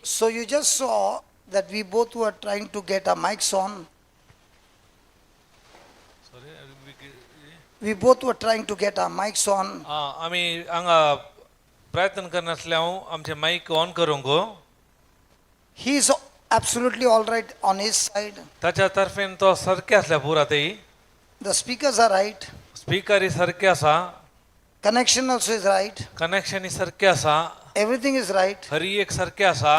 So you just saw that we both were trying to get our mics on. We both were trying to get our mics on. आमी हांगा प्रयत्न करनासले हांव आमचे मायक on करूंक. He is absolutely all right on his side. ताच्या तर्फेन तो सारके आसल्या पुरा तेई. The speakers are right. स्पिकरय सारके आसा. Connection also is right. कनेक्शनय सारकें आसा. Everything is right. हरी एक सारकें आसा.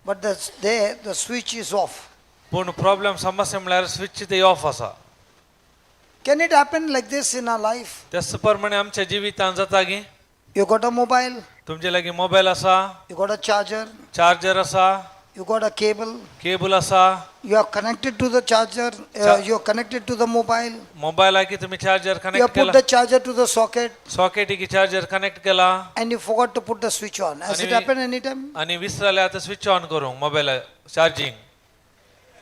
But the switch is off. पूण प्रॉब्लेम समस्या म्हळ्यार स्विच ते ऑफ आसा. Can it happen like this in our life? त्याच प्रमाणे आमच्या जिवितांत जाता गी. You got a mobile, तुमचे लागीं मोबायल आसा. You got a charger, charger आसा. You got a cable, cable आसा. You are connected to the charger, you are connected to the mobile, मोबायलाकी तुमी charger you have connect put केला. The charger to the socket सॉकेटीकी charger connect केला. And you forgot to put the switch on. Has it happened anytime? आनी विसरले आतां switch on करूंक mobile charging.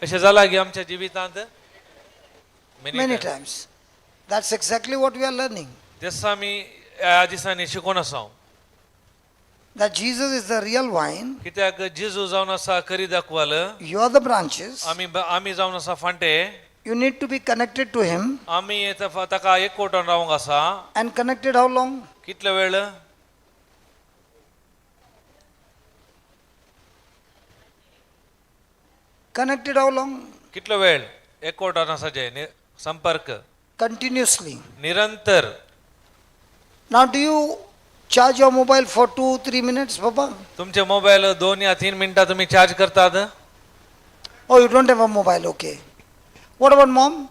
अशें जालां गी आमच्या जिवितांत? Many times. That's exactly what we are learning. तेच आमी ह्या दिसांनी शिकून आसा. That Jesus is the real vine, कित्याक जेजू जावन आसा खरी दाखवाल. You are the branches, आमी आमी जावन आसा फांटे. You need to be connected to Him. आमी ताका एकवटून रावंक आसा. And connected how long? कितलो वेळ? Connected how long? कितलो वेळ एकवटान आसा जे संपर्क? Continuously. निरंतर. Now, do you charge your mobile for 2-3 minutes, Baba? तुमचे मोबायल 2 या 3 मिनटां तुमी चार्ज करतात? Oh, you don't have a mobile, okay. What about mom?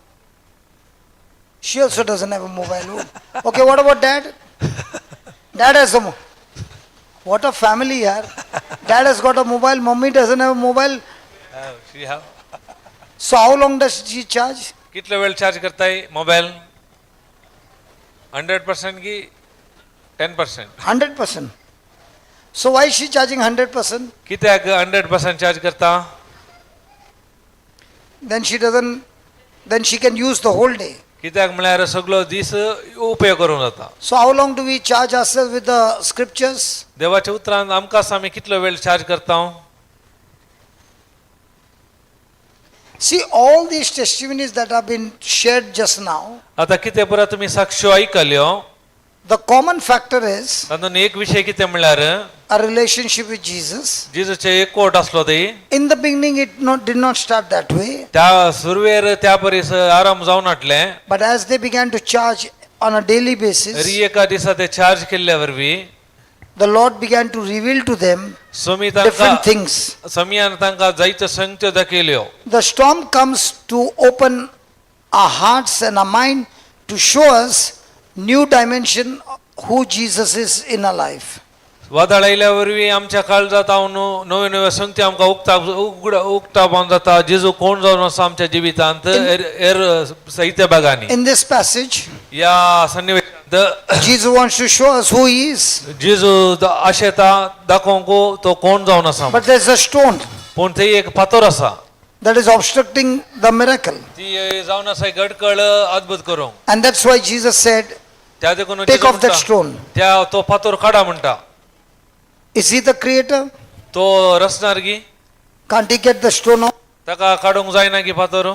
She also doesn't have a mobile. Okay, what about dad? Dad has a mobile. What a family, yaar. Dad has got a mobile, mommy doesn't have a mobile. She have. So how long does she charge? कितलो वेळ charge करताय mobile? 100% की 10%? 100%. So why is she charging 100%? कित्याक 100% charge करता? Then she doesn't, then she can use the whole day. कित्याक म्हळ्यार सगळो दीस उपयोग करूंक जाता. So how long do we charge ourselves with the scriptures? देवाच्या उतरान आमकां आमी कितलो वेळ चार्ज करता? See, all these testimonies that have been shared just now, आता कितें पुरा तुमी साक्ष्यो आयकल्यो. The common factor is तातूंत एक विशय कितें म्हळ्यार a relationship with Jesus. जेजूचे एकवट आसलो ती. In the beginning, it did not start that way. त्या सुरवेर त्या परीस आराम जावन हाडलें. But as they began to charge on a daily basis, तरी एका दिसा ते चार्ज केल्ल्या वरवीं the Lord began to reveal to them Swami different तांकां things. समियान तांकां जायत्यो संगत्यो दाखयल्यो. The storm comes to open our hearts and our mind to show us new dimension who Jesus is in our life. वादळ आयल्या वरवीं आमच्या काळजांत हांव नव्यो नव्यो संगती आमकां उक्ता उक्ता बावन जाता जेजू कोण जावन आसा आमच्या जिवितांत हेर साहित्य भागांनी. In this passage, ह्या सन्निवेशांत Jesus wants to show us who he is. जेजू आशेता दाखोवंक तो कोण जावन आसा. But there's a stone पूण थंय एक फातर आसा that is obstructing the miracle. ती जावन आसा एक अडकळ अद्भुत करूंक. And that's why Jesus said, त्या देखून take जेजू off that म्हणटा, stone. त्या तो फातर काडा म्हणटा. Is he the creator? तो रचणार गी? Can't he get the stone off? ताका काडूंक जायना की फातर?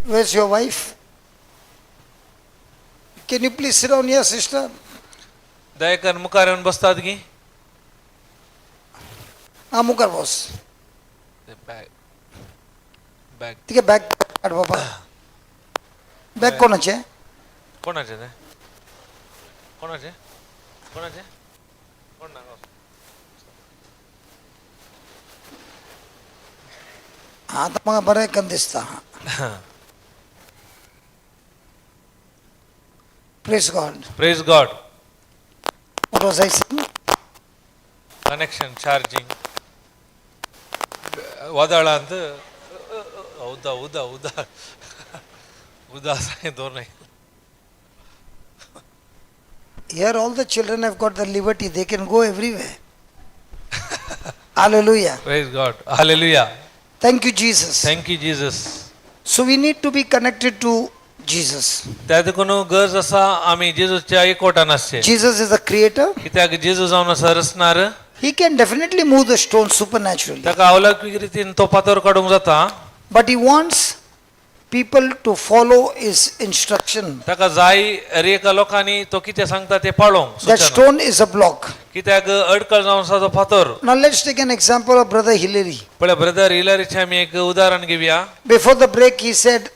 Where's your wife? Can you please sit down here, sister? दयेकर मुखार येवन बसतात की? हा मुखार बस. Bag bag. तिके बॅग काड बाबा. बॅग कोणाचें? कोणाचें तें? कोणाचें कोणाचें कोण ना? आतां म्हाका बरें कन दिसता. Praise God. Praise God. What was I saying? Connection charging वादळांत उदा उदा उदा उदा दवरनाय. Here all the children have got the liberty, they can go everywhere. Hallelujah. Praise God. Hallelujah. Thank you, Jesus. Thank you Jesus. So we need to be connected to Jesus. त्या देखून गरज आसा आमी जेजूच्या एकवटान आसचे. Jesus is the creator. कित्याक जेजू जावन आसा रचणार. He can definitely move the stone supernaturally. ताका अवलौकिक रितीन तो फातर काडूंक जाता. But he wants people to follow his instruction. ताका जाय हर एका लोकांनी तो कितें सांगता ते पाळोवंक That सुचना. stone is a block. कित्याक अडकळ जावन आसा तो फातर. Now let's take an example of Brother Hillary. पळय ब्रदर हिलरीचें आमी एक उदाहरण घेवया. Before the break, he said,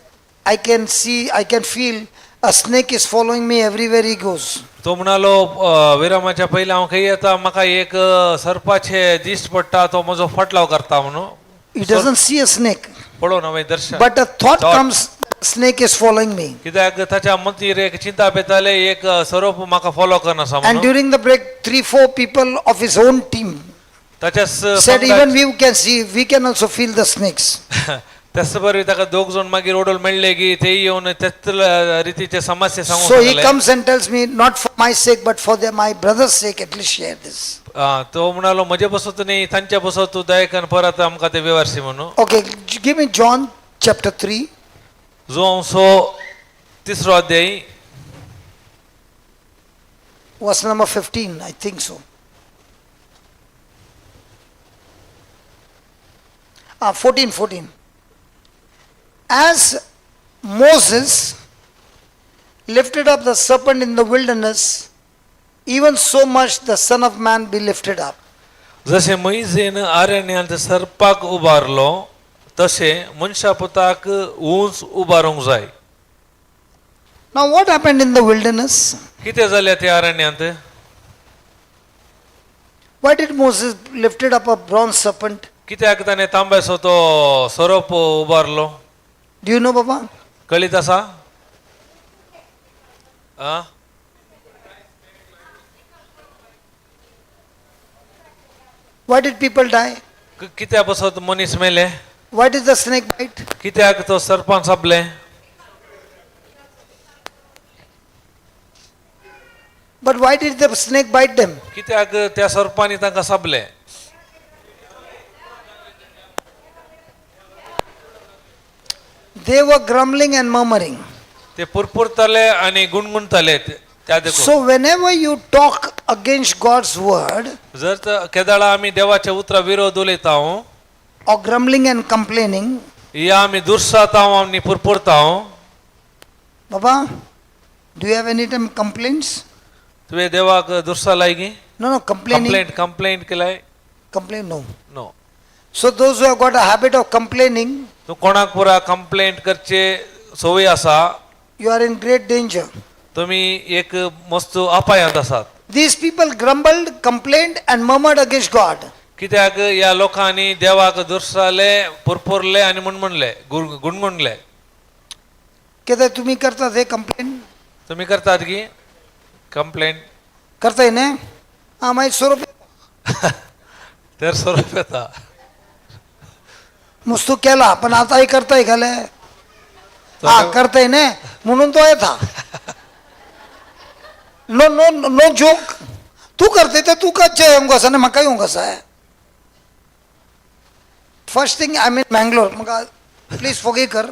I can see, I can feel a snake is following me everywhere he goes. तो म्हणालो विरामाच्या पयलीं हांव खंय येता म्हाका एक सर्पाचे दिश्ट पडटा तो म्हजो फाटलाव करता म्हणून. He doesn't see a snake, पळोवन हांवें दर्शन but a thought Thought. comes, snake is following me. कित्याक ताच्या मतीर एक चिंता पेताले एक सोरोप म्हाका फॉलो करना आसा And म्हणून. during the break, three, four people of his own team ताच्या said, even we can see, we can also feel the snakes. त्याच बरोबर ताका दोग जाण मागीर ओडून मेळ्ळे की ते येवन त्याच रितीचे समस्या सांगूंक So he लागले. comes and tells me, not for my sake, but for my brother's sake, at least share this. तो म्हणालो म्हजे बसत न्ही तांच्या बसत तूं दयेकन परत आमकां ते वेवर्सी म्हणून. Okay, give me John chapter 3, जो अंशो तिसरो अध्याय verse number 15, I think so. 14, 14. As Moses lifted up the serpent in the wilderness, even so much the Son of Man be lifted up. जशें मैजेन आरण्यांत सर्पाक उबारलो तशें मनशा पुताक ऊंच उबारूंक जाय. Now, what happened in the wilderness? कितें जालें त्या अरण्यांत? Why did Moses lifted up a bronze serpent? कित्याक ताणें तांब्याचो तो सोरोप उबारलो? Do you know, Baba? कळीत आसा? आं? Why did people die? कित्या पासत मनीस मेले? Why did the snake bite? कित्याक तो सर्पान सापले? But why did the snake bite them? कित्याक त्या सर्पांनी तांकां सापले? They were grumbling and murmuring. ते पुरपुरताले आनी गुणगुणताले त्या देखून. So, whenever you talk against God's word जर तर केदाळा आमी देवाच्या उतरा विरोध उलयता or grumbling and complaining, या आमी दुर्साता आनी पुरपुरता. Baba, do you have any time complaints? तुवें देवाक Dursa लायगी? No, no, complaining. Complaint complaint केलाय? Complain, no. No. So, those who have got a habit of complaining, तूं कोणाक पुरा कंप्लेंट करचे संवय आसा, you are in great danger. तुमी एक मस्त अपायांत आसात. These people grumbled, complained, and murmured against God. कित्याक ह्या लोकांनी देवाक दुर्साले पुरपुरले आनी मुणमुणले गुणगुणले. कितें तुम्ही करतात हे कंप्लेन? तुमी करतात की कंप्लेंट? करताय न्ही? आं, मागीर सोरोप तर स्वरूप येता. मस्तू केला पण आताही करताय घाले हा करताय न्ही म्हणून तो येता. No no no joke. तू करते तर तू कच्चे येवंक आसा न्ही, म्हाका येवंक आसा. First thing I mean Mangalore म्हाका प्लीज फोगे कर.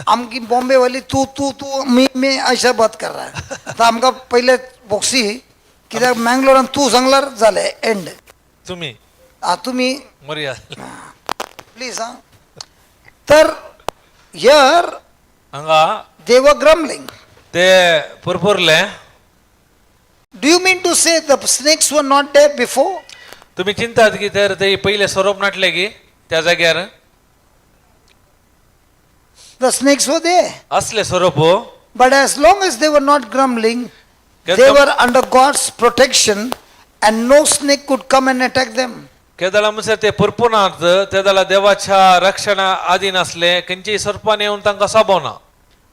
आमकी बॉम्बे वाली तू तू तू मी मी अशा बात कर रहा है. तर आमकां पयले बोक्सी कित्याक मँगलोरान तू सांगल्यार जालें एंड. तुमी आं तुमी मोरया. प्लीज. हां, तर here हांगा they were grumbling. ते पुरपुरले. Do you mean to say the snakes were not there before? तुमी चिंतात की तर ते पयले सोरोप नाटले की त्या जाग्यार? The snakes were there. असले सोरोप. But as long as they were not grumbling, they were under God's protection and no snake could come and attack them. केदळा म्हणसर ते पुरपुनात तेदळा देवाच्या रक्षणा आदीन आसले खंयचीय सोरपान येवन तांकां साबोना.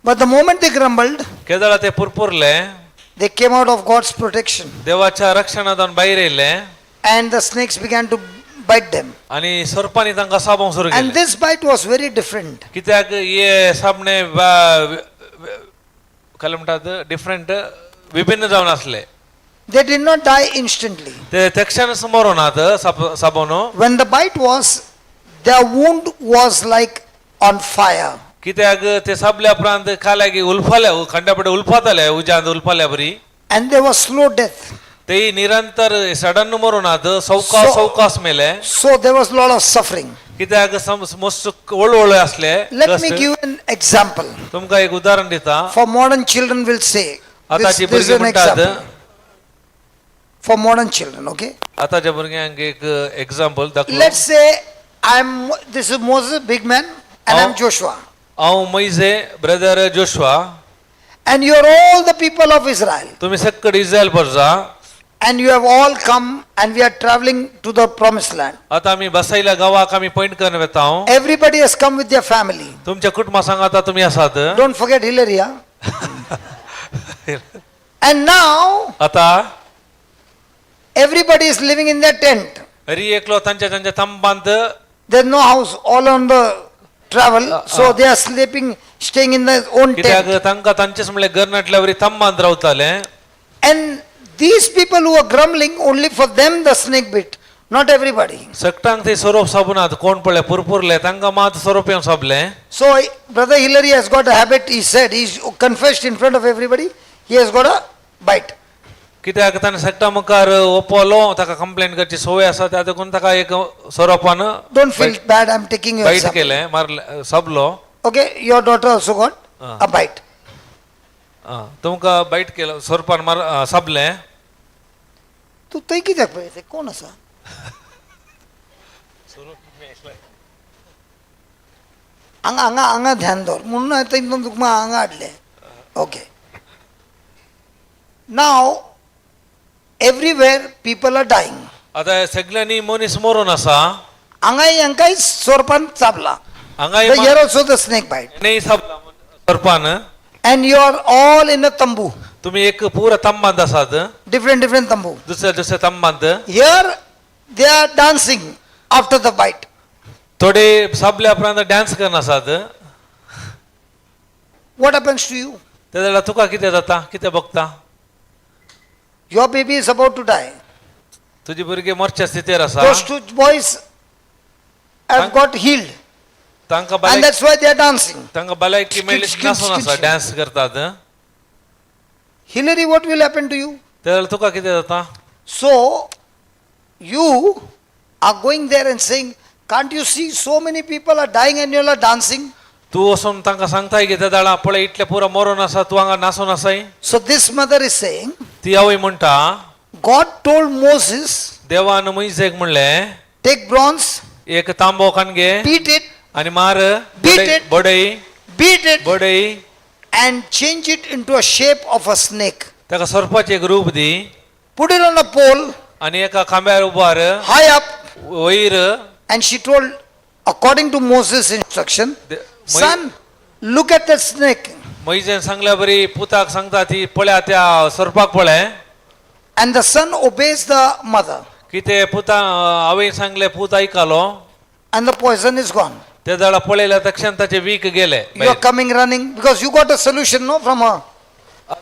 But the moment they grumbled, केदळा ते पुरपुरले, they came out of God's protection देवाच्या रक्षणांत भायर येयले and the snakes began to bite them. आनी सोरपांनी तांकां साबोवंक सुरू And केलें. this bite was very different. कित्याक हे साबणे काय म्हणटात डिफरंट विभिन्न जावन आसले. They did not die instantly. ते तेक्षण मरोनात साबोन. When the bite was, their wound was like on fire. कित्याक ते साबल्या उपरांत खाल्या की उल्फाल्या खंड्या पडे उल्फाताले उज्यांत उल्फाल्या बरी. And there was slow death. ते निरंतर सडन मरुनात सवकास सवकास मेले. So there was lot of suffering. कित्याक मस्त वळवळ असले. Let me कष्ट. Give an example. तुमकां एक उदाहरण दिता. For modern children will say, this, आतांची this is भुरगीं an म्हणटात example. For modern children, okay? आतांच्या भुरग्यांक एक एग्जाम्पल दाखलो. Let's say I'm, this is Moses, big man, and I'm Oh. Joshua. हांव maize brother Joshua. And you're all the people of Israel. तुमी सक्कड इस्रायल परजा. And you have all come and we are traveling to the promised land. आतां आमी बसायल्या गांवाक आमी point करून वेता. Everybody has come with their family. तुमच्या कुटुंबा संग आतां तुमी आसात. Don't forget Hillary, huh? And now आतां everybody is living in their tent. Hari एकलो तांच्या तांच्या तंबांत. There's no house, all on the travel. So they are sleeping, staying in their own कित्याक tent. तांकां तांचेच म्हणल्यार घर नाटल्या वरी तंबांत रावताले. And these people who are grumbling, only for them the snake bit, not everybody. सगटांक ते सोरोप साबुनात कोण पळय पुरपुरले तांकां मात सोरोप येवन Sable. So Brother Hillary has got a habit, he said, he's confessed in front of everybody, he has got a bite. कित्याक ताणें सगटा मुखार ओपलो ताका कंप्लेन करची संवय आसा त्या देखून ताका एक सोरोपान Don't feel bad, I'm taking your bite example. केलें मारलें साबलो. Okay, your daughter also got a bite. आं, तुमकां बायट केलो सोरपान मार साबलें. तूं थंय कित्याक पळयता कोण आसा हांगा हांगा हांगा ध्यान दवर म्हणून हांवें थंय तुका हांगा हाडलें. Okay, now everywhere people are dying. आतां सगळ्यांनी मनीस मरून आसा. हांगाय हांकांय सोरपान चाबला. हांगाय Here also the snake bite. हेणेय Sabla सोरपान. And you are all in a tambu, तुमी एक पुरा तंबांत आसात. Different different tambu. दुसऱ्या दुसऱ्या तंबांत. Here they are dancing after the bite. थोडे साबल्या उपरांत डान्स करना आसात. What happens to you? ते जाल्यार तुका कितें जाता कितें बगता? Your baby is about to die. तुजी भुरगीं मरच्या स्थितीर आसा. Those two boys have got healed, तांकां and भलायकी that's why they are dancing. तांकां भलायकी मेळ्ळी skip, नासून skip, आसा skip. Dance करतात. Hillary, what will happen to you? ते जाल्यार तुका कितें जाता? So, you are going there and saying, can't you see so many people are dying and you all are dancing? तूं वचून तांकां सांगताय की ते जाणा पळय इतले पुरो मरोन आसा तूं हांगा नासून आसाय. So, this mother is saying, ती आवय म्हणटा God told Moses, देवान मुयजेक म्हणलें take bronze, एक तांबो कान घे beat it, आनी मार Beat बडय it. बडय beat it, बडय and change it into a shape of a snake. ताका सोरपाचें एक रूप दी. Put it on a pole, आनी एका खांब्यार उबार high up, वयर. and she told, according to Moses' instruction, son, look at that snake. मैजेन सांगल्या बरी पुताक सांगता ती पळया त्या सोरपाक पळय. And the son obeys the mother, की ते पुता आवयन सांगले पूत आयकलो. And the poison is gone. ते जाणा पळयल्या तक्षण ताचे वीक गेले. You are coming running because you got a solution, no, from her.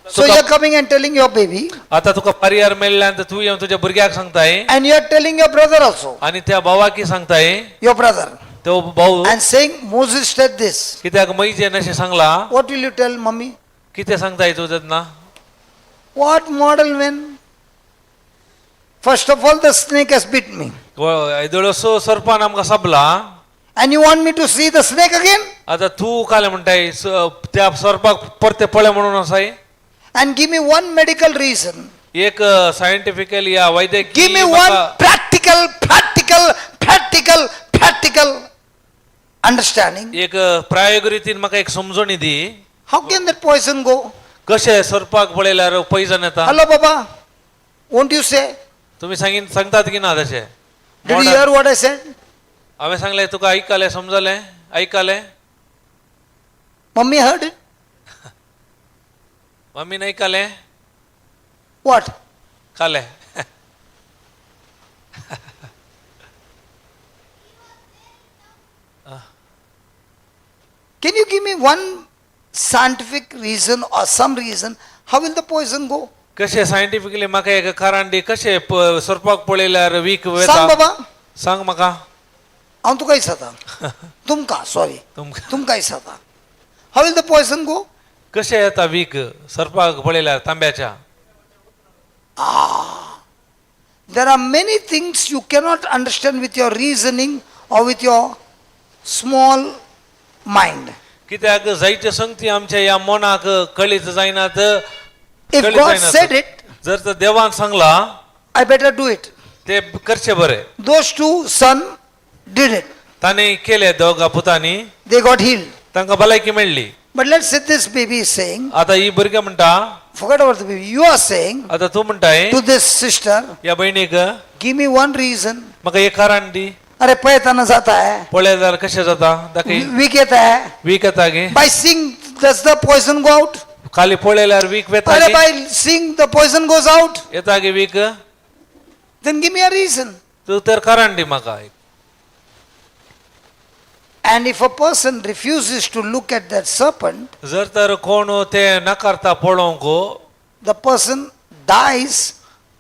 So you are coming and telling your baby, आता तुका पर्याय मेळ्ळ्यान तर तूं येवन तुज्या भुरग्याक सांगताय and you are telling your brother also, आनी त्या भावाकी सांगताय. Your brother, तो भाऊ and saying, Moses said this. कित्याक मैजेन अशें सांगला. What will you tell mummy? कितें सांगताय तूं तेन्ना? What model man? First of all, the snake has bit me. येदोळसो सोरपान आमकां Sabla. And you want me to see the snake again? आतां तूं कालें म्हणटाय त्या सोरपाक परते पळय म्हणून आसाय. And give me one medical reason. एक सायंटिफिकली या वैद्यकीय Give me one practical, practical, practical, practical understanding. एक प्रायोगिक रितीन म्हाका एक समजणी दी. How can that poison go? कशें सोरपाक पळयल्यार पैजन येता? Hello, Baba. Won't you say? तुमी सांगीन सांगतात की ना तशें? Did you hear what I said? हांवें सांगलें तुका आयकलें समजलें आयकलें? Mummy heard it. मम्मीन आयकलें? What? कालें. Can you give me one scientific reason or some reason? How will the poison go? कशें सायंटिफिकली म्हाका एक कारण दी कशें सोरपाक पळयल्यार वीक सांग वता? बाबा. सांग म्हाका. हांव तुका विचारता तुमकां, सॉरी, तुमकां. तुमकां विचारता, how will the poison go? कशें येता वीक सर्पाक पळयल्यार तांब्याच्या? Ah. There are many things you cannot understand with your reasoning or with your small mind. कित्याक जायते संगती आमच्या ह्या मनाक कळीत जायनात. If कळीत God जायनात. Said it, जर तर देवान सांगला, I better do it. ते करचे बरे. Those two son did it. तांणी केले दोगा पुतांनी. They got healed. तांकां भलायकी मेळ्ळी. But let's say this baby is saying, आता ही भुरगें म्हणटा, forget about the baby. You are saying आता तूं म्हणटाय to this sister, ह्या भयणीक, give me one reason. म्हाका एक कारण दी. अरे पळयतना जाता है. पळय जाल्यार कशें जाता दाखय. वीक येता है. वीक येता गे. By seeing, does the poison go out? खाली पळयल्यार वीक वेता अरे गे. by seeing the poison goes out? येता गे week. Then give me a reason. तूं तर कारण दी म्हाका एक. And if a person refuses to look at that serpent, जर तर कोण ते नाकारता पळोवंक, the person dies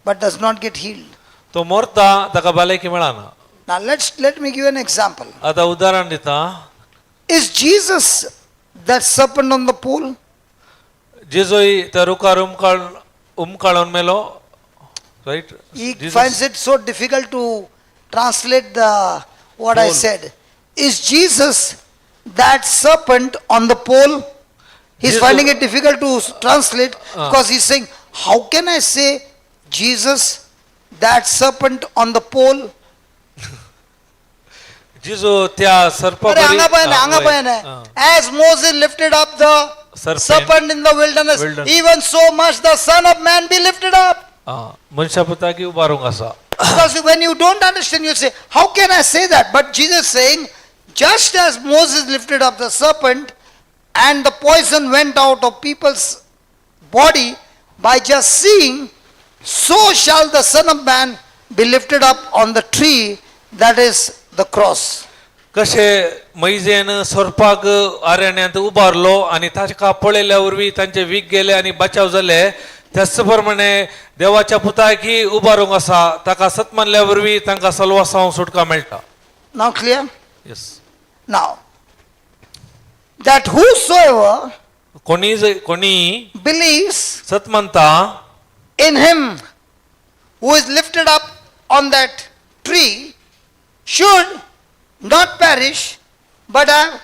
but does not get healed. तो मरता, ताका भलायकी मेळना. Now let me give an example. आतां उदाहरण दिता. Is Jesus that serpent on the pole? जेजोय त्या रुखार उमकाळ उमकाळून मेलो, right? He finds it so difficult to translate the what I Pole. Said. Is Jesus that serpent on the pole? He's Jesus- finding it difficult to translate Ah. because he's saying, how can I say Jesus, that serpent on the pole? जेजू त्या सर्पा. अरे हांगा पळय ना, हांगा पळय ना. As Moses lifted up the Serpent. Serpent in the wilderness, Wilderness. Even so must the Son of Man be lifted up. मनशा पुताकी उबारूंक आसा. Because when you don't understand, you say, how can I say that? But Jesus saying, just as Moses lifted up the serpent and the poison went out of people's body by just seeing, so shall the Son of Man be lifted up on the tree, that is the cross. कशे मैजेन सोरपाक आरण्यांत उबारलो आनी ताका पळयल्या वरवीं तांचे week गेले आनी बचाव जाले, त्याच प्रमाणे देवाच्या पुताकी उबारूंक आसा. ताका सत मानल्या वरवीं तांकां सलवासांव सुटका मेळटा. Now clear? Yes. Now, that whosoever कोणी कोणी believes सत मानता in him who is lifted up on that tree should not perish but have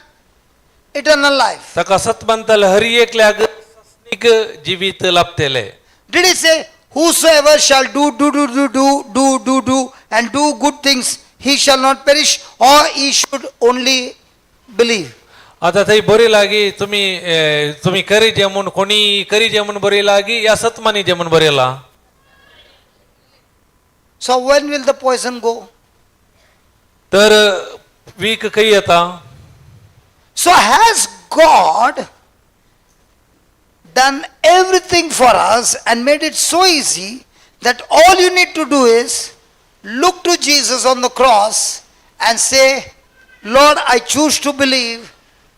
eternal life. ताका सत मानतले हर एकल्याक सासणीक जिवीत लाभतले. Did he say, whosoever shall do, do, do, do, do, do, do, do, and do good things, he shall not perish, or he should only believe? आता थंय बरी लागी तुम्ही तुम्ही करी जे म्हूण कोणी करी जे म्हूण बरी लागी या सतमानी जे म्हूण बरयला. So when will the poison go? तर वीक खंय येता? So has God done everything for us and made it so easy that all you need to do is look to Jesus on the cross and say, Lord, I choose to believe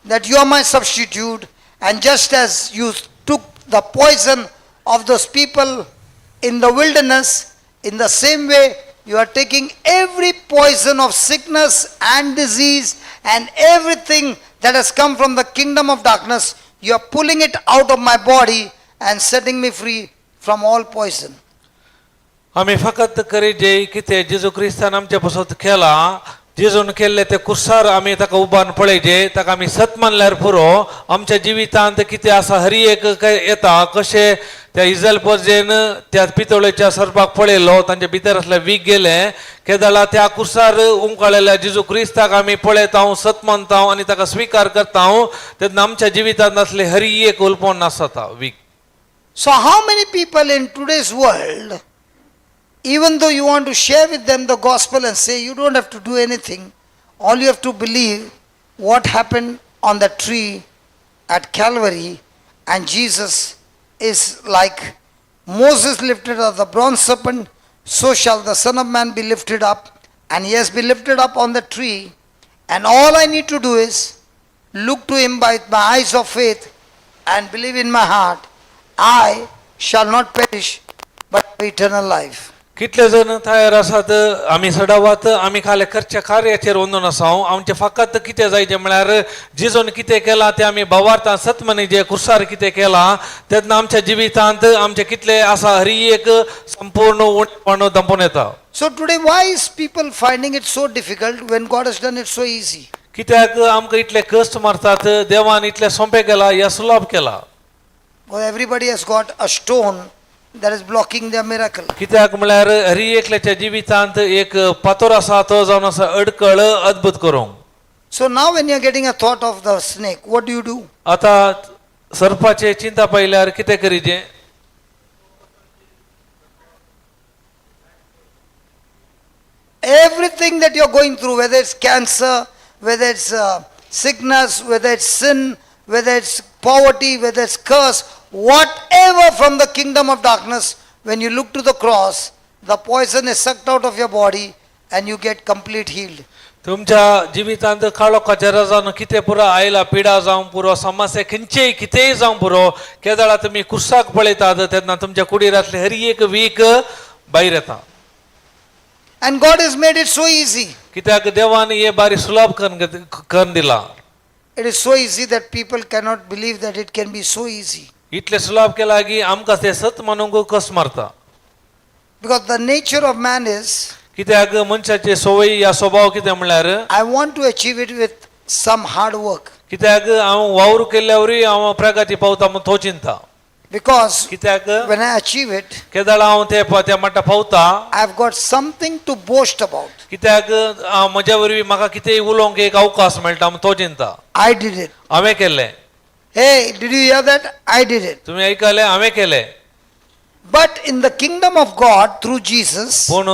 that you are my substitute, and just as you took the poison of those people in the wilderness, in the same way you are taking every poison of sickness and disease and everything that has come from the kingdom of darkness, you are pulling it out of my body and setting me free from all poison. आमी फकत करी जे कितें जेजू क्रिस्तान आमचे पासत केला, जेजून केल्ले ते कुर्सार आमी ताका उबारून पळयजे, ताका आमी सत मानल्यार पुरो. आमच्या जिवितांत कितें आसा हरी एक येता. कशें त्या इजल परजेन त्या पितोळेच्या सर्पाक पळयलो, तांच्या भितर आसले वीक गेले केदळा त्या कुर्सार उमकाळलेल्या जेजू क्रिस्ताक आमी पळयता, सत मानता आनी ताका स्विकार करता, तेन्ना आमच्या जिवितांत आसले हरी एक उलपोन नासता weak. So, how many people in today's world, even though you want to share with them the gospel and say you don't have to do anything, all you have to believe what happened on the tree at Calvary, and Jesus is like Moses lifted up the bronze serpent, so shall the Son of Man be lifted up, and he has been lifted up on the tree, and all I need to do is look to him by my eyes of faith and believe in my heart, I shall not perish but have eternal life. कितले जण तयार आसात आमी सडावात आमी खाले करच्या कार्याचेर वंदून आसाव आमचें फकत कितें जायचें म्हळ्यार जेजून कितें केलां तें आमी भावार्थान सत जे कुर्सार कितें केलां तेन्ना आमच्या जिवितांत आमचें कितलें आसा हरी एक संपूर्ण उणेपण दंपून येता. So today, why is people finding it so difficult when God has done it so easy? कित्याक आमकां इतले कश्ट मारतात देवान इतलें सोंपें केलां या सुलाभ केला. Well, everybody has got a stone that is blocking their miracle. कित्याक म्हळ्यार हरी एकल्याच्या जिवितांत एक पातोर आसा तो जावन आसा अडकळ अद्भुत करूंक. So now when you're getting a thought of the snake, what do you do? आता सर्पाचे चिंता पळयल्यार कितें करीचें? Everything that you're going through, whether it's cancer, whether it's sickness, whether it's sin, whether it's poverty, whether it's curse, whatever from the kingdom of darkness, when you look to the cross, the poison is sucked out of your body and you get complete healed. तुमच्या जिवितांत काळोखाच्या रजान कितें पुरो आयला पिडा जावं पुरो समस्या खंयचेय कितेंय जावं पुरो केदळा तुमी कुर्साक पळयतात तेन्ना तुमच्या कुडीरांतले हर एक वीक भायर येता. And God has made it so easy. कित्याक देवान हे बारी सुलाभ करून करून दिला. It is so easy that people cannot believe that it can be so easy. इतलें सुलाभ केला की आमकां तें सत मानूंक कस मारता. Because the nature of man is, कित्याक मनशाचे संवय या स्वभाव कितें म्हणल्यार I want to achieve it with some hard work. कित्याक हांव वावर केल्ल्या वरी हांव प्रगती पावता म्हूण तो चिंता. Because कित्याक when I achieve it, केदळा हांव ते त्या मट्टा पावता I've got something to boast about. कित्याक हांव म्हज्या वरवीं म्हाका कितेंय उलोवंक एक अवकाश मेळटा म्हूण तो चिंता. I did it. हांवें केल्लें. Hey, did you hear that? I did it. तुमी आयकलें हांवें केलें. But in the kingdom of God through Jesus, पूण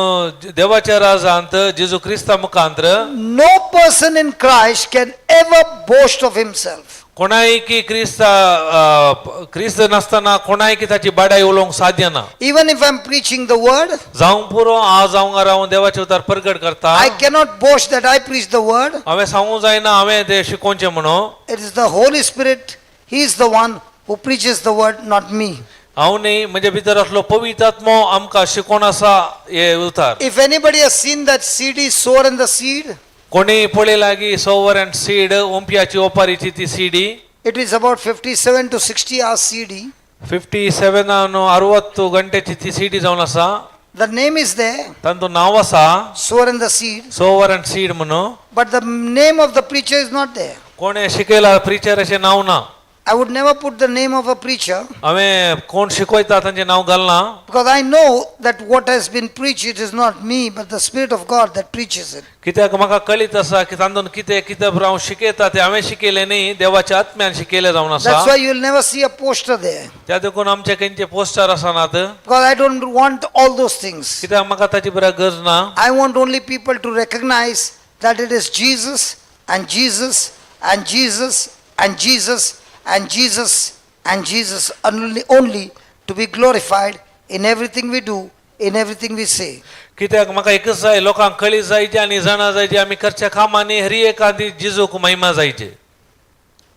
देवाच्या राजांत जेजू क्रिस्ता मुखांत्र no person in Christ can ever boast of himself. कोणाय की क्रिस्ता क्रिस्त नासतना कोणाय की ताची बाडाय उलोवंक साध्य ना. Even if I'm preaching the word, जावंक पुरो आज हांव रावन देवाचे उतार परगट करता. I cannot boast that I preach the word. हांवें सांगूंक जायना हांवें तें शिकोवचें म्हणून. It is the Holy Spirit. He is the one who preaches the word, not me. हांव न्ही म्हजे भितर आसलो पवित्र आत्मो आमकां शिकोवन आसा हे उतार. If anybody has seen that CD, Sower and the Seed, कोणी पळयला की सोवर अँड सीड ओंपयाची ओपारीची ती CD. It is about 57 to 60 hours CD. 57 60 गंट्याची ती सीडी जावन आसा. The name is there, तांतूं नांव आसा Sower and the Seed, sower and seed म्हणून. But the name of the preacher is not there. कोणें शिकयला प्रिचराचें नांव ना. I would never put the name of a preacher हांवें कोण शिकयता तांचें नांव घालना. Because I know that what has been preached, it is not me, but the Spirit of God that preaches it. कित्याक म्हाका कळीत आसा की तातूंत कितें कितें हांव शिकयता तें हांवें शिकयलें न्ही देवाच्या आत्म्यान शिकयलें जावन आसा. That's why you'll never see a poster there, त्या देखून आमचे खंयचे पोस्टर आसनात. because I don't want all those things. कित्याक म्हाका ताची बऱ्या गरज ना. I want only people to recognize that it is Jesus and Jesus and Jesus and Jesus and Jesus and Jesus only, only to be glorified in everything we do, in everything we say. कित्याक म्हाका एकच जाय लोकांक कळी जायची आनी जाणा जायची आमी करच्या कामांनी हरी एकादी जिजूक महिमा जायची.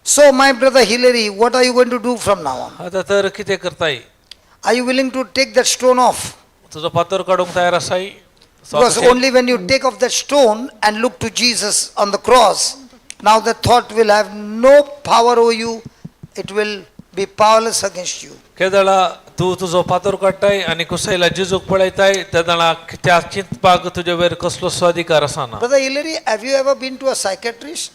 So, my brother Hillary, what are you going to do from now on? आतां तर कितें करताय? Are you willing to take that stone off? तुजो फातर काडूंक तयार आसाय? Because only when you take off that stone and look to Jesus on the cross, now the thought will have no power over you, it will be powerless against you. केदळा तूं तुजो फातर काडटाय आनी कुसयला जिजूक पळयताय तेदळा त्या चिंतपाक तुजे वयर कसलोसो अधिकार आसना. Brother Hillary, have you ever been to a psychiatrist?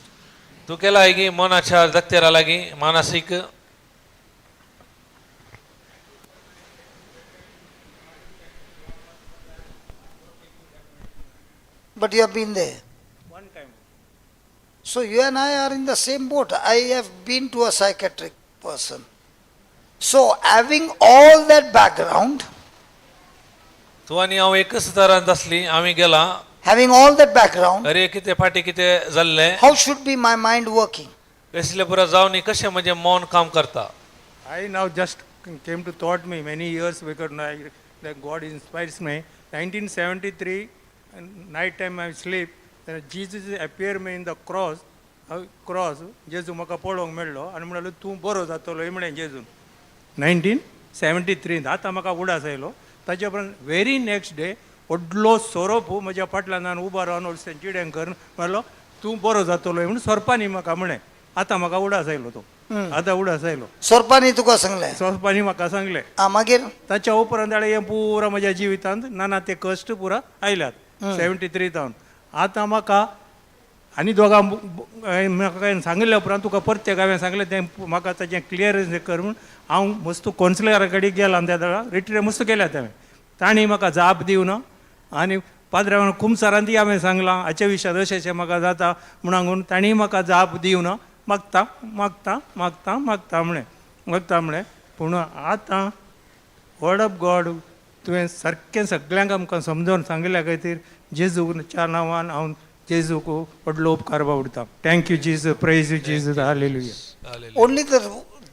तूं केला गी मनाच्या दक्तेरा लागीं मानसीक? But you have been there. One time. So you and I are in the same boat. I have been to a psychiatric person. So having all that background, तूं आनी हांव एकच तरांत आसली आमी गेला. Having all that background, अरे कितें फाटीं कितें जाल्लें. How should be my mind working? कसले पुरो जावन कशें म्हजें मन काम करता? I now just came to thought me many years because now that God inspires me. 1973, and night time I sleep, then Jesus appeared me in the cross, cross, जेजू म्हाका पळोवंक मेळ्ळो आनी म्हणलो तूं बरो जातलो म्हणलें जेजून. 1973 आतां म्हाका उडास आयलो. ताच्या उपरांत व्हेरी नेक्स्ट डे व्हडलो सोरोप म्हज्या फाटल्यान उबो रावन जिडें करून म्हणलो तूं बरो जातलो म्हणून सोरपांनी म्हाका म्हळें. आतां म्हाका उडास आयलो तो, आतां उडास आयलो. सोरपांनी तुका सांगलें? सोरपांनी म्हाका सांगलें. आं, मागीर? ताच्या उपरांत जाल्यार हें पुरा म्हज्या जिवितांत ना ना ते कश्ट पुरा आयल्यात 73 जावन. आतां म्हाका आनी दोगां म्हाका कांय सांगिल्ल्या उपरांत तुका परतें हांवें सांगलें तें म्हाका ताचें क्लियर कर म्हूण. हांव मस्त कौन्सिलरा कडेन गेलां त्या वेळार रिट्रीट मस्त केल्यात हांवें, तांणी म्हाका जाप दिवना. आनी पाद्र्यान कुमसारांतय हांवें सांगलां हाच्या विशयान अशें अशें म्हाका जाता म्हूण, तांणी म्हाका जाप दिवना. मागता मागता मागता मागता म्हळें, मागता म्हळें. पूण आतां वर्ड ऑफ गॉड तुवें सारकें सगल्यांक आमकां समजोवन सांगिल्ल्या खातीर जेजूच्या नांवान हांव जेजूक व्हडलो उपकार बावडटा. Thank you Jesus, praise you Jesus, hallelujah. Only the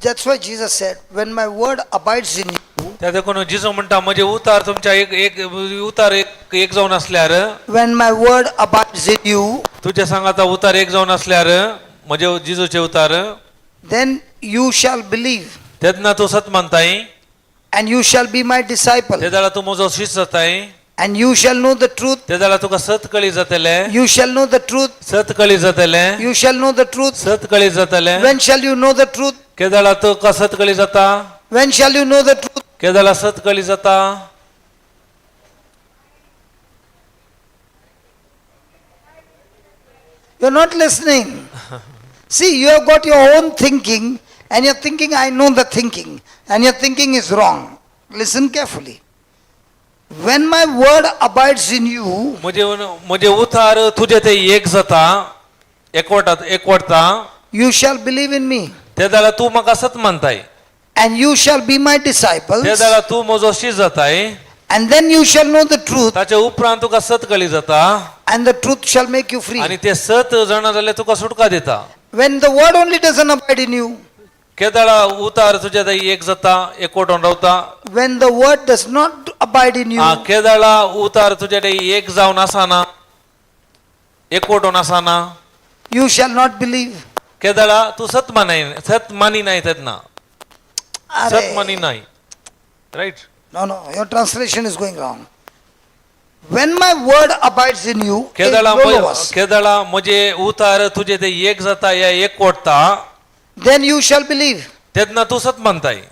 that's why Jesus said, when my word abides in you, त्या देखून जिजू म्हणटा म्हजे उतार तुमच्या एक एक उतार एक एक जावन असल्यार, when my word abides in you, तुझ्या सांगाता उतार एक जावन असल्यार, म्हजे जिजूचे उतार, then you shall believe तेन्ना तूं सत मानताय and you shall be my disciple ते जाल्यार तूं म्हजो शिश्य जाताय and you shall know the truth. ते जाल्यार तुका सत कळी जातलें. You shall know the truth. सत कळी जातलें. You shall know the truth. सत कळी जातलें. When shall you know the truth? केदाळा तुका सत कळी जाता? When shall you know the truth? केदाळा सत कळी जाता? You're not listening. See, you have got your own thinking and you're thinking, I know the thinking, and your thinking is wrong. Listen carefully. When my word abides in you, म्हजे म्हजे उतार तुजे ते एक जाता, एकवटात एकवटता, you shall believe in me ते जाल्यार तूं म्हाका सत मानताय and you shall be my disciples, ते जाल्यार तूं म्हजो शिश्य जाताय and then you shall know the truth, ताचे उपरांत तुका सत कळी जाता and the truth shall make you free. आनी ते सत जाणा जाल्यार तुका सुटका दिता. When the word only doesn't abide in you, केदाळा उतार तुज्या ते एक जाता, एकवटून रावता, when the word does not abide in you, आ, केदाळा उतार तुज्या ते एक जावन आसाना, एकवटून आसाना, you shall not believe. केदाळा तूं सत मानाय, सत मानी नाय तेन्ना, सत Arey. मानी नाय, right? No, your translation is going wrong. When my word abides in you, केदाळा in all of us, केदाळा म्हजे उतार तुजे ते एक जाता या एकवटता, then you shall believe. तेन्ना तूं सत मानताय.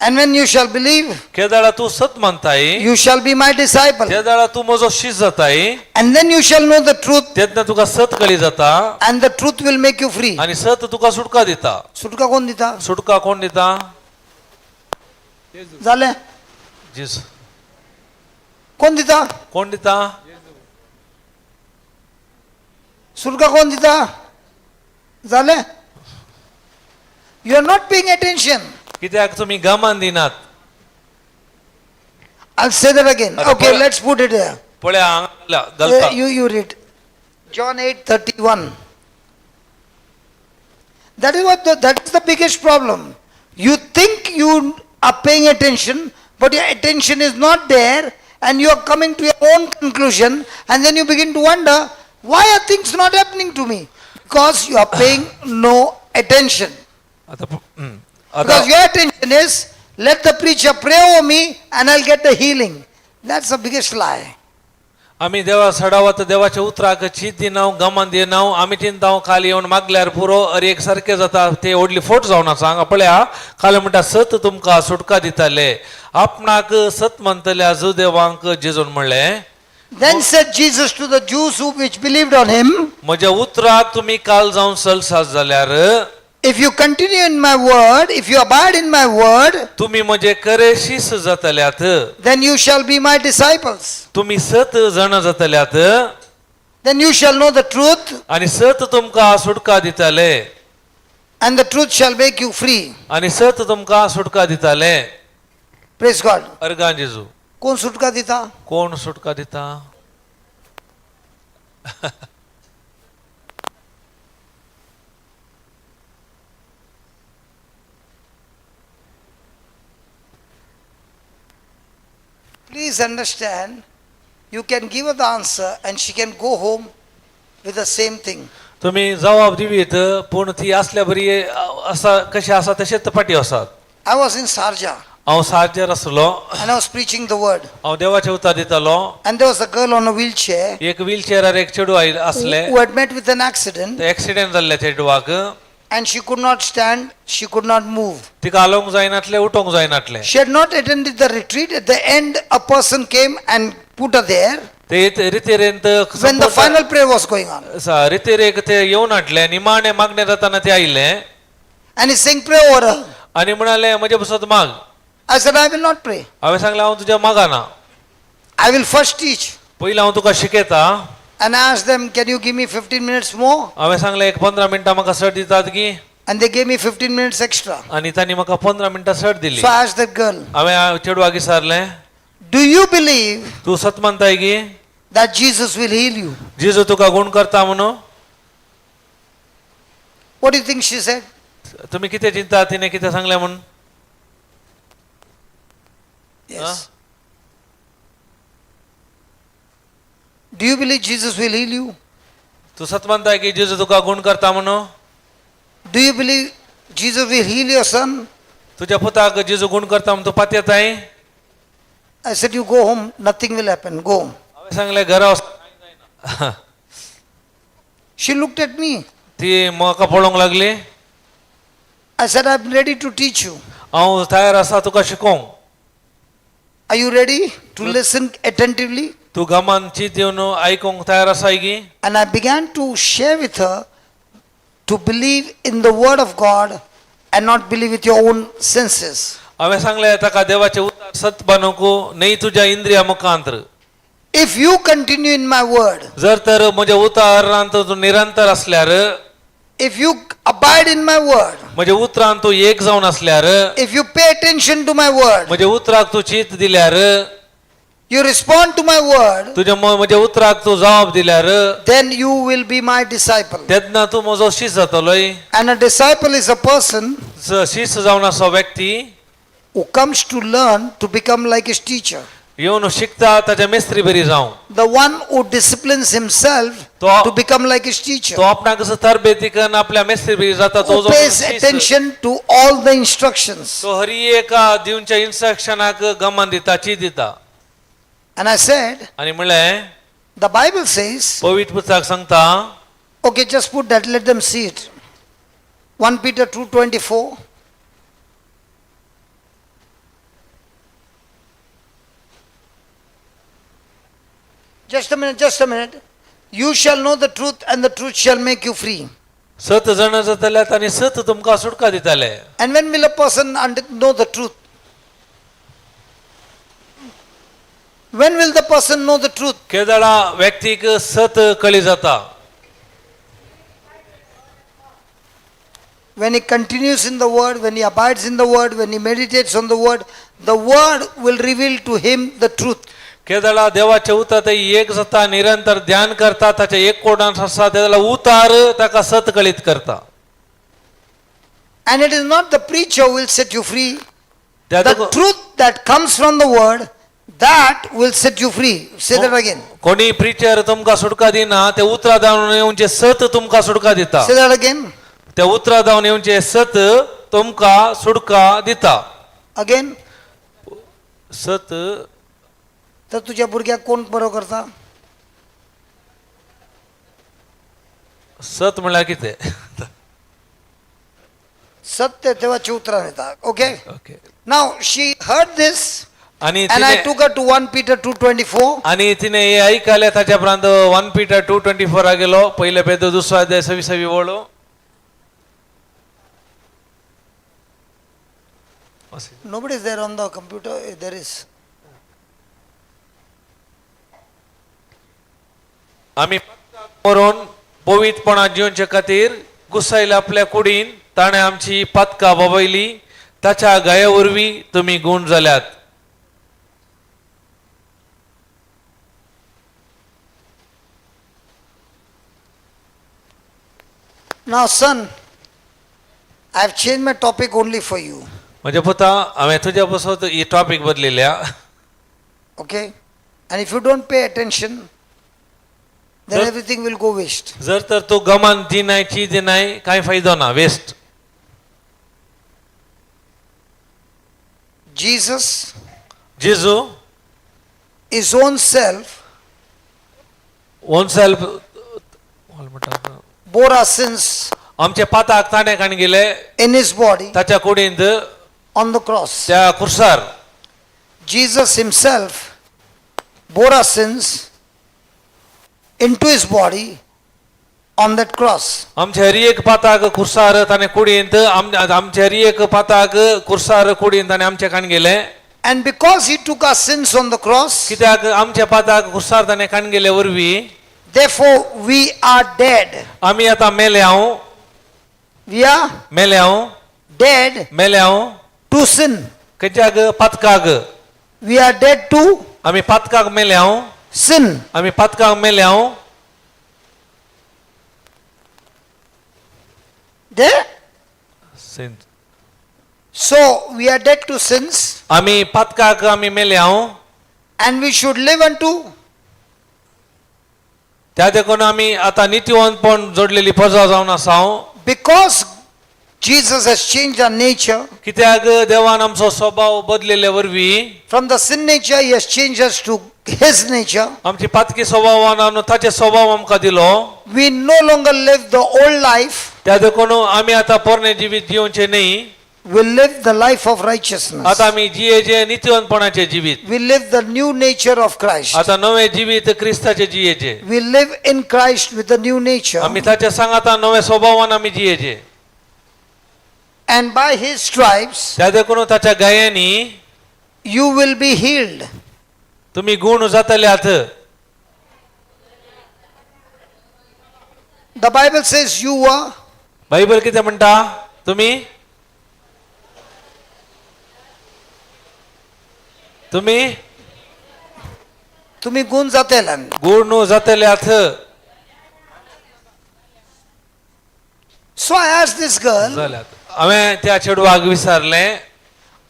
And when you shall believe, केदाळा तूं सत मानताय, you shall be my disciple. तेदाळा तूं म्हजो शिश्य जाताय And then you shall know the truth, तेन्ना तुका सत कळी जाता and the truth will make you free. आनी सत तुका सुटका दिता. सुटका कोण दिता? सुटका कोण दिता? जालें? जेजू. कोण दिता? कोण दिता? सुटका कोण दिता? जालें? You are not paying attention. कित्याक तुमी गमान दिनात? I'll say that again. Arey, Okay, पळय. Let's put it there. पळया हांगा घालता. You read. John 8:31. That is what that is the biggest problem. You think you are paying attention, but your attention is not there, and you are coming to your own conclusion, and then you begin to wonder, why are things not happening to me? Because you are paying no attention. आता आता Because your attention is, let the preacher pray over me and I'll get the healing. That's the biggest lie. आमी देवा सडावत देवाच्या उतराक चीत दिनाव, गमान दिनाव. आमी चिंताव खाली येवन मागल्यार पुरो, अरे एक सारकें जाता. ते व्हडली फोट जावन आसा हांगा. पळया, खाली म्हणटा सत तुमकां सुटका दिताले. आपणाक सत मानतल्या जुदेवांक जेजून म्हणलें, Then said Jesus to the Jews who which believed on him, म्हज्या उतराक तुमी काल जावन सलसास जाल्यार, if you continue in my word, if you abide in my word, तुमी म्हजे खरे शीस जातल्यात, then you shall be my disciples. तुमी सत जाणा जातल्यात Then you shall know the truth, आनी सत तुमकां सुटका दिताले and the truth shall make you free. आनी सत तुमकां सुटका दिताले. Praise God. अर्गां जेजू. कोण सुटका दिता? कोण सुटका दिता? Please understand, you can give her the answer and she can go home with the same thing. तुम्ही जबाब दिवीत, पूण ती असल्या बरी असा कशी आसा तशेंच पाटी आसात. I was in Sharjah. हांव सातजेर आसलो. And I was preaching the word. हांव देवाचें उतर दितालो. And there was a girl on a wheelchair एक व्हीलचेरार एक चेडूं आसलें. who had met with an accident, ते एक्सिडेंट जाल्ले चेडवाक. and she could not stand, she could not move. तिका हालोवंक जायनातलें, उठोवंक जायनातलें. She had not attended the retreat. At the end, a person came and put her there ते रितेरेंत when the final prayer was going on. रितेरेक ते येवन हाडले, निमाणे मागणें जाताना ते आयले. And he sang prayer over her. आनी म्हणाले म्हजे बसत माग. I said, I will not pray. हांवें सांगलें हांव तुज्या मागाना. I will first teach. पयलीं हांव तुका शिकयता. And I asked them, can you give me 15 minutes more? हांवें सांगलें एक 15 मिनटां म्हाका सट दितात की. And they gave me 15 minutes extra. आनी तांणी म्हाका 15 मिनटां सट दिली. So I asked that girl, हांवें चेडवाक विचारलें, do you believe तूं सत मानताय की that Jesus will heal you? जेजू तुका गूण करता म्हणून? What do you think she said? तुमी कितें चिंता तिणें कितें सांगलें म्हणून? Yes. Do you believe Jesus will heal you? तूं सत मानताय की जेजू तुका गूण करता म्हणून? Do you believe Jesus will heal your son? तुज्या पुताक जेजू गूण करता म्हणून तूं पातयेताय? I said, you go home, nothing will happen. Go home. हांवें सांगलें घरा वच, कांय जायना. She looked at me. ती म्हाका पळोवंक लागली. I said, I'm ready to teach you. हांव तयार आसा तुका शिकोवंक. Are you ready to listen attentively? तूं गमान चीत येवन आयकूंक तयार आसाय की? And I began to share with her to believe in the word of God and not believe with your own senses. हांवें सांगलें ताका देवाचें उतर सत बानूंक न्हय तुज्या इंद्रिया मुखांत्र. If you continue in my word, जर तर म्हज्या उतरांत तूं निरंतर आसल्यार, if you abide in my word, म्हज्या उतरान तूं एक जावन आसल्यार, if you pay attention to my word, म्हज्या उतराक तूं चीत दिल्यार, you respond to my word, तुज्या म्हज्या उतराक तूं जबाब दिल्यार, then you will be my disciple. तेन्ना तूं म्हजो शीस जातलोय. And a disciple is a person शीस जावन आसा व्यक्ती who comes to learn to become like his teacher. येवन शिकता ताच्या मेस्त्री बरी जावं. The one who disciplines himself to become like his teacher. तो आपणाक कसो तरबेती करून आपल्या मेस्त्री बरी जाता तो Who जो pays शीस. attention to all the instructions. तो हरी एका दिवच्या इन्स्ट्रक्शनाक गमन दिता, ची दिता. And I said, आनी म्हणलें, the Bible says, पवित्र पुस्तक सांगता. Okay, just put that, let them see it. 1 Peter 2:24. Just a minute, just a minute. You shall know the truth and the truth shall make you free. सत जाणा जातल्यात आनी सत तुमकां सुटका दिताले. And when will a person know the truth? When will the person know the truth? केदळा व्यक्तीक सत कळी जाता? When he continues in the word, when he abides in the word, when he meditates on the word, the word will reveal to him the truth. केदळा देवाचे उतर ते एक जाता, निरंतर ध्यान करता, ताच्या एक कोणान आसा तेदळा उतार ताका सत कळीत करता. And it is not the preacher who will set you free. त्या The truth that comes from the word, that will set you free. Say that again. कोणी प्रिचर तुमकां सुटका दिना, ते उतरा धांवन येवचे सत तुमकां सुटका दिता. Say that again. त्या उतरा धांवन येवचे सत तुमकां सुटका दिता. Again. सत. तर तुझ्या भुरग्याक कोण बरो करता? सत म्हणल्यार कितें? सत्य देवाच्या उतरान येता. Okay. Okay. Now she heard this आणि and I तिने took her to 1 Peter 2:24. आणि तिने हे ऐकले ताच्या उपरांत 1 Peter 2:24 गेलो, पयले पेद दुसरो अध्याय 26वी ओळ. Nobody is there on the computer. There is. आमी मरून पवित्रपणा जिवचे खातीर गुसायले आपल्या कुडीन, ताणें आमची पातकां बाबयली, ताच्या गाया वरवीं तुमी गूण जाल्यात. Now, son, I have changed my topic only for you. म्हणजे पुता, हांवें तुज्या पासत ही topic बदलिल्या. Okay? And if you don't pay attention, then Sir? Everything will go waste. जर तर तूं गमान दिनाय ची दिनाय कांय फायदो ना, waste. Jesus, Jesu his own self, own self bore our sins आमचे पाताक ताणें काण गेले in his body ताच्या कुडींत on the cross. त्या कुर्सार. Jesus himself bore our sins into his body on that cross. आमचे हर एक पाताक कुर्सार ताणें कुडींत आमचे हर एक पाताक कुर्सार कुडींत ताणें आमचे काण गेले. And because he took our sins on the cross, कित्याक आमच्या पाताक कुर्सार ताणें काण गेले वरवीं therefore we are dead. आमी आतां मेले हांव. We are मेले हांव. dead मेले हांव to sin. खंयच्याक पातकाक. We are dead to आमी पातकाक मेले हांव. sin. आमी पातकाक मेले हांव. There? So we are dead to sins आमी पातकाक आमी मेले हांव. And we should live unto त्या देखून आमी आतां नितीवंतपण जोडलेली प्रजा जावन आसा हांव. Because Jesus has changed our nature. कित्याक देवान आमचो स्वभाव बदलेले वरवीं From the sin nature, he has changed us to his nature. आमची पातकी स्वभावान आमी ताचे स्वभाव आमकां दिलो. We no longer live the old life, त्या देखून आमी आतां पोरणे जिवीत जिवचे न्ही. we live the life of righteousness. आतां आमी जियेचे नितीवंतपणाचे जिवीत. We live the new nature of Christ. आतां नवें जिवीत क्रिस्ताचे जियेचे. We live in Christ with the new nature. आमी ताच्या सांगाता नव्या स्वभावान आमी जियेचे. And by his stripes, त्या देखून ताच्या गायांनी you will be healed. तुमी गुण जातले आत. The Bible says you were Bible कितें म्हणटा तुमी तुमी तुम्ही गुण जातेलन. गुण जातले आत. So I asked this girl, जाल्यात हांवें त्या चेडवाक विचारलें.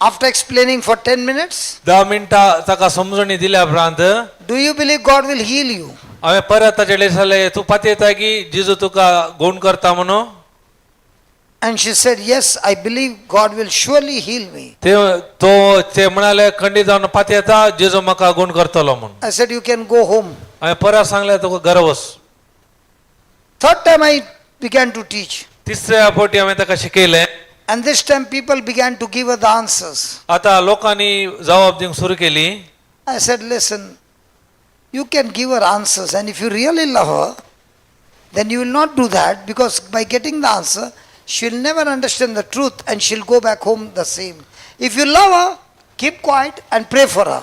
After explaining for 10 minutes, 10 मिनटां ताका समजणी दिल्या उपरांत do you believe God will heal you? हांवें परत ताचे कडेन विचारलें तूं पातयेता की जेजू तुका गुण करता म्हणून. And she said, "Yes, I believe God will surely heal me." ते तो ते म्हणाले खंडीत जावन पातयेता जेजू म्हाका गुण करतलो म्हणून. I said, "You can go home." हांवें परत सांगलें तुका घरा वच. Third time I began to teach. तिसऱ्या फावटी हांवें ताका शिकयलें. And this time people began to give her the answers. आतां लोकांनी जबाब दिवंक सुरू केली. I said, "Listen, you can give her answers, and if you really love her, then you will not do that, because by getting the answer, she'll never understand the truth and she'll go back home the same. If you love her, keep quiet and pray for her."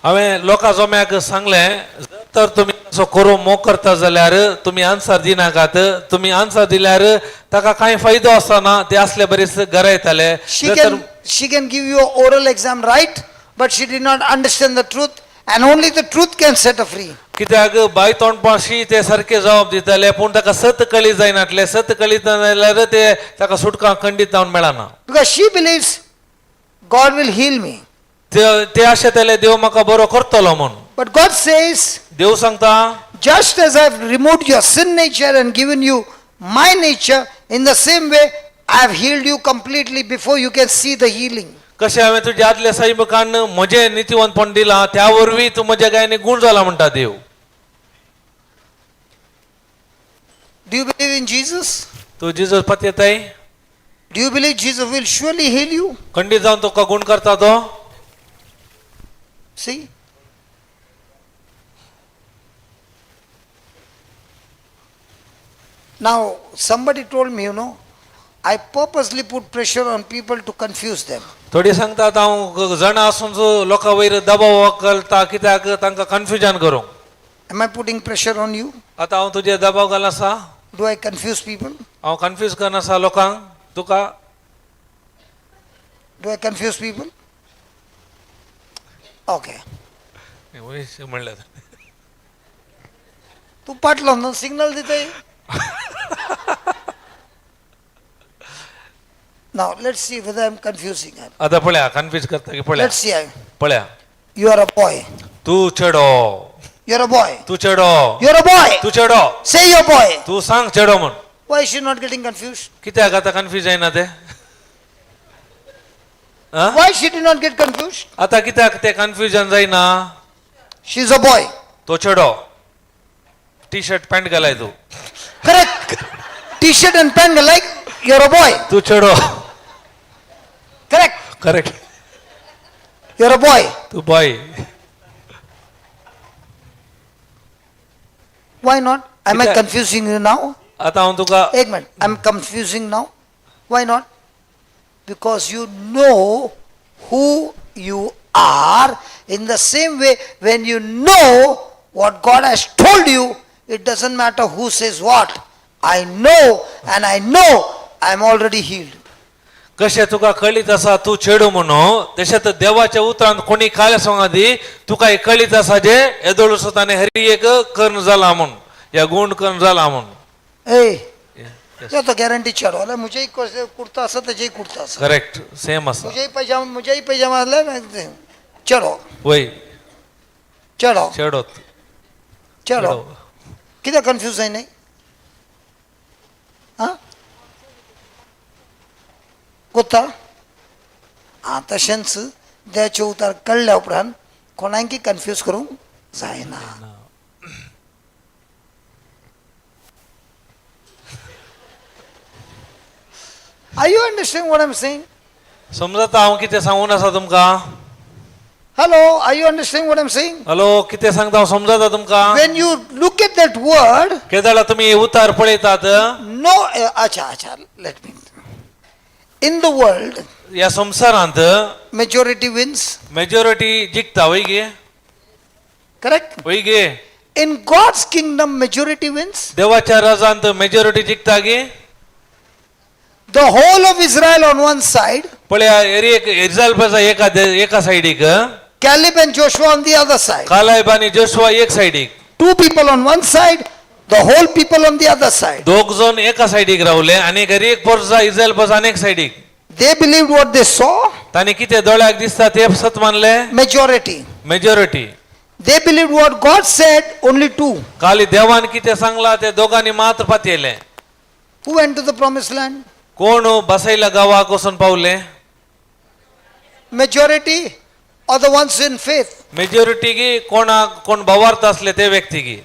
हांवें लोकां जम्याक सांगलें जर तर तुमी असो करूं मोग करता जाल्यार तुमी आन्सर दिनाकात तुमी आन्सर दिल्यार ताका कांय फायदो आसना ते असले बरीच घरा येताले. She जर तर can, she can give you an oral exam, right? But she did not understand the truth, and only the truth can set her free. कित्याक बाय तोंडपाशी ते सारके जबाब दिताले पूण ताका सत कळी जायनातले सत कळी जाल्यार ते ताका सुटका खंडीत जावन मेळना. Because she believes God will heal me. ते ते आशेताले देव म्हाका बरो करतलो म्हूण. But God says, देव सांगता just as I've removed your sin nature and given you my nature, in the same way, I have healed you completely before you can see the healing. कशें हांवें तुज्या आदल्या साईबकान म्हजें नितीवंतपण दिलां त्या वरवीं तूं म्हज्या गायनी गूण जाला म्हणटा देव. Do you believe in Jesus? तूं Jesus पत्यताय. Do you believe Jesus will surely heal you? खंडीत जावन तुका गूण करता तो. See? Now, somebody told me, I purposely put pressure on people to confuse them. थोडी सांगतात हांव जाणा आसून लोकां वयर दबाव घालता कित्याक तांकां कन्फ्युजन करूंक. Am I putting pressure on you? आतां हांव तुजेर दबाव घाल आसा. Do I confuse people? हांव कन्फ्यूज करना आसा लोकांक तुका. Do I confuse people? Okay. म्हणलें तू पाटलो ना सिग्नल दिते. Now let's see whether I'm confusing her. आतां पळया कन्फ्यूज करता की पळया. Let's see. पळया. You are a boy. तूं चेडो. You're a boy. तूं चेडो. You're a boy. तूं चेडो. Say you're a boy. तूं सांग चेडो म्हूण. Why is she not getting confused? कित्याक आतां कन्फ्यूज जायना ते? Huh? Why she did not get confused? आता कित्याक ते कन्फ्युजन जायना? She's a boy. तो चेडो टी शर्ट पॅन्ट घालाय तू. Correct. T-shirt and pant like you're a boy. तू चेडो. Correct. Correct. You're a boy. तू boy. Why not? Am I कित्याक? Confusing you now? आता हांव तुका एक minute. I'm confusing now. Why not? Because you know who you are. In the same way, when you know what God has told you, it doesn't matter who says what. I know and I know I'm already healed. कशें तुका कळीत आसा तूं चेडूं म्हणून, तशें तर देवाच्या उतरान कोणी काल सांगा दी तुका हे कळीत आसा जे येदोळ ताणें हरी एक कर्ण जाला म्हूण या गुण कर्ण जाला म्हूण. Hey, यो तो गॅरंटी चेडो जाल्यार म्हजेय कुर्ता आसा तेजेय कुर्ता आसा. करेक्ट, सेम आसा. म्हजेय पैजामा, म्हजेय पैजामा आसल्यार चेडो. वय. चेडो. चेडोत. चेडो. कित्याक कन्फ्यूज जायना? आं, कोता आं. तशेंच देवाचें उतार कळ्ळ्या उपरांत कोणाकय कन्फ्यूज करूंक जायना. Are you understand what I'm saying? समजता हांव कितें सांगून आसा तुमकां? Hello, are you understand what I'm saying? Hello, कितें सांगता हांव समजता तुमकां? When you look at that word, केदाळा तुमी उतार पळयतात, no, acha, acha, let me. In the world, ह्या संवसारांत majority wins, majority जिखता वय गे? Correct? वय गे? In God's kingdom, majority wins. देवाच्या राजांत मेजॉरिटी जिखता गे? The whole of Israel on one side, पळया, एरी एक इस्रायल प्रजा एका एका सायडीक, Caleb and Joshua on the other side. कालायब आनी जोशुआ एक सायडीक. Two people on one side, the whole people on the other side. दोग जण एका सायडीक रावले आनी घरी एक प्रजा इस्रायल प्रजा आनी एक सायडीक. They believed what they saw, तांणी कितें दोळ्याक दिसता ते सत मानले. Majority. Majority. They believed what God said, only two. काली देवान कितें सांगला ते दोगांनी मात्र पातयेले. Who went to the promised land? कोण बसयला गांवाक वचून पावले? Majority or the ones in faith? Majority कोणाक कोण भावार्थ असले ते व्यक्तीगी.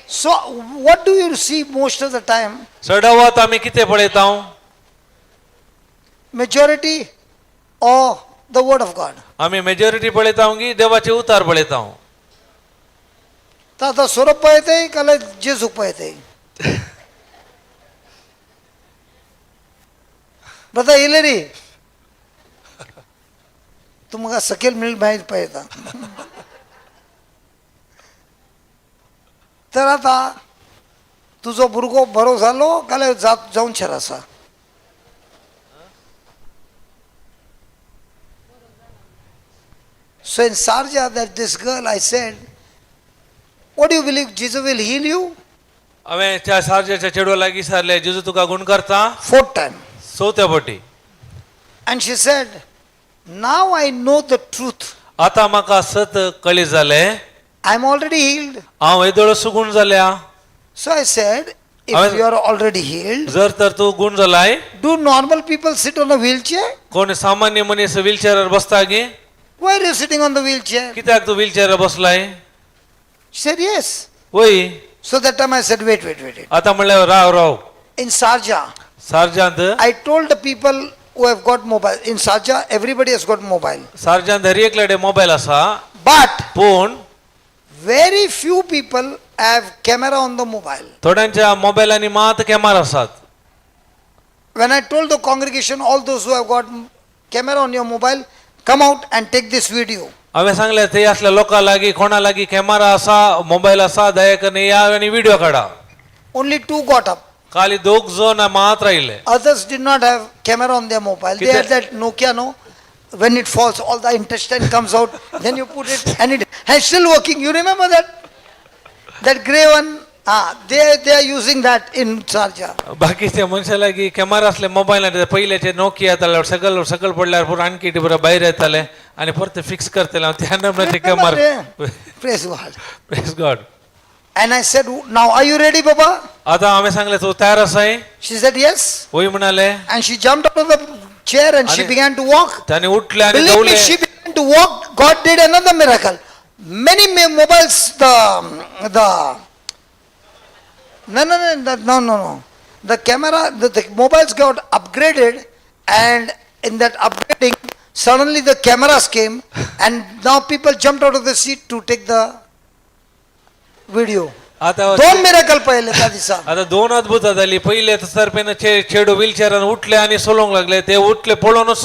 So, what do you see most of the time? चडावत आमी कितें पळयता? Majority or the word of God? आमी मेजॉरिटी पळयता की देवाचे उतार पळयता? तर आता सोरोप पळयतय काय जेजूक पळयतय? ब्रदर हिलरी, तूं म्हाका सकयल मेळ मागीर पळयता. तर आता तुजो भुरगो बरो जालो काय जात जावचेर आसा? So in Sharjah, that this girl, I said, "What do you believe? Jesus will heal you?" हांवें त्या सारजाच्या चेडवा लागीं विचारलें, जेजू तुका गुण करता? Fourth time. चवथ्या फावटी. And she said, "Now I know the truth. आतां म्हाका सत कळी जालें. I'm already healed." हांव येदोळ सुगूण जाल्या. So I said, "If you are already healed, जर तर तूं गुण जालाय, do normal people sit on a wheelchair? कोण सामान्य मनीस व्हीलचेरार बसता गे? Why are you sitting on the wheelchair?" कित्याक तूं व्हीलचेरार बसलाय? She said, "Yes." वय. So that time I said, "Wait, wait, wait, wait." आतां म्हणल्यार राव राव. In Sharjah, सार्जांत I told the people who have got mobile. In Sharjah, everybody has got mobile. सार्जांत हर एकल्याडे mobile आसा. But पूण very few people have camera on the mobile. थोड्यांच्या मोबायलांनी मात camera आसात. When I told the congregation, "All those who have got camera on your mobile, come out and take this video." हांवें सांगलें ते असल्या लोकां लागीं कोणा लागीं कॅमेरा आसा, मोबायल आसा, दया करून या आनी व्हिडिओ काडा. Only two got up. खाली दोग जण मात राहिले. Others did not have camera on their mobile. They had that Nokia, no? When it falls, all the intestine comes out. Then you put it and it and still working. You remember that? That grey one? Ah, they are using that in Sharjah. बाकीच्या मनशा लागीं camera आसले मोबायलान, पयल्याचे Nokia येताले, सकल सकल पडल्यार पुरो आणखी बरं भायर येताले आनी परते फिक्स करतले त्या नंबराचे Remember, camera. eh? Praise God. Praise God. And I said, "Now are you ready, Baba?" आता हांवें सांगलें, तूं तयार आसाय? She said, "Yes." वय म्हणाले. And she jumped out of the chair and she आणि- began to walk. त्याने उठले आणि Believe me, दवले. she began to walk. God did another miracle. Many mobiles, the no no no no no no no. The camera, the mobiles got upgraded, and in that upgrading, suddenly the cameras came, and now people jumped out of the seat to take the video. आता दोन miracle पहिले त्या दिसा. आता दोन अद्भुत जाली. पहिले तर सरपेन चेडू व्हीलचेअरान उठले आणि सोलोंक लागले. ते उठले पळोवनच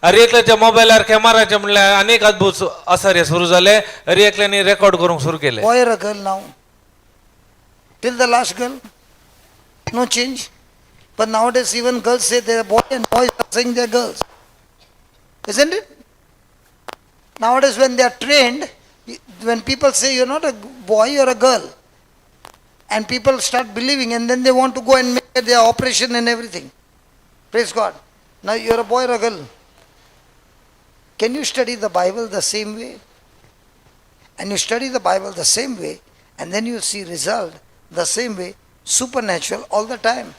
अरे एकल्याच्या मोबायलार कॅमेराचे म्हणल्यार अनेक अद्भुत आसारे सुरू जाले. अरे एकल्यानी रेकॉर्ड करूंक सुरू केले. Boy or a girl now? Till the last girl? No change. But nowadays even girls say they are boy and boys are saying they are girls. Isn't it? Nowadays when they are trained, when people say you're not a boy, you're a girl. And people start believing and then they want to go and make their operation and everything. Praise God. Now you're a boy or a girl. Can you study the Bible the same way? And you study the Bible the same way, and then you see result the same way, supernatural all the time.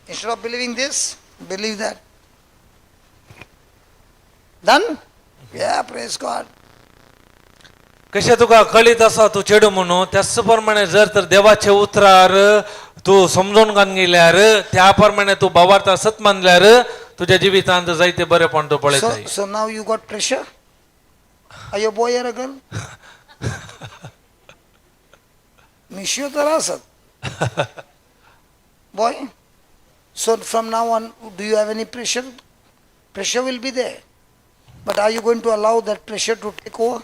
Instead of believing this, believe that. Done? Yeah, praise God. कशें तुका कळीत आसा तूं चेडूं म्हणून, त्याच प्रमाणे जर तर देवाचे उतरार तूं समजून घालून गेल्यार, त्या प्रमाणे तूं भावार्था सत मानल्यार तुज्या जिवितांत जायते बरेपण तूं So, पळयताय. so now you got pressure? Are you a boy or a girl? Michio तर आसत. Boy? So from now on, do you have any pressure? Pressure will be there. But are you going to allow that pressure to take over?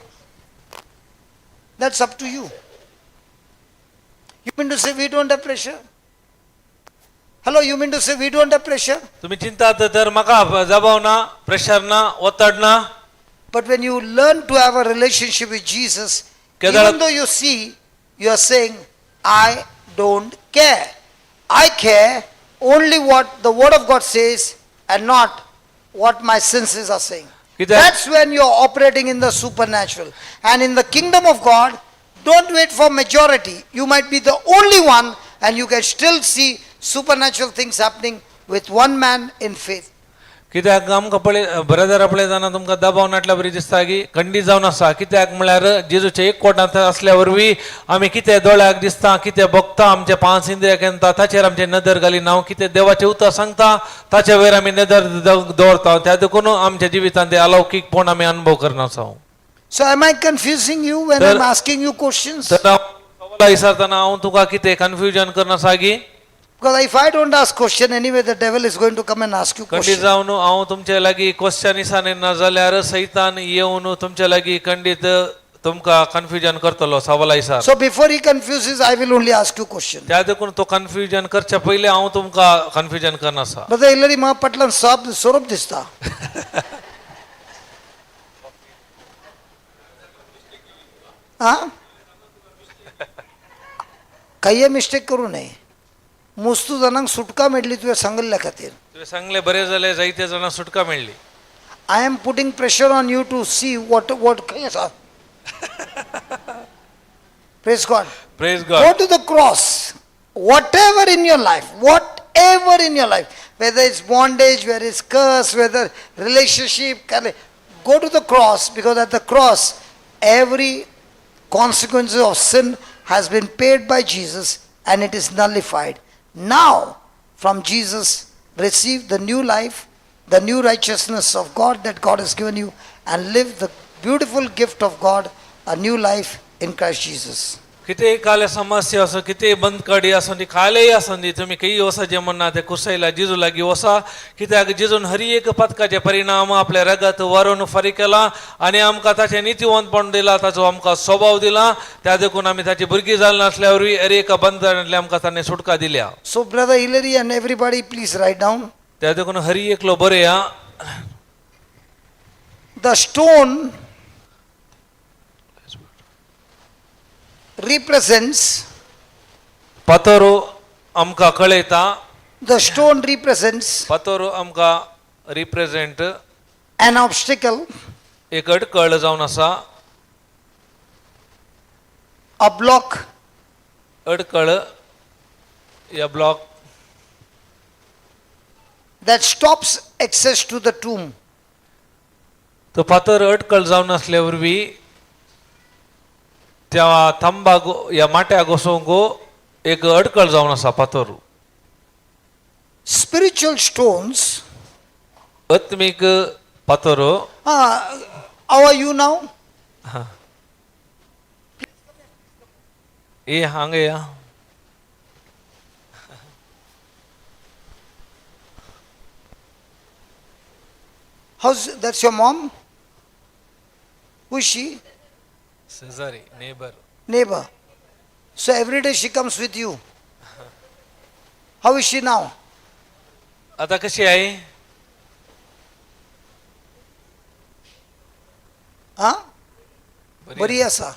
That's up to you. You mean to say we don't have pressure? Hello, you mean to say we don't have pressure? तुमी चिंतात तर म्हाका दबाव ना, pressure ना, ओतड ना. But when you learn to have a relationship with Jesus, Kedar- even though you see, you are saying, I don't care. I care only what the Word of God says and not what my senses are saying. कित्याक That's when you're operating in the supernatural. And in the kingdom of God, don't wait for majority. You might be the only one and you can still see supernatural things happening with one man in faith. कित्याक आमकां पळय ब्रदरा पळयतना तुमकां दबाव नाटल्या बरी दिसता की खंडीत जावन आसा. कित्याक म्हळ्यार जेजूचे एक कोटांत असल्या वरवीं आमी कितें दोळ्याक दिसता, कितें भोगता, आमचे पांच इंद्रियाक येता ताचेर आमचे नदर घालिना. कितें देवाचें उतर सांगता ताचे वयर आमी नदर दवरता. त्या देखून आमच्या जिवितांत ते अलौकीकपण आमी अनुभव करना आसा. So am I confusing you when Sir- I'm asking you questions? तर हांव सवालां विचारतना हांव तुका कितें कन्फ्युजन करना सागी? Because if I don't ask question anyway, the devil is going to come and ask you खंडीत question. जावन हांव तुमचे लागीं क्वेश्चन विचारिना जाल्यार सैतान येवन तुमचे लागीं खंडीत तुमकां कन्फ्युजन करतलो सवाला विचार. So before he confuses, I will only ask you question. त्या देखून तो कन्फ्युजन करच्या पयलीं हांव तुमकां कन्फ्युजन करना आसा. Brother Hillary, म्हाका पटलान साप सोरोप दिसता. हा, काही मिस्टेक करू नये. मुस्तू जाणांक सुटका मेळ्ळी तुवें सांगिल्ल्या खातीर. तुवें सांगलें बरें जालें, जायते जाणां सुटका मेळ्ळी. I am putting pressure on you to see what खंय आसा. Praise God. Praise Go God. To the cross. Whatever in your life, whatever in your life, whether it's bondage, whether it's curse, whether relationship, go to the cross, because at the cross, every consequence of sin has been paid by Jesus and it is nullified. Now, from Jesus, receive the new life, the new righteousness of God that God has given you, and live the beautiful gift of God, a new life in Christ Jesus. कितेंय काले समस्या आसूं, कितेंय बंदकडी आसूं ती, कालेय आसूं दी, तुमी खंय वचचें म्हणना ते कुसयला जेजू लागीं वसा. कित्याक जेजून हर एक पथकाचे परिणाम आपले रगत व्हरून फारीक केला आनी आमकां ताचें नितीवंतपण दिलां, ताचो आमकां स्वभाव दिला. त्या देखून आमी ताची भुरगीं जाल नासल्या वरवीं हर एका बंधनांतल्यान आमकां ताणें सुटका दिल्या. So, Brother Hillary and everybody, please write down. त्या देखून हरी एकलो बरया. The stone represents, फातर आमकां कळयता. The stone represents फातर आमकां रिप्रेजेंट an obstacle, एक अडकळ जावन आसा. A block, अडकळ या block. that stops access to the tomb. तो फातर अटकळ जावन आसल्या वरवीं त्या थांबाक ह्या माट्याक वचोंक एक अडकळ जावन आसा फातर. Spiritual stones. आत्मीक फातर. How are you now? ए हांगा या. How's that's your mom? Who is she? शेजारी, neighbour. Neighbor. So every day she comes with you. How is she now? आता कशी आहे? Huh? बरी आसा.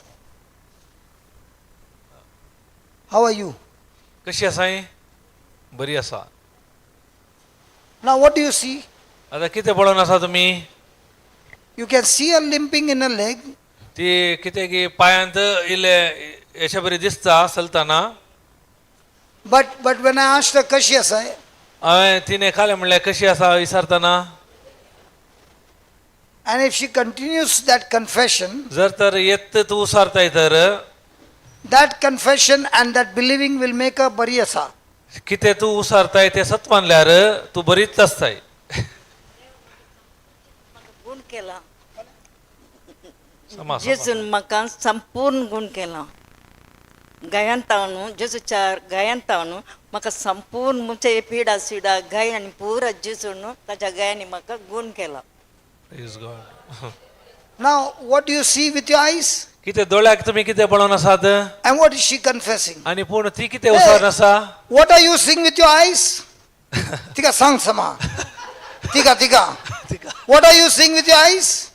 How are you? कशी आसा? बरी आसा. Now what do you see? आता कितें पळोवन आसा तुमी? You can see her limping in her leg. ती कितें की पायांत इल्ले अशे बरी दिसता चलतना. But when I asked her कशी आसा, हांवें तिणें खालें म्हणल्यार कशी आसा विचारतना, and if she continues that confession, जर तर येत तूं उसारताय तर that confession and that believing will make her बरी आसा. कितें तूं उसारताय तें सत मानल्यार तूं बरीच आसताय. गुण केला. समा समा. जेजून म्हाका संपूर्ण गुण केला. गायन तावनू जेजूच्या गायन तावनू म्हाका संपूर्ण मुचे पिडा सिडा गायन पुरा जेजून ताच्या गायांनी म्हाका गुण केला. Praise God. Now what do you see with your eyes? कितें दोळ्याक तुमी कितें पळोवन आसात? And what is she confessing? आनी पूण ती कितें उसार आसा? What are you seeing with your eyes? तिका सांग समा. तिका तिका. What are you seeing with your eyes?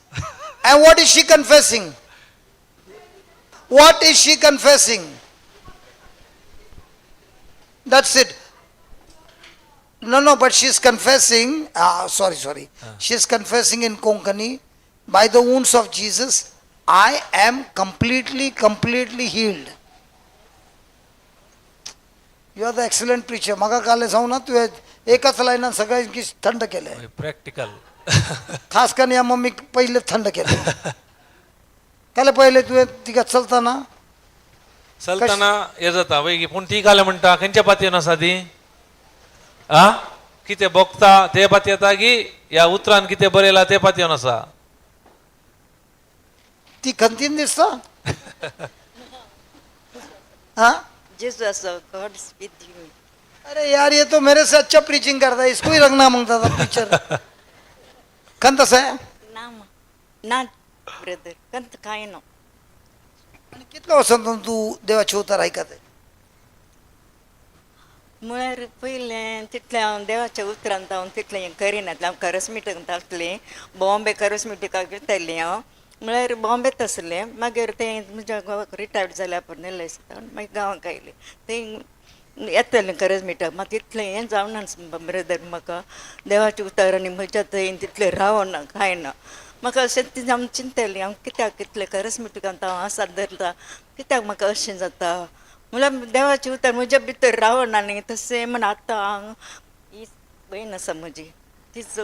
And what is she confessing? What is she confessing? That's it. No, no, but she's confessing. Sorry, sorry. She's confessing in Konkani, by the wounds of Jesus, I am completely, completely healed. You are the excellent preacher. म्हाका काल सांगू ना तुवें एकाच लायनान सगळ्यांकी थंड केलें. Practical. खास करून ह्या मम्मीक पयलें थंड केलें. काल पयलें तुवें तिका चलतना चलतना हें जाता वय, पूण ती घालें म्हणटा खंयच्या पातयेन आसा ती? आ कितें भोगता ते पातयेता की ह्या उतरान कितें बरयलां ते पातयेन आसा? ती खंतीन दिसता. हा, जेजू आसा, गॉड is with you. अरे यार, ये तो मेरे से अच्छा प्रीचिंग करता है, इसको ही रंगना मांगता था पिक्चर. खंत आसा? ना ना ब्रदर, कंत कांय ना. आनी कितलो वर्सां तूं देवाचें उतर आयकता? म्हळ्यार पयलें तितलें हांव देवाच्या उतरान हांव तितलें हें करिनातलें. हांव करस मिटींग आसलें, बॉम्बे करस मिटिंगाक वतालें हांव. म्हळ्यार बॉम्बेत आसलें. मागीर तें म्हज्या घोवाक रिटायर्ड जाल्या उपरांत एल I C मागीर गांवाक आयलें. तें येतालें करस मिटाक. मात तितलें हें जावना ब्रदर, म्हाका देवाच्या उतर आनी म्हज्या थंय तितलें रावना कांय ना. म्हाका अशें ती हांव चिंततालें, हांव कित्याक इतलें करस मिटिंगांत हांव आसा धरता, कित्याक म्हाका अशें जाता? म्हणल्यार देवाचें उतर म्हज्या भितर रावना न्ही तशें म्हण. आतां हांव ही भयण आसा म्हजी, तीच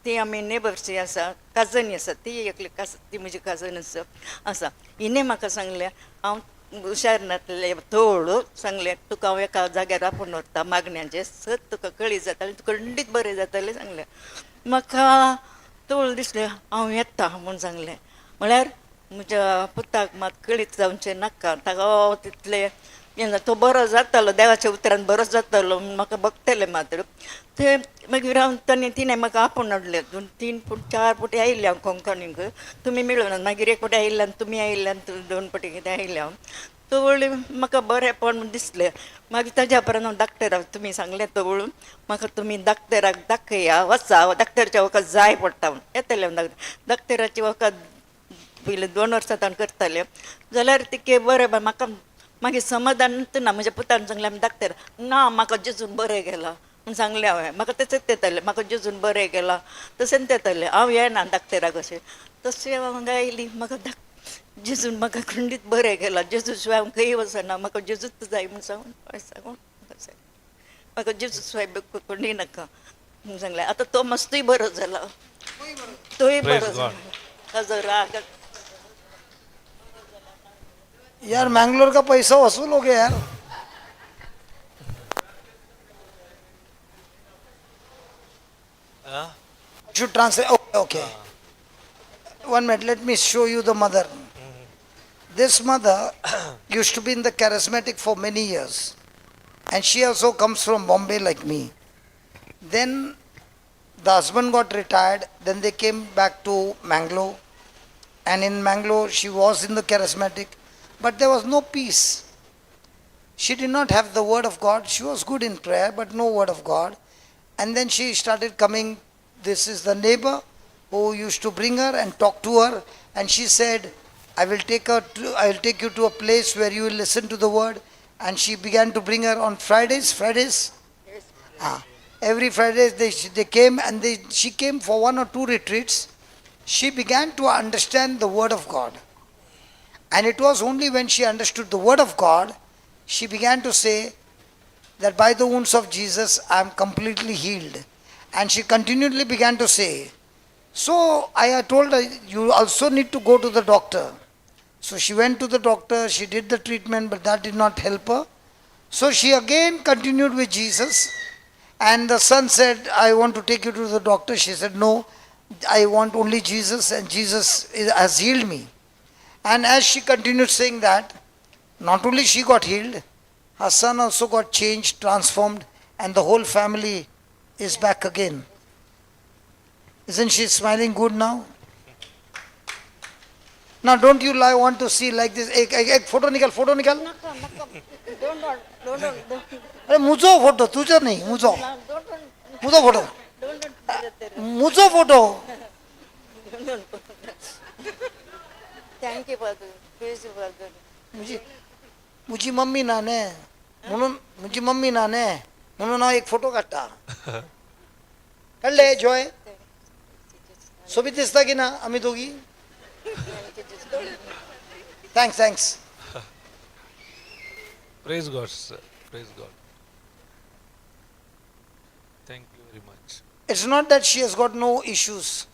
ती आमी नेबर्सी आसा, काजनी आसा ती एकली कास, ती म्हजी काजन आसा आसा. हिणें म्हाका सांगलें, हांव हुशार नासलें थोडो, सांगलें तुका हांव एका जाग्यार आपोवन व्हरता मागण्याचें, सत तुका कळी जातालें, तुका खंडीत बरें जातालें सांगलें. म्हाका तोळ दिसलें, हांव येता म्हूण सांगलें. म्हळ्यार म्हज्या पुताक मात कळीत जावचें नाका, ताका तितलें येना, तो बरो जातालो देवाच्या उतरान बरो जातालो म्हूण म्हाका भोगतलें मात्र ते. मागीर हांव ताणें तिणें म्हाका आपोवन हाडलें. दोन तीन फुट चार फावटी आयिल्लें हांव कोंकणीक, तुमी मेळून. मागीर एक फावटी आयिल्लें आनी तुमी आयिल्ले आनी दोन फावटी कितें आयिल्लें हांव. तवळ म्हाका बरेंपण दिसलें. मागीर ताज्या उपरांत हांव डाक्टराक तुमी सांगलें तवळ म्हाका तुमी डाक्टराक दाखया वचा, डाक्टरचें वखद जाय पडटा म्हूण. येतलें हांव डाक्टर डाक्टराचें वखद पयलीं 2 वर्सां ताण करतालें जाल्यार तिके बरें म्हाका मागीर समाधान ना. म्हज्या पुतान सांगलें आमी डाक्टर ना, म्हाका जेजून बरें गेलां म्हूण सांगलें हांवें. म्हाका तशेंच येतालें, म्हाका जेजून बरें गेलां तशेंच येतालें. हांव येना डाक्टराक अशें तशें हांव हांगा आयली. म्हाका जेजून म्हाका खंडीत बरें गेलां, जेजू शिवाय हांव खंय वचना, म्हाका जेजूच जाय म्हूण सांगून सांगून म्हाका जेजू शिवाय कोणी नाका. म्हणून सांगलें. आतां तो मास्तूय बरो जालो, तोय Praise बरो God. जालो. ताजो राग. यार, मैंगलोर का पैसा वसूल हो गया यार. Should translate. Okay, okay. 1 minute, let me show you the mother. This mother used to be in the charismatic for many years. And she also comes from Bombay like me. Then the husband got retired. Then they came back to Mangalore. And in Mangalore, she was in the charismatic. But there was no peace. She did not have the word of God. She was good in prayer, but no word of God. And then she started coming. This is the neighbor who used to bring her and talk to her. And she said, I will take you to a place where you will listen to the word. And she began to bring her on Fridays. Fridays? Ah, every Friday they came, and she came for one or two retreats. She began to understand the word of God. And it was only when she understood the word of God, she began to say that by the wounds of Jesus, I am completely healed. And she continually began to say, so I had told her, you also need to go to the doctor. So she went to the doctor, she did the treatment, but that did not help her. So she again continued with Jesus. And the son said, I want to take you to the doctor. She said, no, I want only Jesus, and Jesus has healed me. And as she continued saying that, not only she got healed, her son also got changed, transformed, and the whole family is back again. Isn't she smiling good now? Now don't you lie, want to see like this? एक एक एक photo निकाल, photo निकाल. नाका नाका, don't don't don't. अरे, मुझो photo, तुझो नाही, मुझो. Don't. मुझो फोटो. Don't. मुझो photo. Thank you father, please father. मुझी मुझी मम्मी ना ने म्हणून, मुझी मम्मी ना ने म्हणून हांव एक फोटो काडटा. काडले जॉय? सोबीत दिसता की ना आमी दोगी? Thanks, thanks. Praise God, sir. Praise God. Thank you very much. It's not that she has got no issues.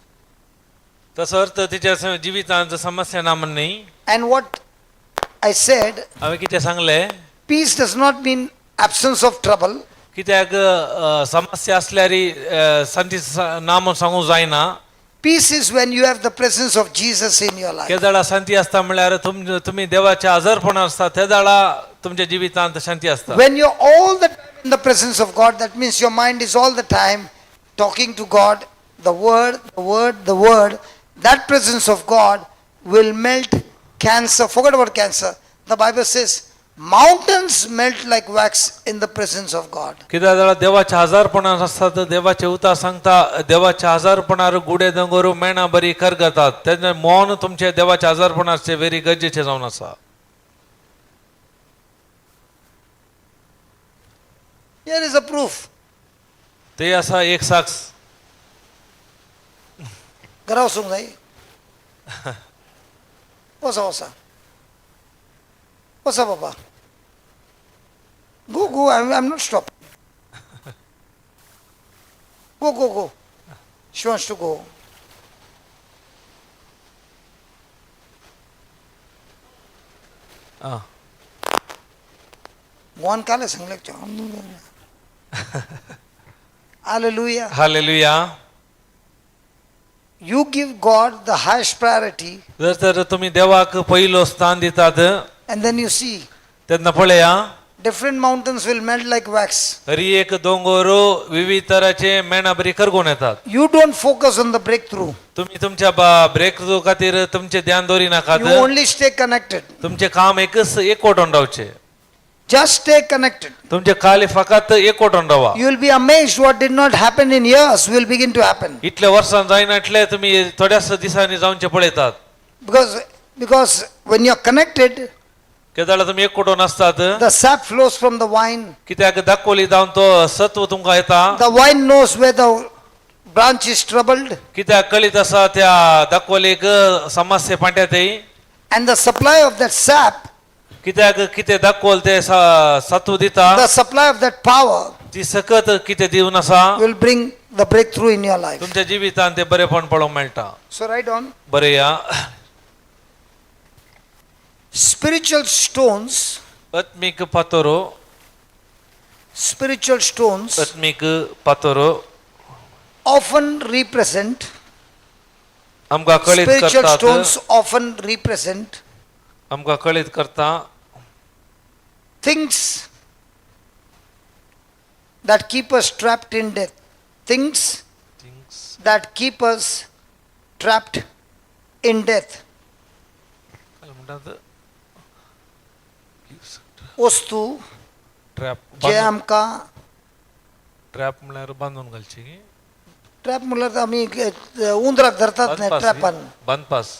तसो अर्थ तिच्या जिवितांत समस्या ना म्हण न्ही. And what I said, हांवें कितें सांगलें, peace does not mean absence of trouble. कित्याक समस्या आसल्यार शांती ना म्हूण सांगूंक जायना. Peace is when you have the presence of Jesus in your life. केदळा शांती आसता म्हणल्यार तुमी देवाच्या आजारपण आसता, तेदाळा तुमच्या जिवितांत शांती आसता. When you're all the time in the presence of God, that means your mind is all the time talking to God, the Word, the Word, the Word. That presence of God will melt cancer. Forget about cancer. The Bible says mountains melt like wax in the presence of God. कित्याक जाल्यार देवाच्या आजारपणान आसता तर देवाचे उतार सांगता, देवाच्या आजारपणार गुडे दोंगर मेणा बरी करगतात. तेन्ना मौन तुमचे देवाच्या आजारपणाचे वेरी गरजेचे जावन आसा. Here is a proof. ते आसा एक साक्ष. घरा वचूंक जाय. वचा, वचा, वचा बाबा. Go, go. I am not stop. Go, go, go. She wants to go. आं. गोवान काल सांगलें. Hallelujah. Hallelujah. You give God the highest priority, जर तर तुमी देवाक पयलो स्थान दितात, and then you see तेन्ना पळया, different mountains will melt like wax. Hari एक दोंगर विविध तराचे मेणा बरी करगून येतात. You don't focus on the breakthrough. तुम्ही तुमच्या ब्रेक खातीर तुमचे ध्यान दवरी नाकात. You only stay connected. तुमचे काम एकच एकवटून रावचे. Just stay connected. तुमचे खाली फकत एकवटून रावा. You will be amazed, what did not happen in years will begin to happen. इतले वर्सां जायना इतले तुमी थोड्याच दिसांनी जावचे पळयतात. Because when you're connected, केदाळा तुमी एकवटून आसतात, the sap flows from the vine. कित्याक दाखवली जावन तो सत्व तुमकां येता. The vine knows where the branch is troubled, कित्याक कळीत आसा त्या दाखवलेक समस्ये पांट्या ते. and the supply of that sap, कित्याक कितें दाखवल ते सत्व दिता, the supply of that power ती सकत कितें दिवन आसा will bring the breakthrough in your life. तुमच्या जिवितांत ते बरेपण पळोवंक मेळटा. So write on बरया. Spiritual stones, आत्मीक पातोरो. Spiritual stones आत्मीक पातोरो often represent, आमकां कळीत spiritual करतात. Stones often represent आमकां कळीत करता things that keep us trapped in death. Things that keep us trapped in death. काय म्हणटात? वस्तू ट्रॅप. जे आमकां ट्रॅप म्हणल्यार बांदून घालची की? ट्रॅप म्हणल्यार आमी उंदराक धरतात न्ही बांदपास ट्रॅपान. न्ही? बांदपास.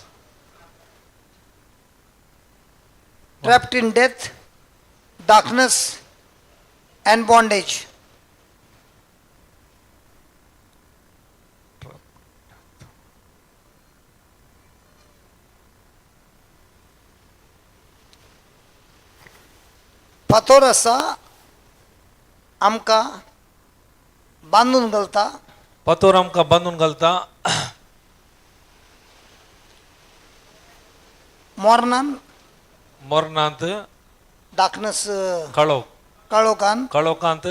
Trapped in death, darkness and bondage. फातोर आसा आमकां बांदून घालता. फातोर आमकां बांदून घालता. मोरनान, मरणांत, डार्कनस, काळोख, काळोखान काळोखांत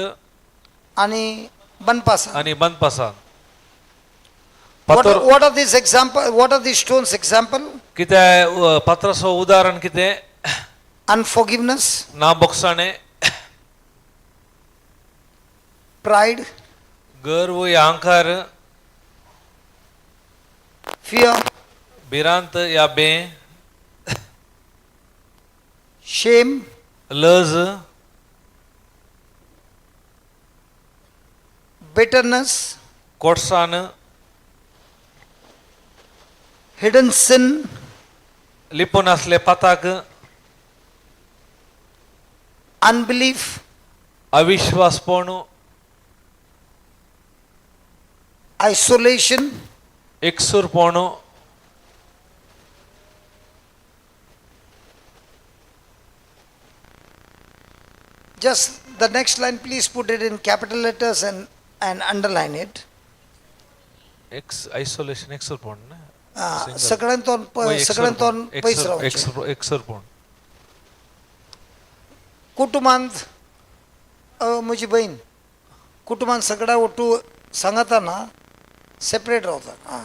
आनी बनपासान. आनी बांदपासान. What फातोर what are these example? What are these stones example? कितें पात्राचो उदाहरण कितें? Unforgiveness, ना बोगसाणें, pride, गर्व या अहंकार, fear, भिरांत या बे, shame, लज, bitterness, कोटसाण, hidden sin, लिपून आसले पाताक, unbelief, अविश्वासपण, isolation, एकसूरपण, Just the next line, please put it in capital letters and underline it. X isolation एकसूरपण. सगळ्यांतून सगळ्यांतून पयस रावचें. एकसूरपण. कुटुंबांत म्हजी बहीण कुटुंबांत सगळ्या ओटू सांगताना सेपरेट रावता आं.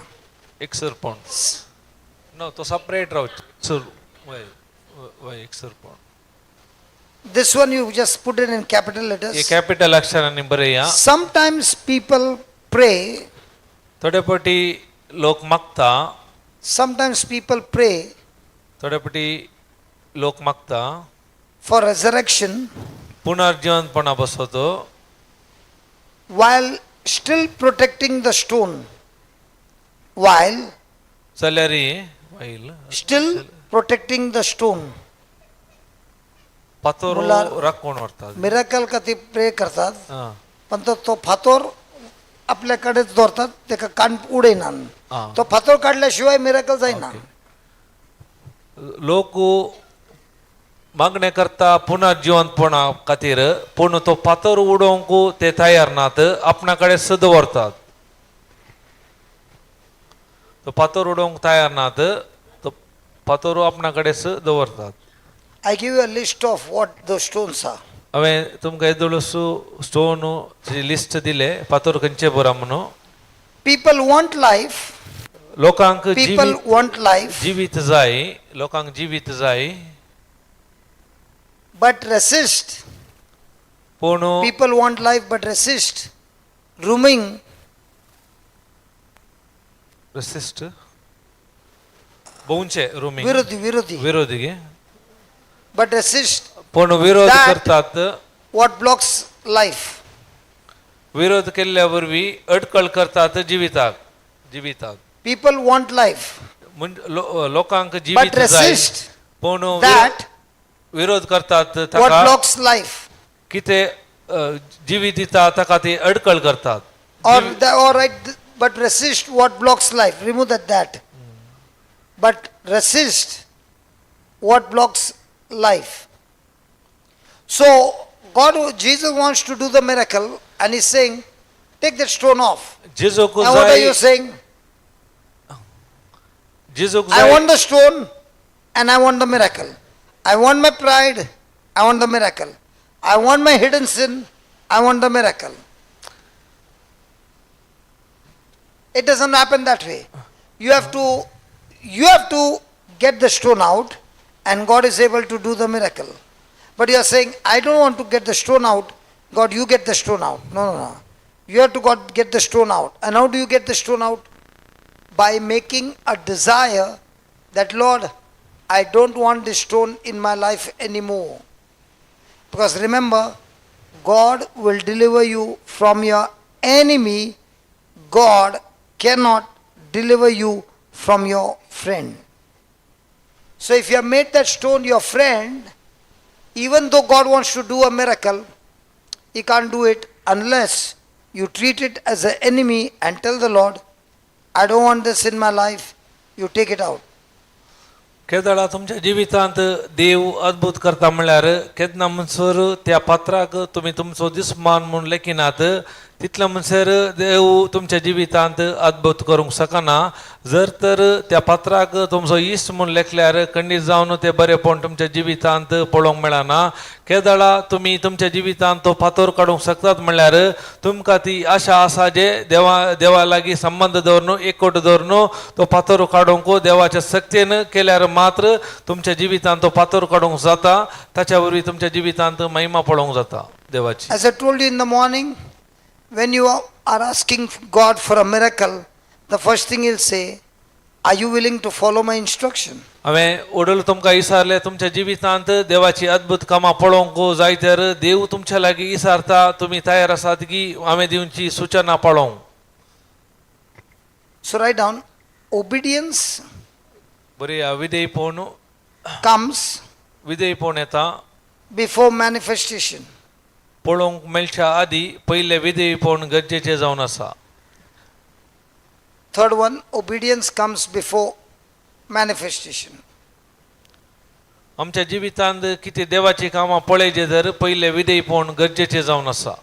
एकसूरपण नो तो सेपरेट रावचो एकसूर वय वय एकसूरपण. This one you just put it in capital hey letters. Capital अक्षरांनी बरया. Sometimes people pray, थोडे फावटी लोक मागता, sometimes people pray थोडे फावटी लोक मागता for resurrection पुनर्जिवंतपणा बसतो while still protecting the stone. While जाल्यार while still protecting the stone. फातोर मुलार- राखून व्हरतात. मिराकल खातीर प्रे करतात आं, पण तो तो फातोर आपल्याकडेच दवरतात, ताका कान उडयनात. आं. तो फातोर काडल्या शिवाय मिराकल जायना. लोक मागणें करता पुनर्जिवंतपणा खातीर पूण तो फातर उडोवंक ते तयार नात, आपणा कडेन सुद्दां दवरतात. तो फातर उडोवंक तयार नात, तो फातर आपणा कडेन दवरतात. I give you a list of what the stones are. हांवें तुमकां येदोळसो स्टोन लिस्ट दिले फातर खंयचे बरा म्हणून. People want life, लोकांक people जिवीत want life, जिवीत जाय, लोकांक जिवीत जाय, but resist. पूण People want life but resist rooming resist भोंवचे roaming विरोधी विरोधी विरोधी गे but resist पूण विरोध That- करतात what blocks life. विरोध केल्ल्या वरवीं अडकळ करतात जिविताक जिविताक. People want life म्हणजे लोकांक जिवीत but जाय resist पूण that विरोध करतात what ताका blocks life. कितें जिवीत दिता ताका ती अडकळ करतात. Or the, or right, but resist what blocks life. Remove that. But resist what blocks life. So God, Jesus wants to do the miracle, and he's saying, Take that stone off. जेजूक Now what are जाय you saying? जेजूक I जाय want the stone and I want the miracle. I want my pride, I want the miracle. I want my hidden sin, I want the miracle. It doesn't happen that way. You have to get the stone out and God is able to do the miracle. But you are saying, I don't want to get the stone out. God, you get the stone out. No, no, no. You have to God get the stone out. And how do you get the stone out? By making a desire that, Lord, I don't want this stone in my life anymore. Because remember, God will deliver you from your enemy. God cannot deliver you from your friend. So if you have made that stone your friend, even though God wants to do a miracle, he can't do it unless you treat it as an enemy and tell the Lord, I don't want this in my life, you take it out. केदळा तुमच्या जिवितांत देव अद्भुत करता म्हणल्यार केन्ना म्हणसर त्या पात्राक तुमी तुमचो दुस्मान म्हूण लेखिनात तितले म्हणसर देव तुमच्या जिवितांत अद्भुत करूंक शकना. जर तर त्या पात्राक तुमचो इश्ट म्हूण लेखल्यार खंडीत जावन ते बरेपण तुमच्या जिवितांत पळोवंक मेळना. केदळा तुमी तुमच्या जिवितांत तो फातोर काडूंक शकतात म्हणल्यार तुमकां ती आशा आसा जे देवा देवा लागीं संबंद दवरून एकवट दवरून तो फातोर काडूंक देवाच्या शक्तीन केल्यार मात्र तुमच्या जिवितांत तो फातोर काडूंक जाता. ताच्या वरवीं तुमच्या जिवितांत महिमा पळोवंक जाता देवाची. As I told you in the morning, when you are asking God for a miracle, the first thing He'll say, are you willing to follow my instruction? हांवें ओडल तुमकां विचारलें तुमच्या जिवितांत देवाची अद्भुत कामां पळोवंक जाय तर देव तुमच्या लागीं विचारता तुमी तयार आसात की हांवें दिवची सुचना पळोवंक. So write down, obedience बरी विधेयपण comes विधेयपण येता before manifestation. पळोवंक मेळच्या आदी पयलें विधेयपण गरजेचें जावन आसा. Third one, obedience comes before manifestation. आमच्या जिवितांत कितें देवाची कामां पळयचे तर पयलें विधेयपण गरजेचें जावन आसा.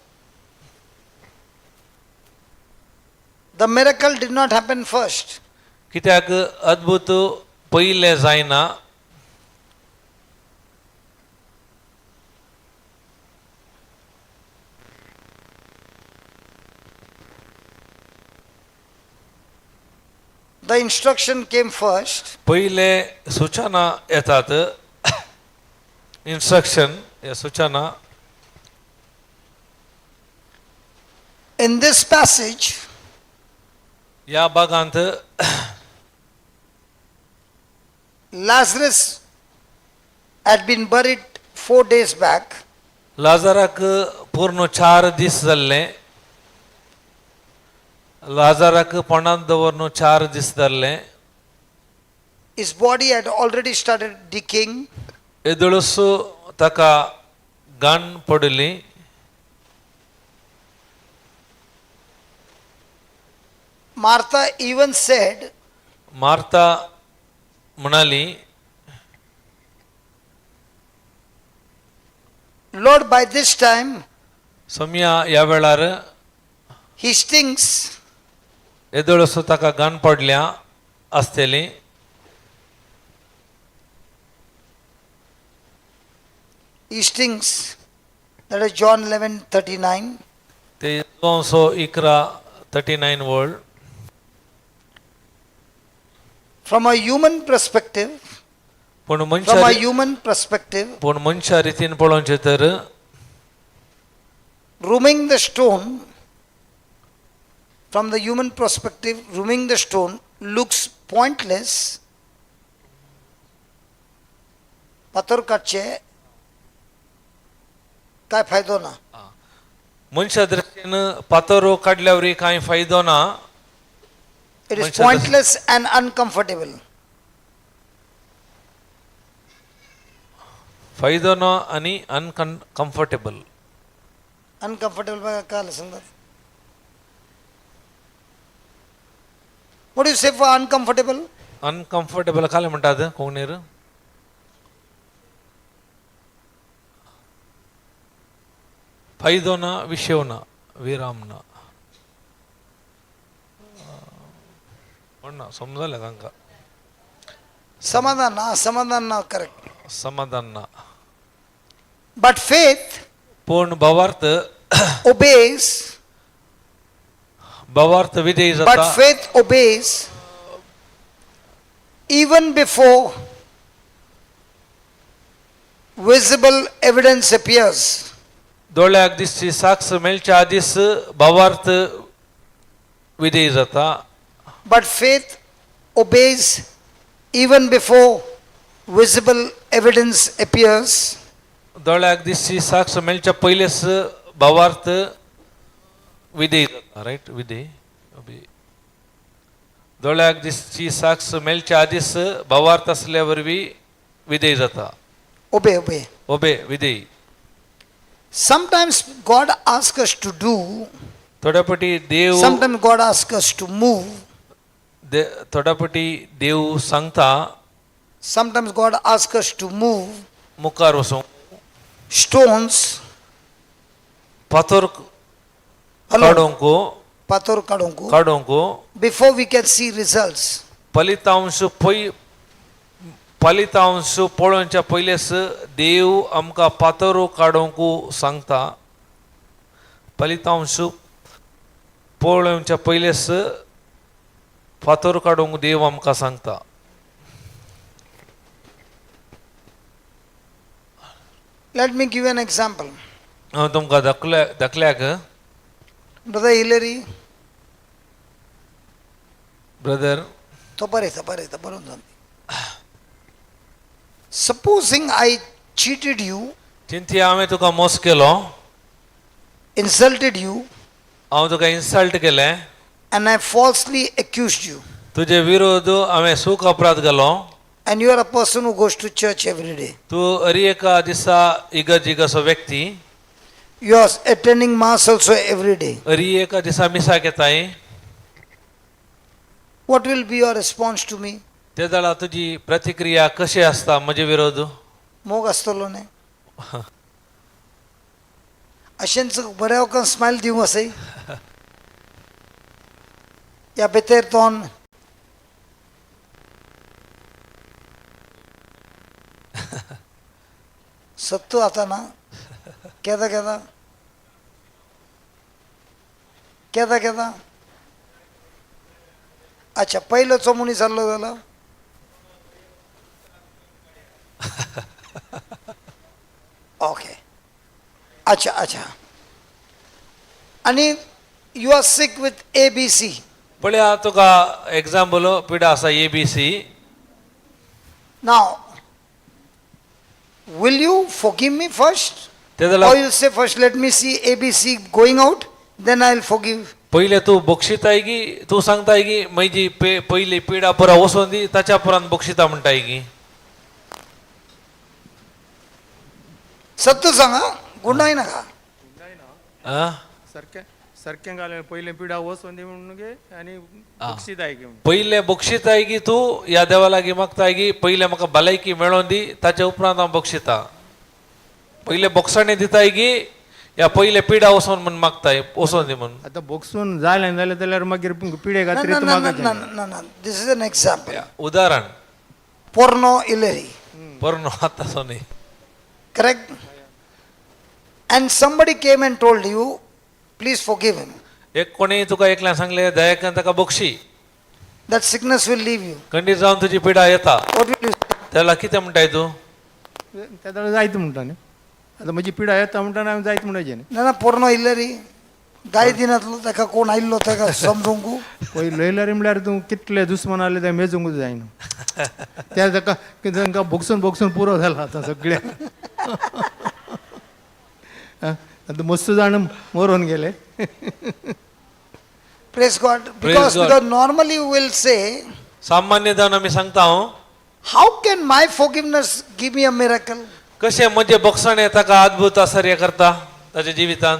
The miracle did not happen first. कित्याक अद्भुत पयलें जायना. The instruction came first. पयले सूचना येतात इन्स्ट्रक्शन या सूचना. In this passage, ह्या भागांत Lazarus had been buried 4 days back. लाजाराक पूर्ण चार दीस जाल्ले. लाजाराक पोणांत दवरून चार दीस जाल्ले. His body had already started decaying. येदोळूस ताका घाण पडिल्ली. Martha even said, Martha म्हणाली, Lord, by this time Soumya ह्या वेळार he stinks. येदोळूस ताका घाण पडल्या आसतली. He stinks. That is John 11:39. ते 11:39 word. From a human perspective, पूण from a मनशा human perspective, पूण मनशा रितीन पळोवचें तर removing the stone, from the human perspective, removing the stone looks pointless. फातर काडचे काय फायदो ना. मनशा दृश्टीन फातर काडल्यावर कांय फायदो ना. It is मनशा pointless and uncomfortable. फायदो ना आनी अनकम्फर्टेबल. अनकम्फर्टेबल बघा काय सांगतात. What do you say for uncomfortable? Uncomfortable काय म्हणटात कोंकणीर? फायदो ना विशेव ना विराम ना. कोण ना समजलें तांकां. समाधान ना, समाधान ना, करेक्ट. समाधान ना. But faith पूण भावार्थ obeys, भावार्थ विधेय but जाता. Faith obeys even before visible evidence appears. दोळ्याक दिसची साक्ष मेळच्या आदीच भावार्थ विधेय जाता. But faith obeys even before visible evidence appears. दोळ्याक दिसची साक्ष मेळच्या पयलींच भावार्थ विधेय जाता, रायट? विधेय अभि. दोळ्याक दिसची साक्ष मेळच्या आदीच भावार्थ आसल्या वरवीं विधेय जाता. Obey, obey. ओबे विधेय. Sometimes God asks us to do, थोड्या पटी देव sometimes God asks us to move, थोड्या पटी देव सांगता sometimes God asks us to move मुखार वचूंक stones. फातर Hello, काडूंक पातोर काडूंक काडूंक before we can see results. फलितांश पय फलितांश पळोवच्या पयलींच देव आमकां फातर काडूंक सांगता. फलितांश पळोवच्या पयलींच फातर काडूंक देव आमकां सांगता. Let me give you an example. हांव तुमकां दाखल्या दाखल्याक Brother Hillary, brother तो बरयता बरयता बरोवन जावन. Supposing I cheated you, चिंतया हांवें तुका मोस केलो, insulted you, हांव तुका इन्सल्ट केलें, and I falsely accused you, तुजे विरोध हांवें सूख अपराध घालो, and you are a person who goes to church every day. तूं हर एका दिसा इगर्जीक असो व्यक्ती, You are attending mass also every day. हर एका दिसा मिसाक येताय. What will be your response to me? ते जाल्यार तुजी प्रतिक्रिया कशी आसता म्हजे विरोध? मोग आसतलो न्ही? अशेंच बऱ्या वखान स्मायल दिवंक आसय या भितर तोन सत्तू आतां ना केदा केदा केदा केदा. अच्छा, पयलोचो मनीस आहलो जाल्यार ओके. अच्छा अच्छा. आनी you are sick with A B C. पळया तुका एग्जाम्पल पिडा आसा A B C. Now will you forgive me first ते or जाल्यार you say first let me see A B C going out, then I will forgive? पयलें तूं बक्षिताय की तूं सांगताय की म्हजी पे पयली पिडा पुरा वचोन दी ताच्या उपरांत बक्षिता म्हणटाय की? सत्य सांगा, गुंडाय नाका. आं? सारकें सारकें घालें पयलें पिडा वचोन दी म्हणून गे आनी बक्षिताय की म्हणून. पयलें बक्षिताय की तूं ह्या देवा लागीं मागताय की पयलें म्हाका भलायकी मेळोन दी ताच्या उपरांत हांव बक्षिता? पयलें बोगसाणे दिताय की या पयलें पिडा वचोन म्हूण मागताय वचोन दी म्हूण? आतां बक्षून जालें जालें जाल्यार मागीर पिडे ना खातीर ना तूं ना मागचें. ना ना ना, this is an example. उदाहरण. पोर्नो इलेरी. बरो आतां सो न्ही. Correct? And somebody came and told you, please forgive him. एक कोणी तुका एकल्यान सांगलें दयाकन ताका Bakshi, That sickness will leave you. खंडीत जावन तुजी पिडा येता. What will you say? त्याला कितें म्हणटाय तूं? त्या जाल्यार जायत म्हणटा न्ही, आतां म्हजी पिडा येता म्हणटा हांवें जायत म्हणपाचें न्ही. ना ना, पोर्नो इलेरी गाय दिनातलो ताका कोण आयिल्लो ताका समजूंक. पयलीं लयल्यार म्हणल्यार तूं कितले दुस्मान आसले ते मेजूंकूच जायना. त्या ताका तांकां बगसून बगसून पुरो जाला आतां सगळ्यांक. आतां मस्त जाण मरोन गेले. Praise God. Praise Because, God. Because normally we will say, सामान्य जावन आमी सांगता हांव, how can my forgiveness give me a miracle? कशें म्हजें बक्षाणें ताका अद्भुत आश्चर्य करता ताच्या जिवितांत?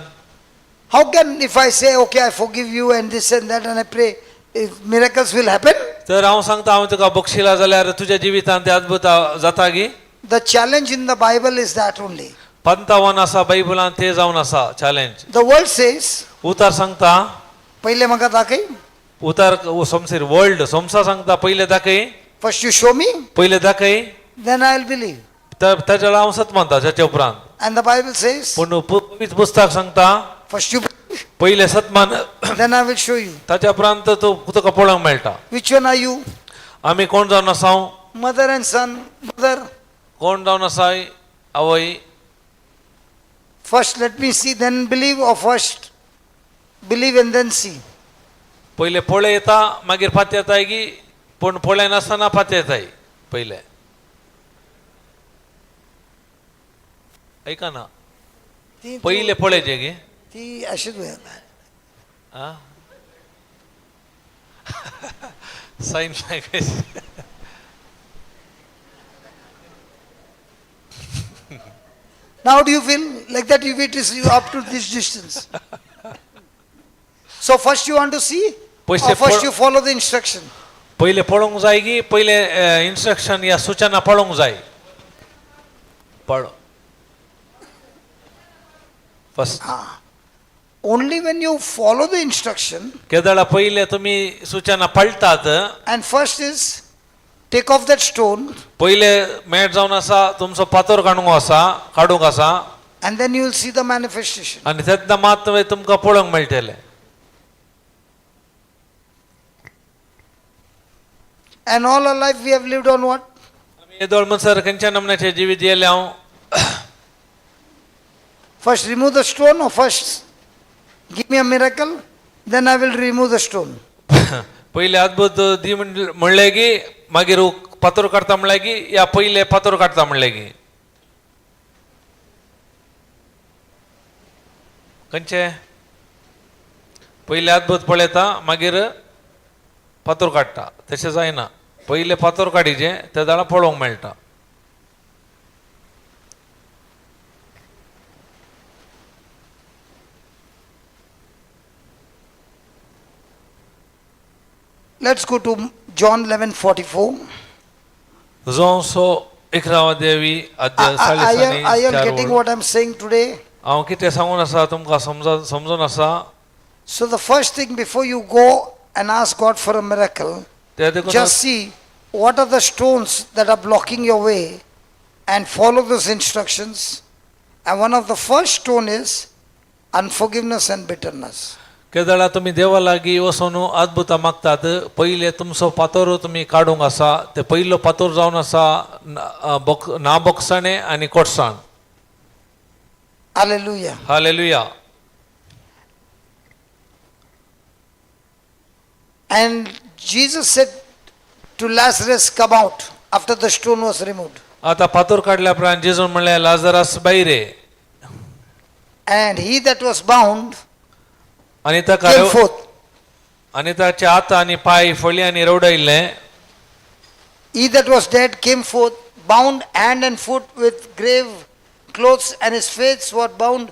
How can, if I say, okay, I forgive you and this and that, and I pray, if miracles will happen? तर हांव सांगता हांव तुका बक्षिला जाल्यार तुज्या जिवितांत तें अद्भुत जाता गी? The challenge in the Bible is that only. पंतावन आसा बायबलांत तें जावन आसा challenge. The world says, उतार सांगता पहिले म्हाका दाखय. उतार संवसार वर्ल्ड संवसार सांगता पयले दाखय First you show me, पयले दाखय then I'll believe. ताच्या हांव सत मानता ताच्या उपरांत. And the Bible says, पूण पवित्र पुस्तक सांगता first you believe, पयले सत मान then I will show you. ताच्या उपरांत तूं तुका पळोवंक मेळटा. Which one are you? आमी कोण जावन आसा? Mother and son, mother. कोण जावन आसाय? आवय. First let me see, then believe, or first believe and then see. पयले पळय येता मागीर फात येताय की पूण पळय नासतना फात येताय पयले. ऐका ना ती पयले पळयचे की ती अशीच होईल. आ sign language. Now do you feel like that if it is you up to this distance? So first you want to see, पयशे or first पळ- you follow the instruction? पयले पळोवंक जाय की पयले इन्स्ट्रक्शन या सुचना पळोवंक जाय? पळ first. Only when you follow the instruction, केदळा पयले तुमी सुचना पळटात. And first is take off that stone, पयले मेट जावन आसा तुमचो पातोर काडूंक आसा काडूंक आसा and then you will see the manifestation. आनी तेन्ना मात तुमकां पळोवंक मेळटलें. And all our life we have lived on what? आमी येदोळ म्हणसर खंयच्या नमन्याचें जिवीत जियेलें हांव? First remove the stone, or first give me a miracle, then I will remove the stone. पयले अद्भुत दी म्हणलें की मागीर पातोर काडटा म्हणलें की या पयले पातोर काडटा म्हणलें की खंयचे पयले अद्भुत पळयता मागीर पातोर काडटा तशें जायना. पयले पातोर काडीचे ते जाणां पळोवंक मेळटा. Let's go to John 11:44. जोंसो इकरावा देवी अध्याय चाळीस आनी Are you चार getting ओळ. what I'm saying today? हांव कितें सांगून आसा तुमकां समजून आसा? So the first thing before you go and ask God for a miracle, ते देखून just see what are the stones that are blocking your way and follow those instructions. And one of the first stone is unforgiveness and bitterness. केदळा तुमी देवा लागीं वचून अद्भुतां मागतात पयले तुमचो पातोर तुमी काडूंक आसा ते पयलो पातोर जावन आसा ना बोगसाणें आनी कोटसाण. Hallelujah. Hallelujah. And Jesus said to Lazarus, "Come out," after the stone was removed. आतां पातोर काडल्या उपरांत जेजून म्हणलें लाजरास भायर ये. And he that was bound आनी ताका came forth. आनी ताचे हात आनी पांय फळी आनी रवडायल्ले. He that was dead came forth, bound hand and foot with grave clothes, and his face was bound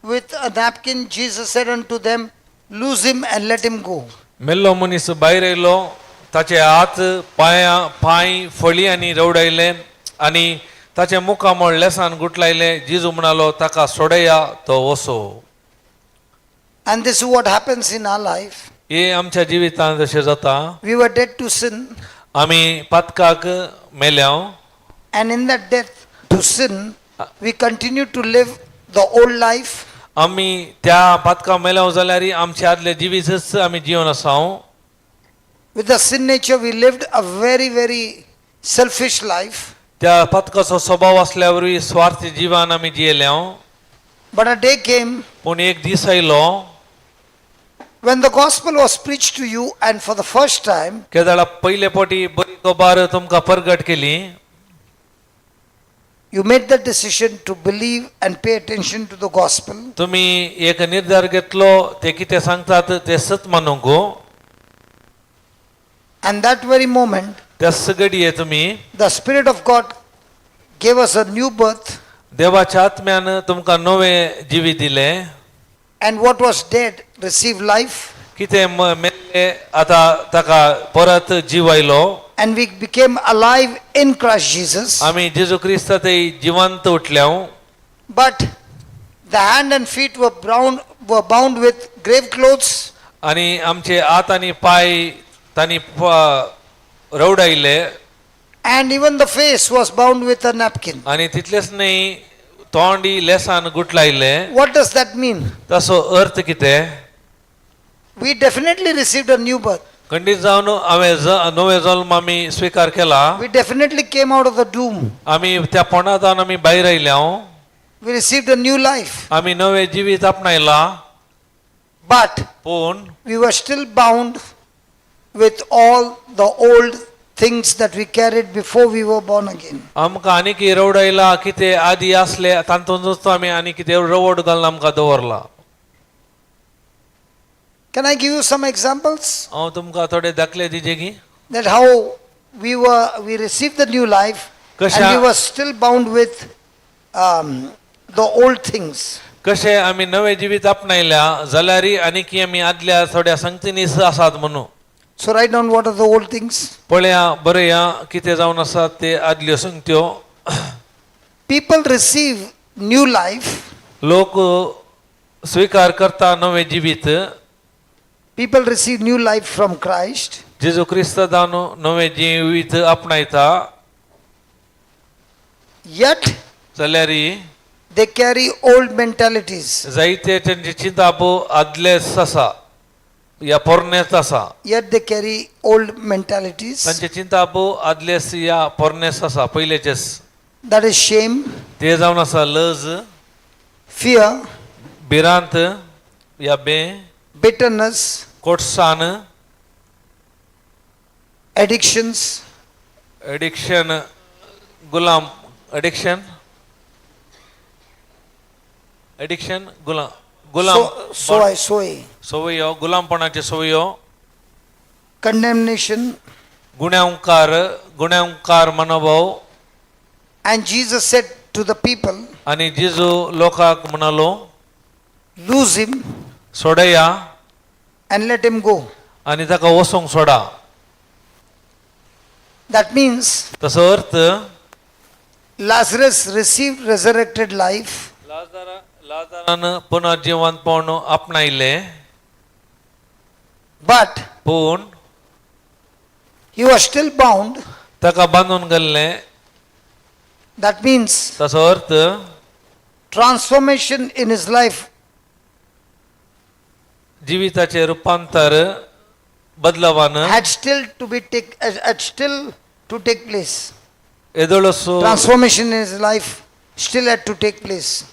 with a napkin. Jesus said unto them, "Loose him and let him go." मेल्लो मनीस भायर येयलो ताचे हात पांया पांय फळी आनी रवडायले आनी ताचें मुखामळ लेसान गुटलायलें. जेजू म्हणालो ताका सोडया तो वसो. And this is what happens in our life. हे आमच्या जिवितांत अशें जाता. We were dead to sin, आमी पातकाक मेल्या and in that death to sin, we continue to live the old life. आमी त्या पातका मेल्या जाल्यार आमचे आदले जिवीतच आमी जिवन आसा. With the sin nature, we lived a very, very selfish life. त्या पातकाचो स्वभाव असल्या वरवीं स्वार्थी जिवन आमी जियेल्या. But a day came पूण एक दीस आयलो when the gospel was preached to you, and for the first time, केदळा पयले फावटी बरी खबर तुमकां परगट केली. you made the decision to believe and pay attention to the gospel. तुमी एक निर्धार घेतलो ते कितें सांगतात ते सत मानूंक. And that very moment, त्याच घडये तुमी the Spirit of God gave us a new birth, देवाच्या आत्म्यान तुमकां नवें जिवीत दिलें. And what was dead received life, कितें मेल्लें आतां ताका परत जीव आयलो. And we became alive in Christ Jesus. आमी जेजू क्रिस्ता ते जिवंत उठल्या. But the hand and feet were bound with grave clothes. आनी आमचे हात आनी पांय तांणी रवडायले. And even the face was bound with a napkin. आनी तितलेच न्ही तोंडी लेसान गुटलायले. What does that mean? ताचो अर्थ कितें? We definitely received a new birth. खंडीत जावन हांवें नवें जल्म आमी स्विकार केला. We definitely came out of the doom. आमी त्या फोंडांत आमी भायर आयल्या. We received a new life. आमी नवें जिवीत आपणायलां. But पूण we were still bound with all the old things that we carried before we were born again. आमकां आनी कितें रवडायला कितें आदी आसले तातूंतच आमी आनी कितें रवड घालून आमकां दवरला. Can I give you some examples? हांव तुमकां थोडे दाखले दिजे की That how we received the new life and we were still bound with the old things. कशें आमी नवें जिवीत आपणायल्या जाल्यार आनी की आमी आदल्या थोड्या संगतीनीच आसात म्हणून. So write down what are the old things. पळया बरया कितें जावन आसात ते आदल्यो संगत्यो. People receive new life. लोक स्विकार करता नवें जिवीत. People receive new life from Christ. जेजू क्रिस्तान नवें जिवीत आपणायता. Yet जाल्यार they carry old mentalities. जायते तेंचे चिंताप आदलेच आसा या पोरणेच आसा. Yet they carry old mentalities. तांचे चिंताप आदलेच या पोरणेच आसा पयलेचेच. That is shame, ते जावन आसा लज, fear, भिरांत या बे, bitterness, कोटसाण, addictions, addiction गुलाम एडिक्शन एडिक्शन गुलाम गुलाम so I soy, संवयो गुलामपणाच्यो संवयो, condemnation. गुन्यांवकार गुन्यांवकार मनोभाव. And Jesus said to the people, आनी जेजू लोकांक म्हणालो, "Loose him सोडया and let him go." आनी ताका वचूंक सोडा. That means तसो अर्थ Lazarus received resurrected life, लाजारान पुनर्जिवंतपण आपणायलें, but पूण he was still bound. ताका बांदून गेल्लें. That means ताचो अर्थ transformation in his life जिविताचें रुपांतर बदलावान had still to take place. येदोळसो Transformation in his life still had to take place.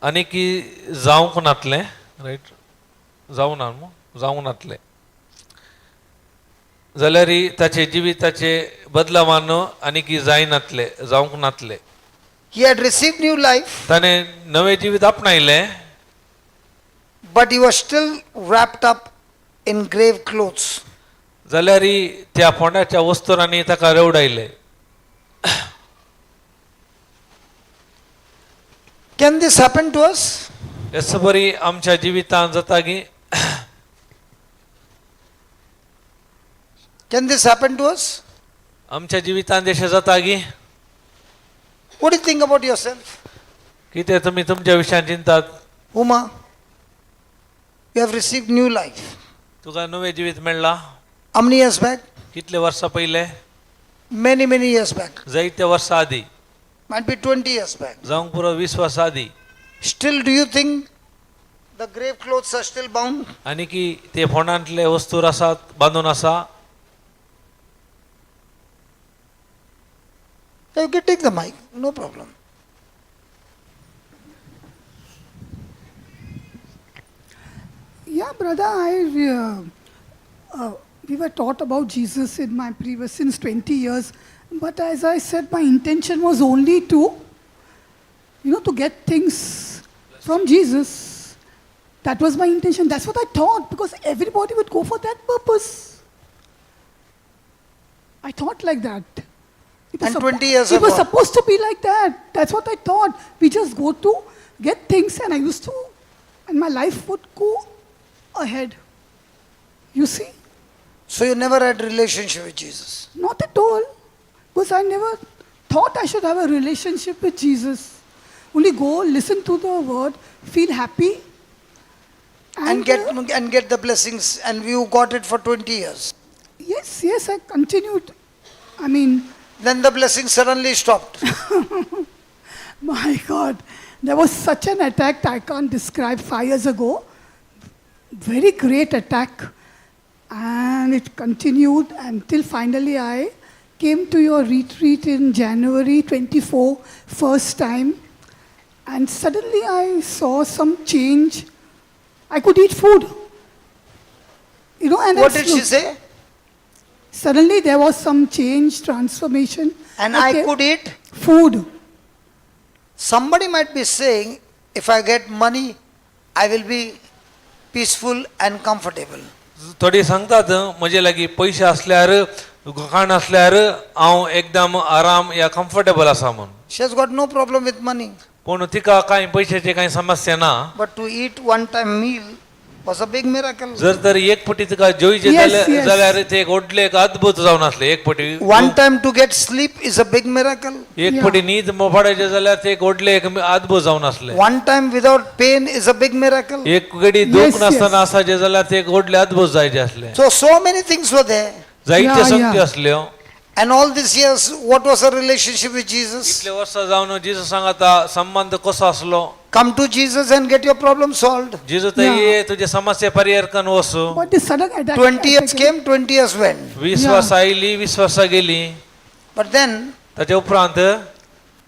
आनी की जावंक नातलें रायट जावं ना न्हू जावंक नातलें जाल्यार ताचे जिविताचे बदलावान आनी की जायनातले जावंक नातले. He had received new life, ताणें नवें जिवीत आपणायलें, but he was still wrapped up in grave clothes. जाल्यार त्या फोंडाच्या वस्तुरांनी ताका रेवडायलें. Can this happen to us? हेच बरी आमच्या जिवितांत जाता की? Can this happen to us? आमच्या जिवितांत अशें जाता की? What do you think about yourself? कितें तुमी तुमच्या विशयान चिंतात? Uma, you have received new life. तुका नवें जिवीत मेळ्ळां. How many years back? कितले वर्सां पयलें? Many, many years back. जायते वर्सां आदीं. Might be 20 years back. जावंक पुरो 20 वर्सां आदीं. Still, do you think the grave clothes are still bound? आनी की ते फोंडांतले वस्तूर आसात बांदून आसा? You can take the mic, no problem. Yeah, brother, we were taught about Jesus in my previous, since 20 years. But as I said, my intention was only to get things from Jesus. That was my intention. That's what I thought, because everybody would go for that purpose. I thought like that. It was And 20 years It was ago. supposed to be like that. That's what I thought. We just go to get things, and I used to, and my life would go ahead. You see? So you never had relationship with Jesus. Not at all. Because I never thought I should have a relationship with Jesus. Only go, listen to the word, feel happy. And get the blessings, and you got it for 20 years. Yes, yes, I continued. I mean, Then the blessing suddenly stopped. my God, there was such an attack I can't describe 5 years ago. Very great attack. And it continued until finally I came to your retreat in January 24, first time. And suddenly I saw some change. I could eat food. And I What did she slow- say? Suddenly there was some change, transformation. And I Okay. could eat. Food. Somebody might be saying, if I get money, I will be peaceful and comfortable. थोडी सांगतात म्हजे लागीं पयशे आसल्यार खाण आसल्यार हांव एकदम आराम या कम्फर्टेबल आसा म्हूण. She has got no problem with money. पूण तिका कांय पयशाची कांय समस्या ना. But to eat one time meal was a big miracle. जर तर एक पटी तिका जेवचे जाल्यार ते एक व्हडलें एक अद्भुत जावन आसलें एक पटी. One time to get sleep is a big miracle. एक पटी न्हीद पडायचें जाल्यार ते एक व्हडलें एक अद्भुत जावन आसलें. One time without pain is a big miracle. एक घडी दूख नासतना आसाचें जाल्यार ते एक व्हडलें अद्भुत जायचें आसलें. So many things were there. जायत्यो संगत्यो आसल्यो. And all these years, what was her relationship with Jesus? इतले वर्सां जावन जेजू सांगाता संबंद कसो आसलो? Come to Jesus and get your problem solved. जेजू थंय ये तुजे समस्या परिहार करून Vasu. But the sudden attack. 20 years attack- came, 20 years went. 20 वर्सां आयली, 20 वर्सां गेली. But then ताच्या उपरांत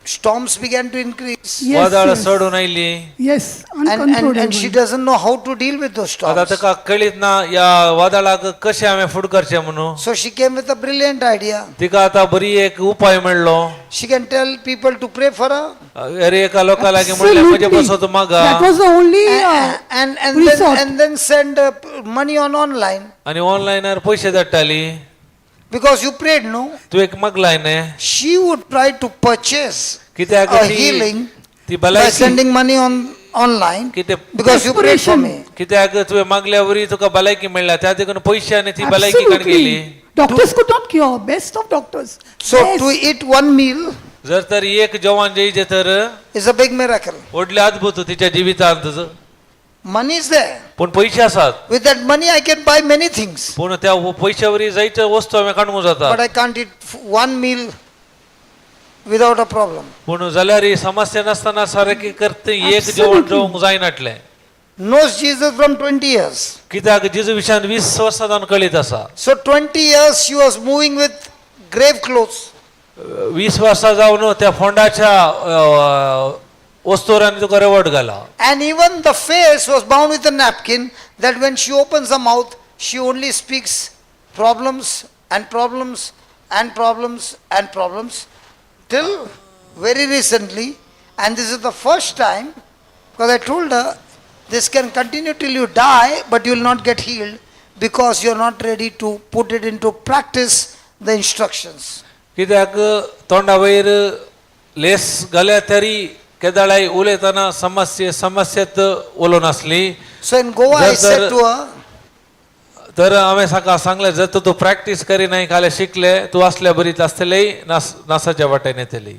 storms began to increase. वादळां चडून आयली. Yes, And she uncontrollable. Doesn't know how to deal with those आतां storms. ताका कळीत ना ह्या वादळाक कशें हांवें फुड करचें म्हणून. So she came with a brilliant idea. तिका आतां बरी एक उपाय मेळ्ळो. She can tell people to pray for her. अरे एका लोकां लागीं म्हणलें म्हजे Absolutely. पासत मागा. That was the only And then, resort. and then send money on online. आनी ऑनलायनार पयशे धाडटाली. Because you prayed, no? तूं एक मागलाय न्ही. She would try to purchase कित्याक a ती healing ती by भलायकी sending money on online कितें because you prayed for Desperation. me. कित्याक तुवें मागल्या वरी तुका भलायकी मेळ्ळ्या त्या देखून पयशे आनी ती भलायकी काडून गेली. Absolutely. Doctors could not cure. Best of doctors. So Best. To eat one meal जर तर एक जेवण जेयचें तर is a big miracle. व्हडलें अद्भुत तिच्या जिवितांत. Money is there. पूण पयशे आसात. With that money, I can buy many things. पूण त्या पयशा वरी जायत्यो वस्तू हांवें काडूंक जाता. But I can't eat one meal without a problem. पूण जाल्यार ही समस्या नासतना सारकी करते एक जेवण जेवंक जायनाटलें. Knows Jesus from 20 years. कित्याक जेजू विशयान 20 वर्सां जावन कळीत आसा. So 20 years she was moving with grave clothes. 20 वर्सां जावन त्या फोंडाच्या वस्तूरांनी तुका रेवट घाला. And even the face was bound with a napkin that when she opens her mouth, she only speaks problems and problems and problems and problems till very recently. And this is the first time, because I told her, this can continue till you die, but you will not get healed because you are not ready to put it into practice the instructions. कित्याक तोंडा वयर less घाल्या तरी केदाळाय उलयतना समस्ये समस्येत उलोवन आसली. So in Goa, I जर said तर to her, तर हांवें साका सांगलें जर तूं प्रॅक्टीस करिनाय काल्यार शिकले तूं असल्या बरीत आसतलेय नास नासाच्या वाटेन येतली.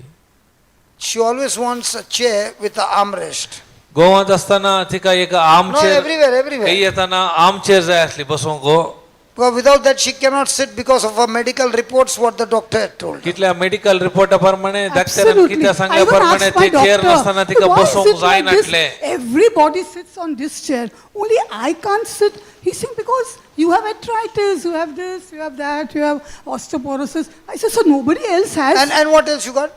She always wants a chair with an armrest. गोवांत आसतना तिका एक No, armchair everywhere, everywhere. खंय येतना आर्मचेर जाय आसली बसूंक. Because without that, she cannot sit because of her medical reports, what the doctor had told her. कितल्या मेडिकल रिपोर्टा प्रमाणे डॉक्टरान Absolutely. कितें I सांगल्या even प्रमाणे asked my ते चेर doctor, नासतना तिका why is बसूंक it like this? जायनाटलें. Everybody sits on this chair. Only I can't sit. He's saying, because you have arthritis, you have this, you have that, you have osteoporosis. I said, so nobody else has And what else you got?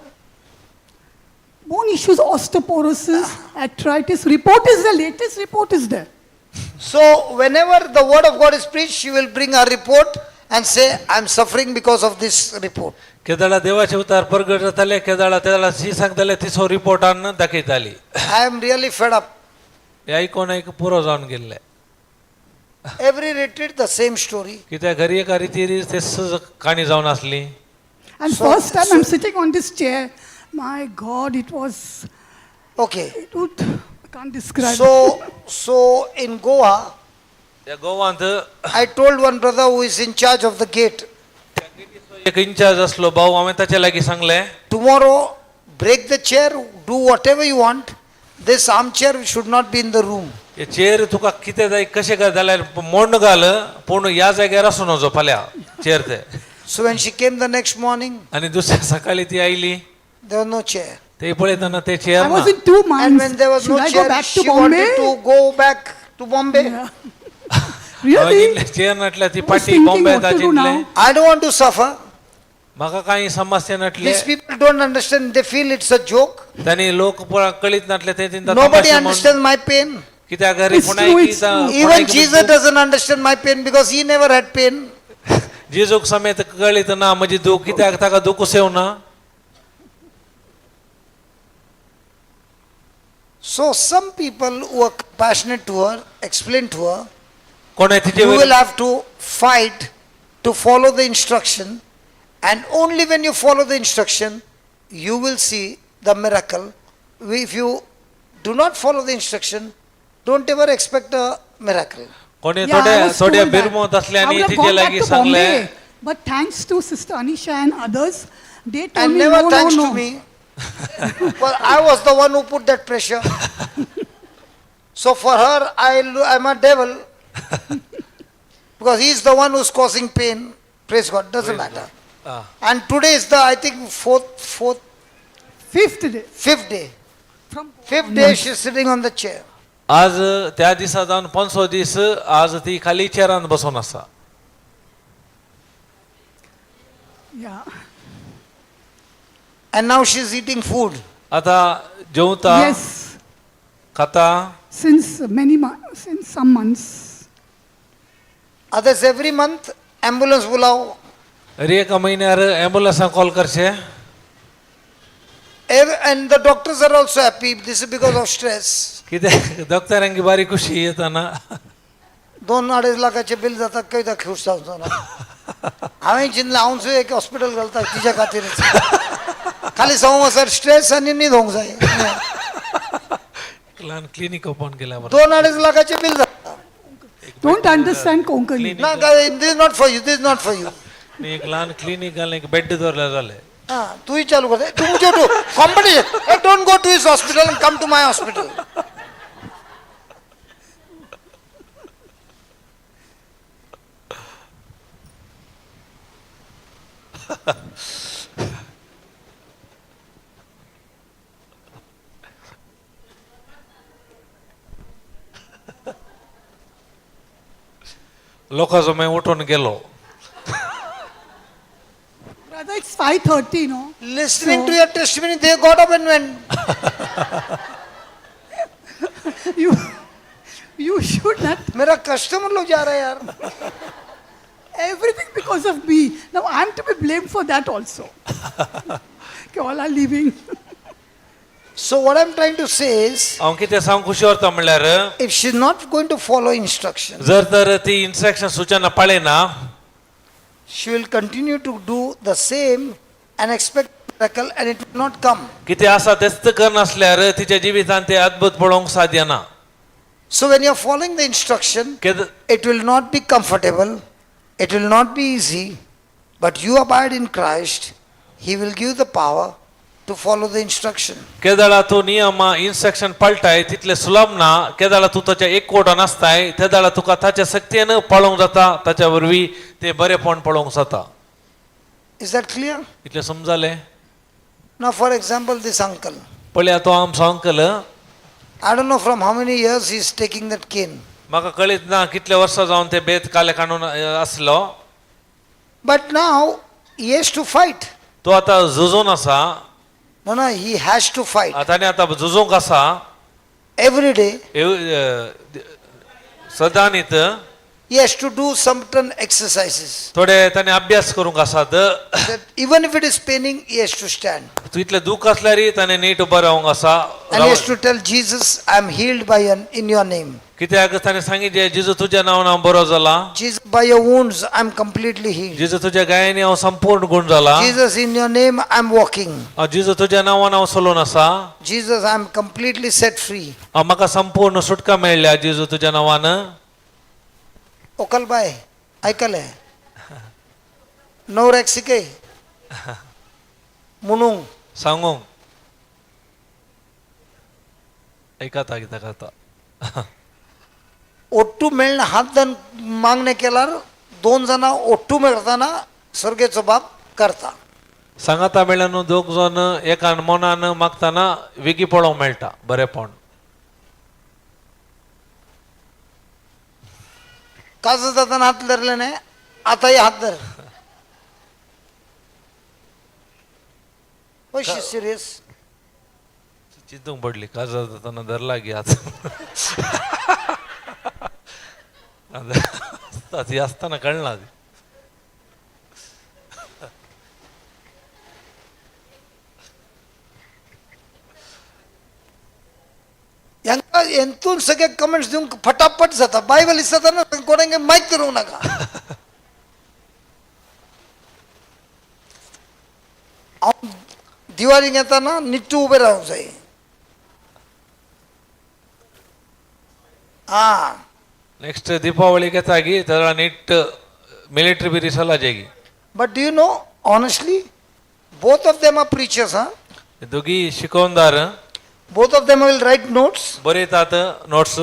Bone issues, osteoporosis, arthritis. Report is the latest report is there. So, whenever the word of God is preached, she will bring her report and say, I'm suffering because of this report. केदाळा देवाचे उतार परगट जाताले केदाळा तेदाळा C सांगताले तिचो report हाडून दाखयताली. I am really fed up. हें आयकोन आयक पुरो जावन गेल्लें. Every retreat, the same story. कित्याक घरी एका रितीर तेच काणी जावन आसली. And first time I'm sitting on this chair, my God, it was, it would, I can't describe. So in Goa, त्या गोवांत I told one brother who is in charge of the gate, एक in-charge आसलो भाऊ हांवें ताच्या लागीं सांगलें, tomorrow break the chair, do whatever you want. This armchair should not be in the room. हे चेर तुका कितें जाय कशें काय जाल्यार मोण्ण घाल पूण ह्या जाग्यार आसूं नजो फाल्यां चेर ते. So when she came the next morning, आनी दुसऱ्या सकाळी ती आयली there was no chair. ते पळयतना ते chair I ना. was in two And minds. when there was Should no I go chair, back to she Bombay? wanted to go back to Bombay. Really? Chair नाटल्या ती I was पाटी thinking Bombay what to do चिंतलें. now. I don't want to suffer. म्हाका कांय समस्या नाटले. These people don't understand. They feel it's a joke. तांणी लोक कळीत नाटले ते चिंता Nobody तमाशे म्हणून. understands my pain. कित्याक रे It's कोणाय true, it's true. Even Jesus doesn't understand my pain because he never had pain. जेजूक समेत कळीत ना म्हजी दूख कित्याक ताका दुखूस येवना. So some people who are compassionate to her explained to her, कोणें तिचे you वयर will have to fight to follow the instruction, and only when you follow the instruction, you will see the miracle. If you do not follow the instruction, don't ever expect a miracle. कोणी Yeah, I थोड्या was थोड्या told that. बिरमोत असले I आनी would have तिचे gone back लागीं to सांगलें Bombay. But thanks to Sister Anisha and others, they told And me, never no, no, thanks no. to me. Well, I was the one who put that pressure. So for her, I'm a devil. Because he's the one who's causing pain. Praise God, doesn't matter. Ah. And today is the, I think, fourth, Fifth day. fifth day. From Fifth day, she's sitting on the chair. आज त्या दिसा जावन पंचवो दीस आज ती खाली चेरान बसून आसा. Yeah. And now she's eating food. आता जेवता Yes. खाता. Since since some months. Others every month, ambulance bulao. अरे एका म्हयन्यार एम्बुलन्साक कॉल करचे. And the doctors are also happy. This is because of stress. कित्याक डॉक्टरांक बारी खुशी येताना. दोन अडेच लाखाचे बिल जातात कविता खुश जावचो ना. हांवें चिंतलें हांव सुद्दां एक हॉस्पिटल घालता तिच्या खातीरच. खाली सांगू सर स्ट्रेस आनी न्हीद होवंक जाय. ल्हान क्लिनीक ओपन केल्या बरोबर. दोन अडेच लाखाचे बिल जाता. Don't understand Konkani. ना, this is not for you, this is not for you. आनी एक ल्हान क्लिनीक घालून एक बेड दवरल्यार जालें. हां, तूंय चालू करता तुमचे to competition. Don't go to his hospital and come to my hospital. लोकांचो मागीर उठून गेलो. Brother, it's 5:30, no? Listening to your testimony, they got up and went. You, you should not. मेरा कस्टमर लोग जा रहा है यार. Everything because of me. Now I'm to be blamed for that also. Okay, all are leaving. So what I'm trying to say is, हांव कितें सांगूंक खुशी व्हरता म्हणल्यार if she's not going to follow instruction, जर तर ती इन्स्ट्रक्शन सूचना पाळिना she will continue to do the same and expect miracle, and it will not come. कितें आसा तेच करनासल्यार तिच्या जिवितांत ते अद्भुत पळोवंक साध्य ना. So when you're following the instruction, केद it will not be comfortable, it will not be easy, but you abide in Christ, He will give the power to follow the instruction. केदळा तूं नियम इन्स्ट्रक्शन पाळटाय तितलें सुलभ ना. केदळा तूं ताच्या एकवटान आसताय तेदळा तुका ताच्या शक्तीन पळोवंक जाता ताच्या वरवीं तें बरेपण पळोवंक जाता. Is that clear? इतलें समजलें? Now, for example, this uncle. पळया तो आमचो uncle. I don't know from how many years he's taking that cane. म्हाका कळीत ना कितले वर्सां जावन ते बेत काले काडून आसलो. But now he has to fight. तो आतां झुजून आसा. No, no, he has to fight. ताणें आतां झुजूंक आसा. Every day सदांनीत he has to do certain exercises. थोडे ताणें अभ्यास करूंक आसात. That even if it is paining, he has to stand. तितलें दूख आसल्यारय ताणें नीट उबो रावंक आसा. And he has to tell Jesus, I am healed by your, in your name. कित्याक ताणें सांगितलें जेजू तुज्या नांवान हांव बरो जाला. Jesus, by your wounds, I am completely healed. जेजू तुज्या गायांनी हांव संपूर्ण गूण जाला. Jesus, in your name, I am walking. हांव जेजू तुज्या नांवान हांव चलून आसा. Jesus, I am completely set free. हांव म्हाका संपूर्ण सुटका मेळ्ळ्या जेजू तुज्या नांवान. ओकल बाय ऐकले नवऱ्याक शिकय म्हणून सांगूंक ऐकाता कित्याक आता. ओट्टू मेळना हात धरून मागणें केल्यार दोन जाणां ओट्टू मेळतना स्वर्गेचो बाप करता. सांगाता मेळ्ळ्या दोग जण एकान मनान मागतना वेगीं पळोवंक मेळटा बरेपण. काजू जाताना हात धरले नाही, आताही हात धर. सिरियस. चिंतूंक पडली काजार जाताना धरला गी हात. ती आसतना कळना ती. यांका हेतून सगळे कमेंट्स दिवंक फटाफट जाता. बायबल दिसता कोणाक मायक धरूंक नाका. हांव दिवाळीक येताना निट्टू उबें रावंक जाय. आं, नेक्स्ट दीपावळीक येतागी तेन्ना नीट मिलिटरी बी रिसला जागी. But do you know, honestly, both of them are preachers. हां, दोगी शिकवणदार. Both of them will write notes बरयतात notes.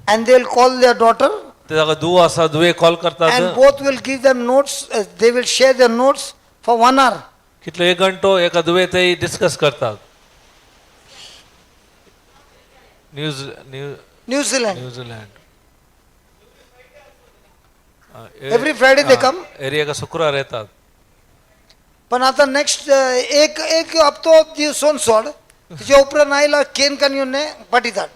And they will call their daughter ते ताका धुव आसा, धुवे कॉल करतात. And both will give them notes. They will share their notes for 1 hour. कितलो एक घंटो एका धुवे ते डिस्कस करतात. News new New Zealand. New Zealand. Every Friday they come. एरियाका शुक्रार येतात. पण आता नेक्स्ट एक एक हप्तो दिवसोन सोड, तिच्या उपरांत आयला केन कान येवन पाटी धाड.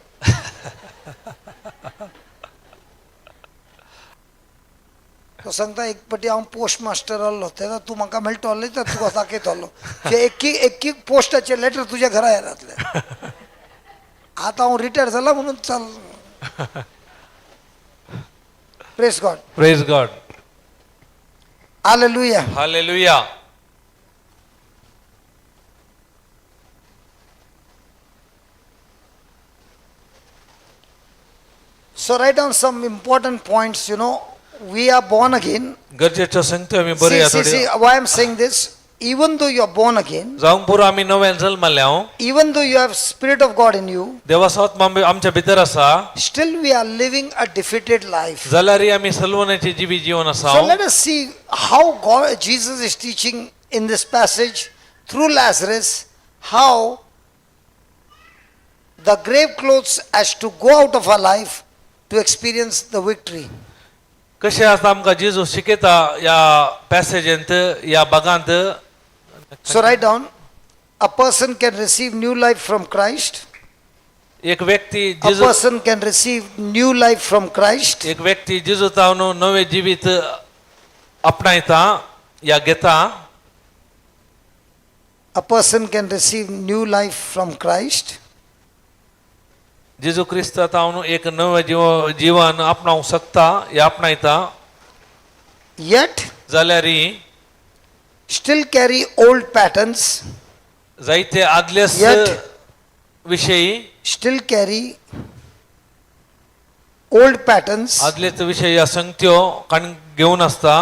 तो सांगता एक पटी हांव पोस्ट मास्टर आहलो तेन्ना तूं म्हाका मेळटलो तर तुका दाखयतलो ते एक एक पोस्टाचे लेटर तुज्या घरा येतातले. आतां हांव रिटायर जाला म्हणून चल. Praise God. Praise God. Hallelujah. Hallelujah. So write down some important points. We are born again. गरजेच्यो सांगतो आमी See, बरया see, see, थोड्यो. why I'm saying this? Even though you are born again, जावंक पुरो आमी नव्यान जल्मल्या, even though you have Spirit of God in you, देवाचो आत्मा आमच्या भितर आसा, still we are living a defeated life. जाल्यारय आमी सलवण्याची जिवी जीवन आसा. So let us see how God, Jesus is teaching in this passage through Lazarus how the grave clothes has to go out of our life to experience the victory. कशें आसा आमकां जेजू शिकयता ह्या पॅसेजींत ह्या भागांत. So write down, a person can receive new life from Christ. एक व्यक्ती A जेजू person can receive new life from Christ. एक व्यक्ती जेजू तावन नवें जिवीत आपणायता या घेता. A person can receive new life from Christ. जेजू क्रिस्त तावन एक नवें जीवन आपणावंक शकता या आपणायता. Yet जाल्यारय still carry old patterns, जायते आदले Yet- विशयी still carry old patterns, आदलेच विशय ह्या संगत्यो काण घेवन आसता,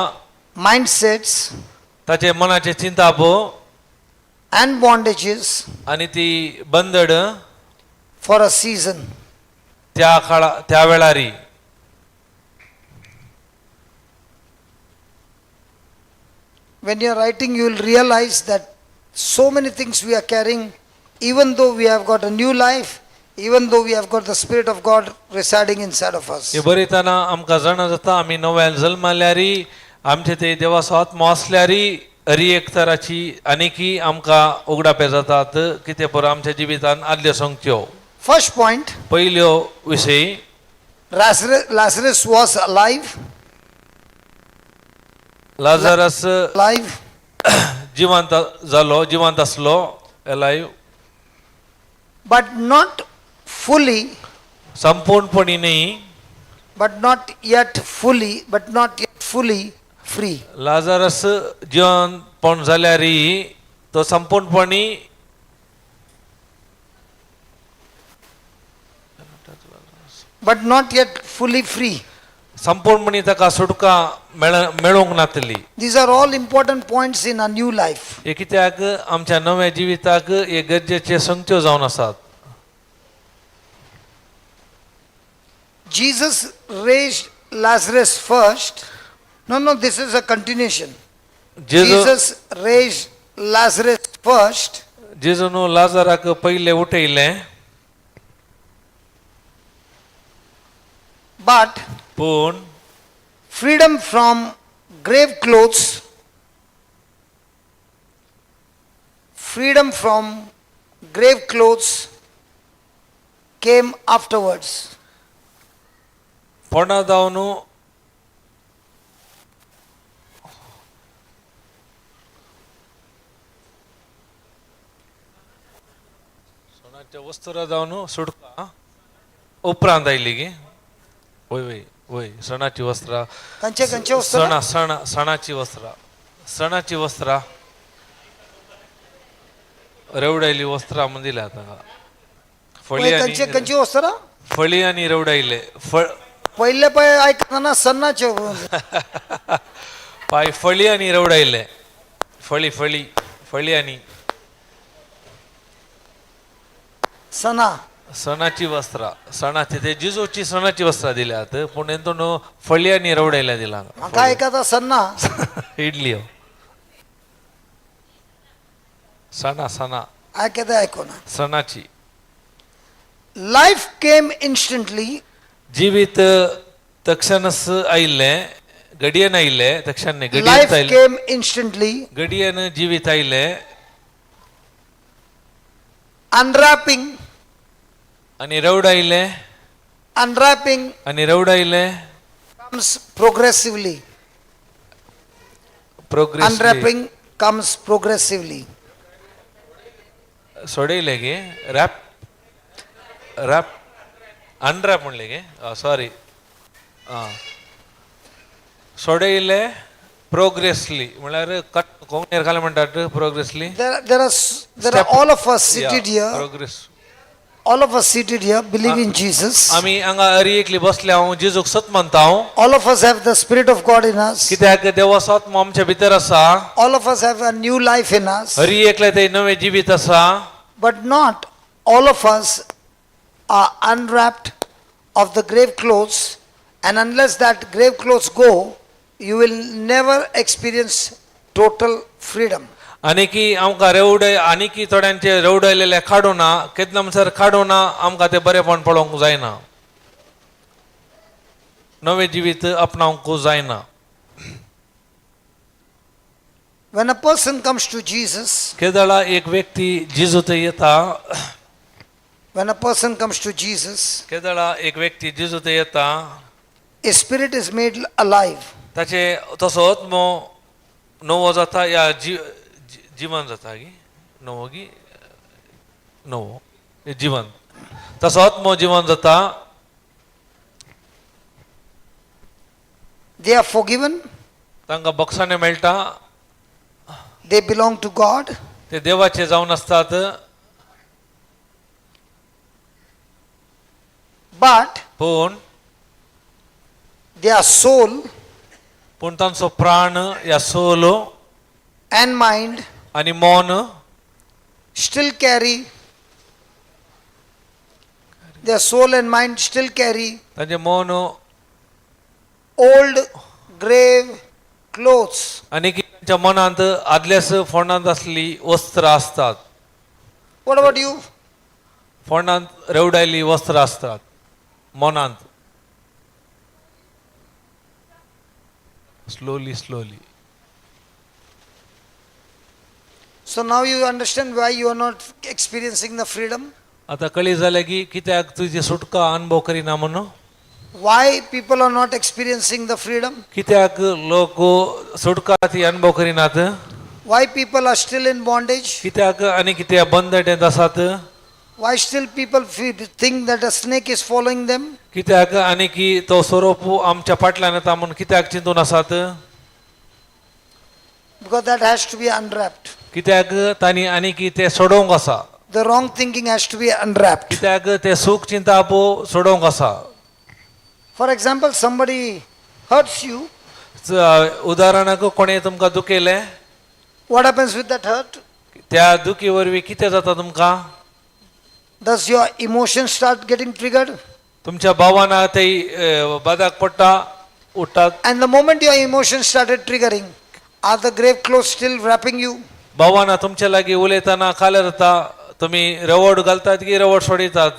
mindsets, ताचे मनाचे चिंताप and bondages आनी ती बंदड for a season. त्या काळा त्या वेळारी. When you are writing, you will realize that so many things we are carrying, even though we have got a new life, even though we have got the Spirit of God residing inside of us. हे बरयतना आमकां जाणा जाता आमी नव्यान जल्माल्यारी आमचे ते देवाचो आत्मो आसल्यारी हरी एक तराची आनीकी आमकां उगडापे जातात कितें पुरो आमच्या जिवितान आदल्यो संगत्यो. First point, पयल्यो विशय, Lazarus was alive, Lazarus alive, जिवंत जालो, जिवंत आसलो, alive, but not fully, संपूर्णपणी न्ही, but not yet fully, but not yet fully free. Lazarus जिवंतपण जाल्यारय तो संपूर्णपणी But not yet fully free. संपूर्णपणी ताका सुटका मेळूंक नातली. These are all important points in our new life. हे कित्याक आमच्या नव्या जिविताक हे गरजेचे संगत्यो जावन आसात. Jesus raised Lazarus first. No, no, this is a continuation. जेजू Jesus raised Lazarus first. जेजून लाजराक पयले उठयलें But पूण freedom from grave clothes, freedom from grave clothes came afterwards. Ponda जावन सोनाच्या वस्तुरा जावन सुटका उपरांत आयली गी वय वय वय सणाची वस्त्रां खंयचे खंयचे वस्त्रां? सणा सणा सणाची वस्त्रां सणाची वस्त्रां रेवडायली वस्त्रां म्हूण दिल्या तांकां फळी पळय खंयचे आनी खंयची वस्त्रां? फळी आनी रेवडायले फळ पयले पळय आयकतना सन्नाचे. पाय फळी आनी रेवडायले फळी फळी फळी आनी सणा. सणाची वस्त्रां सणाची ते जिजूची सणाची वस्त्रां दिल्यात पूण हेतून फळी आनी रेवडायल्या दिला म्हाका आयकता सन्ना. इडली हो. सणा सणा आयकता आयकोना. सणाची Life came instantly. जिवीत तक्षणच आयिल्लें घडयेन आयिल्लें तक्षण न्ही घडयेन Life आयिल्लें came instantly. घडयेन जिवीत आयिल्लें Unwrapping, आनी रवडायलें unwrapping आनी रवडायलें comes progressively. Progress Unwrapping comes progressively. सोडयलें गे रॅप रॅप अनरॅप म्हणलें गे सॉरी आं सोडयलें प्रोग्रेसली म्हळ्यार कट कोंकणीर घालें म्हणटात प्रोग्रेसली There are all of us seated here. Progress All of us seated here believe in Jesus. आमी हांगा अरी एकली बसले हांव जेजूक सत मानता हांव All of us have the Spirit of God in us. कित्याक देवाचो आत्मो आमच्या भितर आसा All of us have a new life in us. Hari एकले ते नवें जिवीत आसा But not all of us are unwrapped of the grave clothes. And unless that grave clothes go, you will never experience total freedom. आनी की आमकां रेवडय आनी की थोड्यांचे रेवडयलेले काडूना केन्ना म्हणसर काडूना आमकां ते बरेपण पळोवंक जायना नवें जिवीत आपणावंक जायना. When a person comes to Jesus, केदळा एक व्यक्ती जेजू थंय येता when a person comes to Jesus, केदळा एक व्यक्ती जेजू थंय येता his spirit is made alive. ताचे तसो आत्मो नवो जाता या जिवन जाता गी नवो गी नवो जिवन तसो आत्मो जिवन जाता. They are forgiven, तांकां बक्षाणें मेळटा they belong to God, ते देवाचे जावन आसतात but पूण their soul पूण तांचो प्राण या सोल and mind आनी मन still carry, their soul and mind still carry तांचे मन old grave clothes. आनी की तांच्या मनांत आदल्याच फोंडांत आसली वस्त्रां आसतात. What about you? फोंडांत रेवडायल्ली वस्त्रां आसतात मनांत. Slowly slowly. So now you understand why you are not experiencing the freedom, आतां कळी जालें की कित्याक तुजी सुटका अनुभव करिना म्हणून. Why people are not experiencing the freedom, कित्याक लोक सुटका ती अनुभव करिनात. Why people are still in bondage, कित्याक आनी कित्याक बंदटेंत आसात. Why still people think that a snake is following them. कित्याक आनी की तो सोरोप आमच्या फाटल्यान येता म्हूण कित्याक चिंतून आसात. Because that has to be unwrapped. कित्याक तांणी आनी की ते सोडोवंक आसा. The wrong thinking has to be unwrapped. कित्याक ते सूख चिंताप सोडोवंक आसा. For example, somebody hurts you. उदाहरणाक कोणें तुमकां दुखयलें. What happens with that hurt? त्या दुखी वरवीं कितें जाता तुमकां? Does your emotion start getting triggered? तुमच्या भावना ते बादाक पडटा उठ्ठात. And the moment your emotions started triggering, are the grave clothes still wrapping you? भावना तुमच्या लागीं उलयतना काल्यार जाता तुमी रेवड घालतात की reward सोडयतात.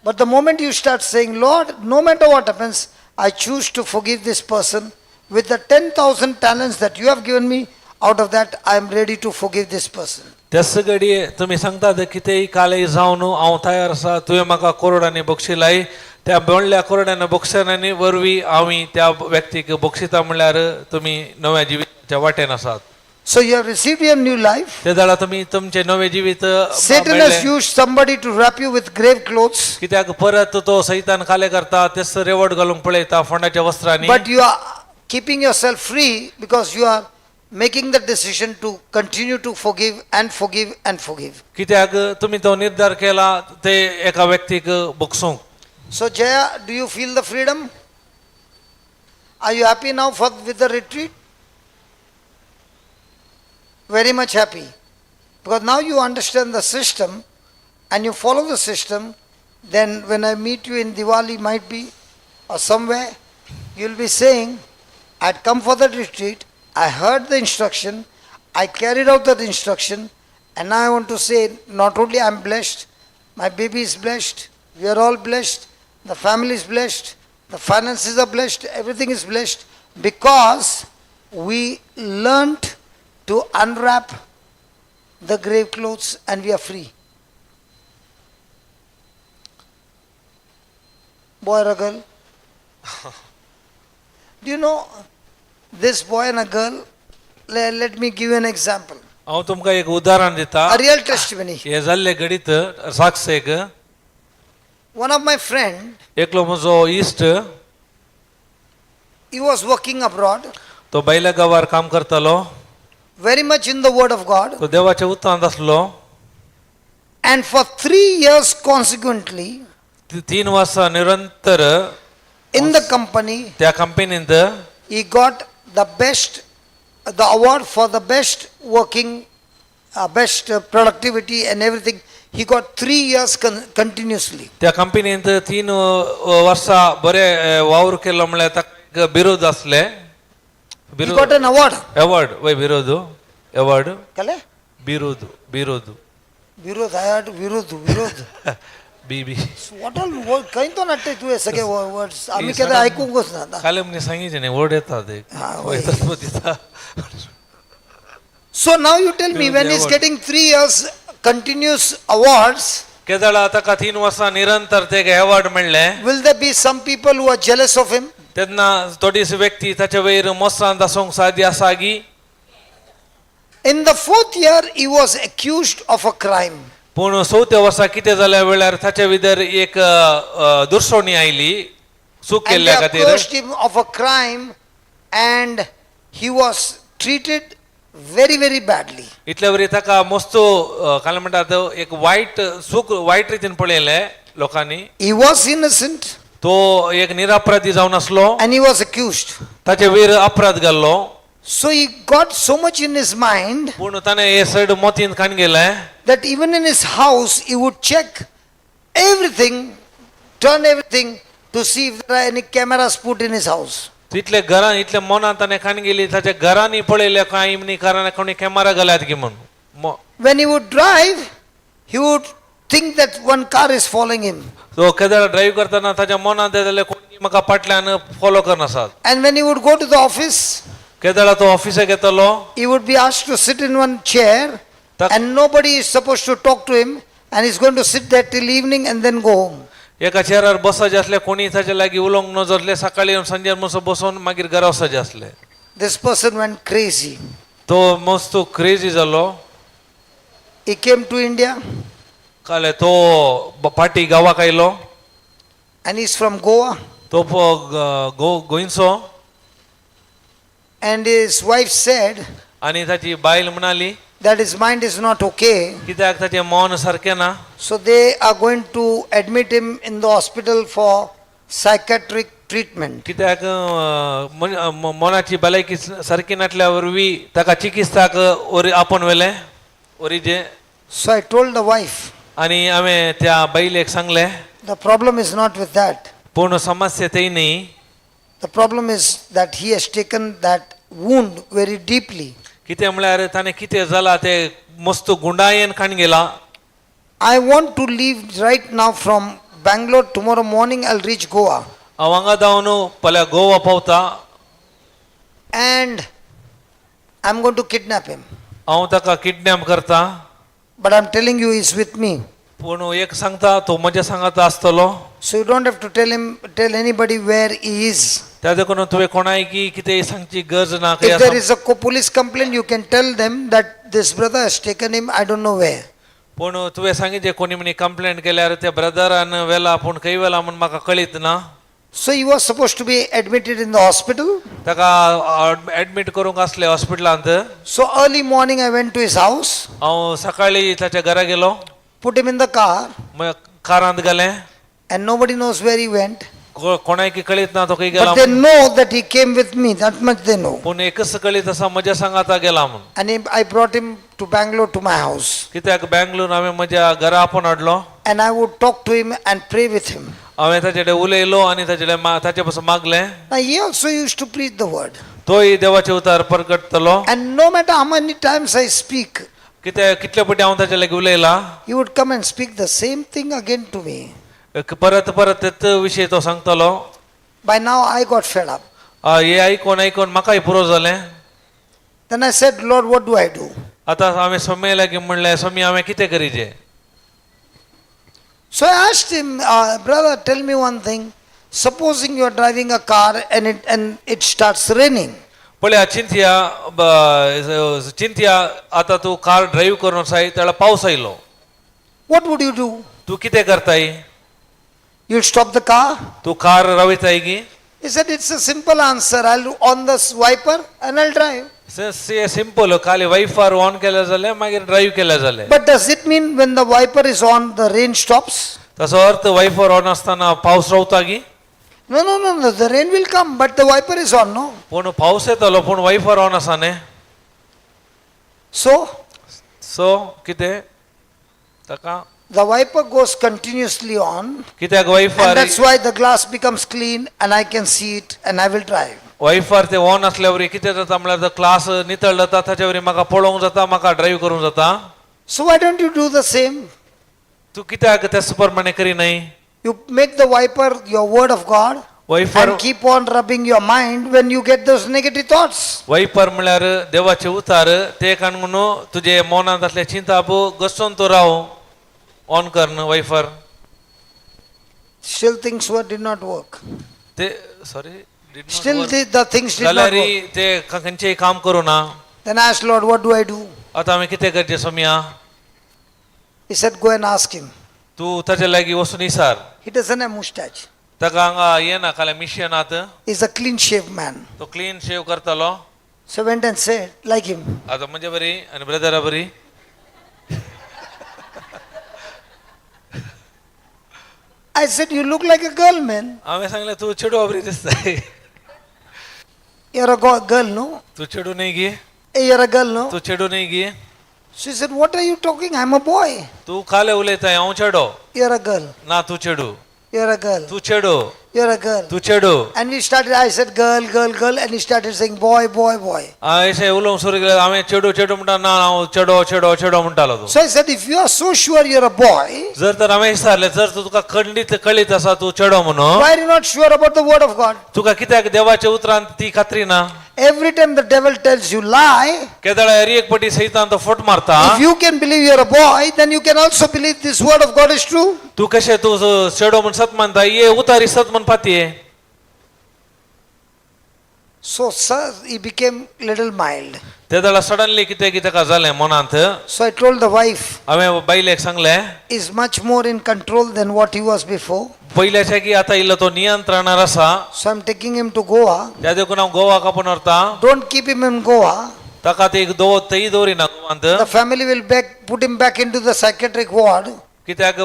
But the moment you start saying, Lord, no matter what happens, I choose to forgive this person with the 10,000 talents that you have given me, out of that I am ready to forgive this person. त्याच घडये तुमी सांगतात कितेंय कालय जावन हांव तयार आसा तुवें म्हाका कोरडांनी बक्षिलाय त्या बोंडल्या कोरड्यान बक्षांनी वरवीं हांव त्या व्यक्तीक बक्षिता म्हणल्यार तुमी नव्या जिविताच्या वाटेन आसात. So you have received your new life. ते जाल्यार तुमी तुमचें नवें जिवीत Satan has मेळ्ळें. used somebody to wrap you with grave clothes, कित्याक परत तो सैतान काले करता तेच रेवड घालूंक पळयता फोंडाच्या वस्त्रांनी. But you are keeping yourself free because you are making the decision to continue to forgive and forgive and forgive. कित्याक तुमी तो निर्धार केला ते एका व्यक्तीक बक्षूंक. So Jaya, do you feel the freedom? Are you happy now for with the retreat? Very much happy. Because now you understand the system and you follow the system, then when I meet you in Diwali might be or somewhere, you'll be saying, I'd come for the retreat, I heard the instruction, I carried out that instruction, and now I want to say not only I'm blessed, my baby is blessed, we are all blessed, the family is blessed, the finances are blessed, everything is blessed because we learnt to unwrap the grave clothes and we are free. Boy or a girl? Do you know this boy and a girl? Let me give you an example. हांव तुमकां एक उदाहरण दिता. A real testimony. हें जाल्लें घडीत साक्ष एक. One of my friend, एकलो म्हजो इश्ट he was working abroad, तो भायल्या गांवार काम करतालो. Very much in the word of God, तो देवाच्या उतांत आसलो. And for 3 years consequently, 3 वर्सां निरंतर in the company, त्या कंपनींत he got the best, the award for the best working, best productivity and everything. He got 3 years continuously. त्या कंपनींत 3 वर्सां बरे वावर केलो म्हणल्यार ताका एक बिरोध आसले. He got an award. Award वय बिरोध अवॉर्ड. Kale? बिरोध बिरोध. विरोध, I heard विरोध, विरोध. बी बी. So what all word, खंय तो नाट्य तू हे सगळे वर्ड्स आम्ही केन्ना आयकूंकच ना. काले म्हणे सांगितले न्ही वर्ड येतात एक हा, वय तत्व दिता. So now you tell me, when he's getting 3 years continuous awards, केदळा ताका 3 वर्सां निरंतर ते अवॉर्ड मेळ्ळे. Will there be some people who are jealous of him? तेन्ना थोडीशी व्यक्ती ताचे वयर मोस्त्रांत आसूंक सादी आसा गी. In the fourth year, he was accused of a crime. पूण चवथ्या वर्सा कितें जाल्या वेळार ताच्या भितर एक दुर्सोणी आयली चूक And they केल्ल्या खातीर. accused him of a crime and he was treated very, very badly. इतल्या वरी ताका मस्त काय म्हणटात एक वायट चूक वायट रितीन पळयलें लोकांनी. He was innocent तो एक निरापराधी जावन आसलो. And he was accused. ताचे वयर अपराध घाल्लो. So he got so much in his mind पूण ताणें हे सड मोतीन काण गेलें that even in his house he would check everything, turn everything to see if there are any cameras put in his house. तितले घरान इतले मनान ताणें काण गेली ताच्या घरांनी पळयलें कांय न्ही कारण कोणी कॅमेरा घाल्यात की म्हणून When he would drive, he would think that one car is following him. तो केदळ ड्रायव्ह करतना ताच्या मनांत येतालें कोणी म्हाका फाटल्यान फॉलो करनासात. And when he would go to the office, केदळा तो ऑफिसाक येतालो he would be asked to sit in one chair and nobody is supposed to talk to him and he's going to sit there till evening and then go home. एका चेरार बसाचें आसलें कोणी ताच्या लागीं उलोवंक नजो आसलें सकाळी येवन सांजेर मस्त बसून मागीर घरा वचपाचें आसलें. This person went crazy. तो मस्त क्रेजी जालो. He came to India काले तो फाटी गांवाक आयलो. And he's from Goa. तो गोंयचो. And his wife said आनी ताची बायल म्हणाली that his mind is not okay. कित्याक ताचें मन सारकें ना. So they are going to admit him in the hospital for psychiatric treatment. कित्याक मनाची भलायकी सारकी नासल्या वरवीं ताका चिकित्साक वरी आपोवन व्हेलें वरी जे. So I told the wife, आनी हांवें त्या बायलेक सांगलें the problem is not with that. पूण समस्या ती न्ही The problem is that he has taken that wound very deeply. कितें म्हळ्यार ताणें कितें जालां तें मस्त गुंडायेन काण गेला I want to leave right now from Bangalore. Tomorrow morning I'll reach Goa. हांव हांगा धांवन फाल्यां गोवा पावता And I'm going to kidnap him. हांव ताका किडनॅप करता But I'm telling you, he's with me. पूण एक सांगता तो म्हज्या सांगाता आसतलो So you don't have to tell him, tell anybody where he is. त्या देखून तुवें कोणायकी कितें सांगची गरज ना खंय If there आसा. is a police complaint, you can tell them that this brother has taken him, I don't know where. पूण तुवें सांगितलें कोणी म्हणी कंप्लेंट केल्यार त्या ब्रदरान वेला पूण खंय वेला म्हूण म्हाका कळीत ना So he was supposed to be admitted in the hospital. ताका एडमीट करूंक आसलें हॉस्पिटलांत So early morning, I went to his house, हांव सकाळी ताच्या घरा गेलो put him in the car, मागीर कारांत गेलें and nobody knows where he went. कोणायकी कळीत ना तो खंय गेला But they म्हूण. know that he came with me, that much they know. पूण एकच कळीत आसा म्हज्या सांगाता गेला म्हूण And I brought him to Bangalore to my house. कित्याक बँगलोर हांवें म्हज्या घरा आपोवन हाडलो And I would talk to him and pray with him. हांवें ताचे कडेन उलयलो आनी ताचे कडेन ताचे पासून मागलें Now he also used to preach the word. तोय देवाचे उतार परगटतलो And no matter how many times I speak, कित्याक कितले पटी हांव ताचे लागीं उलयला he would come and speak the same thing again to me. एक परत परत तेच विशय तो सांगतलो By now I got fed up. हे आयकून आयकून म्हाकाय पुरो जालें Then I said, Lord, what do I do? आतां हांवें स्वामी लागीं म्हणलें स्वामी हांवें कितें करीचें So I asked him, brother, tell me one thing. Supposing you are driving a car and it starts raining. पळया चिंतया चिंतया आतां तूं कार ड्रायव्ह करून आसाय तेळा पावस आयलो What would you do? तूं कितें करताय You'll stop the car? तूं कार रावयताय की He said, it's a simple answer. I'll on the wiper and I'll drive. Simple खाली वायफार ऑन केलें जाल्यार मागीर ड्रायव्ह केलें जालें But does it mean when the wiper is on, the rain stops? ताचो अर्थ वायफार ऑन आसतना पावस रावता की No, no, no, no. The rain will come, but the wiper is on, no? पूण पावस येतलो पूण वायफार ऑन आसा न्ही So सो कितें ताका the wiper goes continuously on. कित्याक And wiper that's why the glass becomes clean and I can see it and I will drive. Wiper ते ऑन असल्यावर कितें जाता म्हणल्यार क्लास नितळ जाता ताचे वरी म्हाका पळोवंक जाता म्हाका ड्रायव्ह करूंक जाता So why don't you do the same? तूं कित्याक त्याच प्रमाणे करिनाय You make the wiper your word of God wiper and keep on rubbing your mind when you get those negative thoughts. Wiper म्हणल्यार देवाचे उतार ते काडून तुजे मनांत असले चिंताप घसोवन तूं राव ऑन कर न्हू wiper Still things were did not work. ते sorry Still the things did not जाल्यार work. ते खंयचेय काम करूं ना Then I asked Lord, what do I do? आतां हांवें कितें करचें Somaiya He said, go and ask him. तूं ताचे लागीं वचून विचार He doesn't have mustache. ताका हांगा येना खाल्या मिशयन नात He's a clean shaved man. तो क्लीन शेव करतालो So I went and said, like him. आतां म्हजे बरी आनी ब्रदरा बरी I said, you look like a girl, man. हांवें सांगलें तूं चेडवा बरी दिसताय You're a girl, no? तूं चेडूं न्ही गी Hey, you're a girl, no? तूं चेडूं न्ही गी She said, what are you talking? I'm a boy. तूं काले उलयताय हांव चेडो You're a girl. ना तूं चेडूं You're a girl. तूं चेडो You're a girl. तूं चेडो And we started, I said, girl, girl, girl. And he started saying, boy, boy, boy. अशें उलोवंक सुरू केलें हांवें चेडू चेडू म्हणटा ना हांव चेडो चेडो चेडो म्हणटालो तूं So I said, if you are so sure you're a boy, जर तर हांवें विचारलें जर तूं तुका खंडीत कळीत आसा तूं चेडो म्हणून why are you not sure about the word of God? तुका कित्याक देवाच्या उतरान ती खात्री ना Every time the devil tells you lie, केदळा हर एक पटी सैतान तो फट मारता if you can believe you're a boy, then you can also believe this word of God is true. तूं कशें तूं चेडो म्हूण सत मानता ये उतारी सत म्हण पातये So, sir, he became little mild. ते जाल्यार सडनली कितें कितें ताका जालें मनांत So I told the wife, हांवें बायलेक सांगलें is much more in control than what he was before. पयल्याच्या की आतां इल्लो तो नियंत्रणार आसा So I'm taking him to Goa. त्या देखून हांव गोवाक आपोवन व्हरता Don't keep him in Goa. ताका ती दवर थंय दवरिना गोवांत The family will back, put him back into the psychiatric ward. कित्याक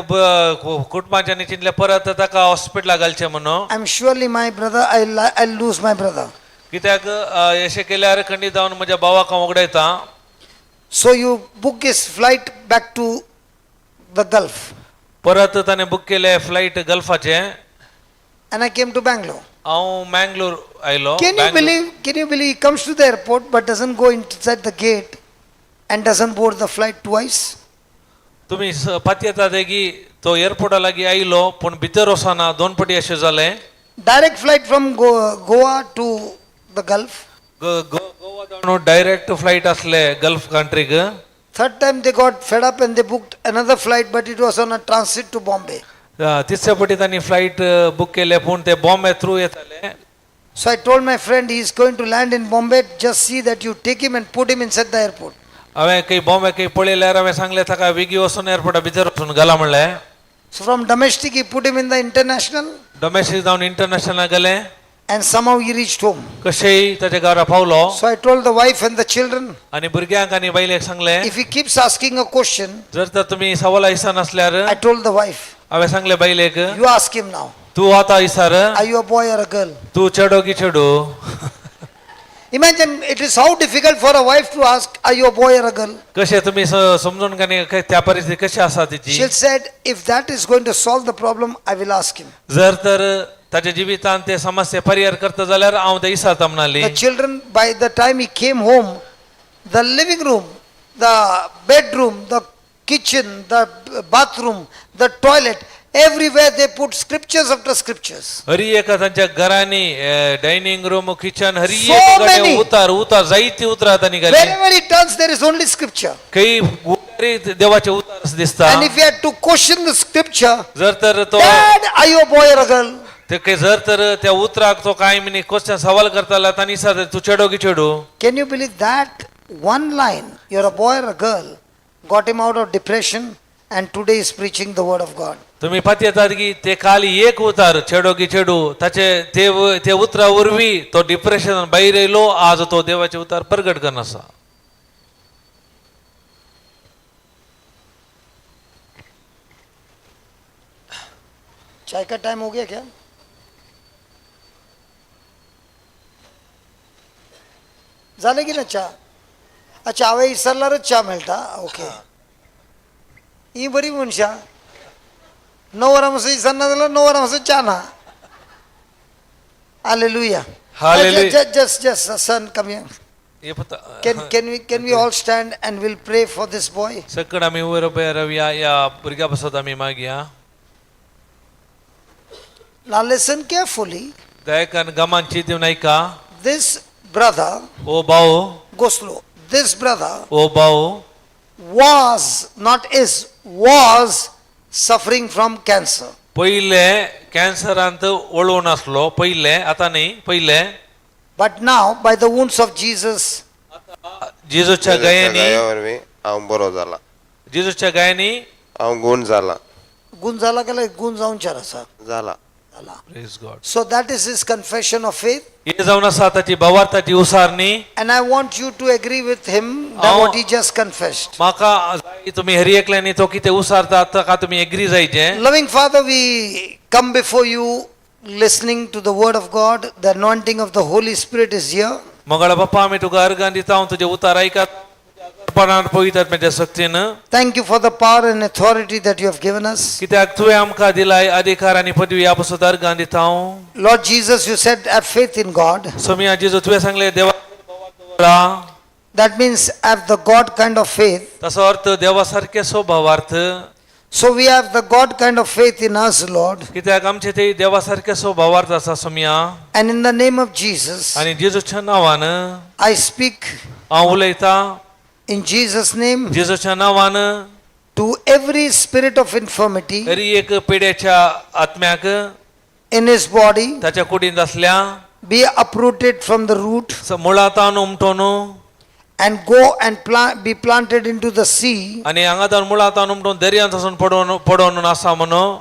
कुटुंबाच्यांनी चिंतलें परत ताका हॉस्पिटलाक घालचें म्हणून I'm surely my brother, I'll lose my brother. कित्याक अशें केल्यार खंडीत जावन म्हज्या भावाक हांव उगडायता So you book his flight back to the Gulf परत ताणें बूक केलें flight गल्फाचें and I came to Bangalore. हांव मँगलोर आयलो Can you Bangalore. believe, can you believe he comes to the airport but doesn't go inside the gate and doesn't board the flight twice? तुमी पातयेता ते की तो एअरपोर्टा लागीं आयलो पूण भितर वचना दोन पटी अशें जालें Direct flight from Goa to the Gulf. Goa जावन डायरेक्ट फ्लायट आसले gulf कंट्रीक. Third time they got fed up and they booked another flight, but it was on a transit to Bombay. तिसऱ्या पटी तांणी फ्लायट बूक केले पूण ते Bombay through येताले. So I told my friend he is going to land in Bombay, just see that you take him and put him inside the airport. हांवें खंय बॉम्बे खंय पळयल्यार हांवें सांगलें ताका बेगी वचून एअरपोर्टा भितर वचून घाला म्हणलें. So from domestic he put him in the international domestic जावन इंटरनॅशनल गेले and somehow he reached home. कशेंय ताच्या घरा पावलो. So I told the wife and the children, आनी भुरग्यांक आनी बायलेक सांगलें if he keeps asking a question, जर तर तुमी सवाल नासल्यार I told the wife, हांवें सांगलें बायलेक you ask him now, तूं आतां विचार are you a boy or a girl? तूं चेडो की चेडू. Imagine it is how difficult for a wife to ask, are you a boy or a girl? कशें तुमी समजून कानी त्या परिस्थिती कशी आसा तिची. She said, if that is going to solve the problem, I will ask him. जर तर ताच्या जिवितांत ते समस्या परिहार करता जाल्यार हांव ते विचारता म्हणाली. The children, by the time he came home, the living room, the bedroom, the kitchen, the bathroom, the toilet, everywhere they put scriptures after scriptures. Hari एका तांच्या घरांनी dining room kitchen Hari So एक कडेन many. उतार उतार जायती उतरां तांणी घाली. Wherever he turns, there is only scripture. खंय उतारी देवाचे उतार अशें दिसता. And if he had to question the scripture, जर तर तो Dad, are you a boy or a girl? ते काही जर तर त्या उतराक तो काय मिनी क्वेश्चन सवाल करताला तांणी विचारता तूं चेडो की चेडू. Can you believe that one line, you're a boy or a girl, got him out of depression and today is preaching the word of God? तुम्ही पातयेतात की ते खाली एक उतार चेडो की चेडू ताचे ते ते उतरा वरवीं तो डिप्रेशन भायर येयलो आज तो देवाचे उतार प्रगट करना आसा. चाय का टाइम हो गया क्या? झालं की ना च्या? अच्छा हांवें विसरल्यारच च्या मेळटा. ओके, ही बरी मनशां 9 वरां म्हणसर विसरना जाल्यार 9 वरां म्हणसर च्या ना. Hallelujah. Hallelujah. Just just son come here. हे पता Can we all stand and we'll pray for this boy? सकड आमी वयर उबे रावया ह्या भुरग्या पासत आमी मागया. Now listen carefully. दयाकान गमान दिवन आयका. This brother, O भाऊ, go slow. This brother O भाऊ was, not is, was suffering from cancer. पयले कॅन्सरांत वळून आसलो पयले आतां न्ही पयले. But now, by the wounds of Jesus, जेजूच्या जेजूच्या गायांनी गाया वरवीं हांव बरो जाला. जेजूच्या गायांनी हांव गूण जाला. गुण जाला गेल्यार गुण जावंचेर आसा जाला. जाला. Praise God. So that is his confession of faith. हे जावन आसा ताची भावार्थाची उसारणी. And I want you to agree with him that Oh. what he just confessed. म्हाका जाय तुमी हरी एकल्यांनी तो कितें उसारता ताका तुमी एग्री जायचे. Loving Father, we come before you listening to the word of God. The anointing of the Holy Spirit is here. मंगळ बाप्पा आमी तुका अर्गान दिता हांव तुजें उतार आयकात पणान पळयतात म्हज्या शक्तीन. Thank you for the power and authority that you have given us. कित्याक तुवें आमकां दिलाय अधिकार आनी पदवी ह्या पासून अर्गान दिता हांव. Lord Jesus, you said, have faith in God. सोमिया जेजू तुवें सांगलें देवा दवरा. That means have the God kind of faith. तसो अर्थ देवा सारके स्वभावार्थ. So we have the God kind of faith in us, Lord. कित्याक आमचे ते देवा सारके स्वभावार्थ आसा सोमिया. And in the name of Jesus, आनी जेजूच्या नांवान I speak हांव उलयतां in Jesus' name जेजूच्या नांवान to every spirit of infirmity तरी एक पिड्याच्या आत्म्याक in his body ताच्या कुडींत आसल्या be uprooted from the root मुळांत उमटोन and go and be planted into the sea आनी हांगा तावन मुळांत उमटोन दर्यांत वचून पडोवन पडोवन आसा म्हणून.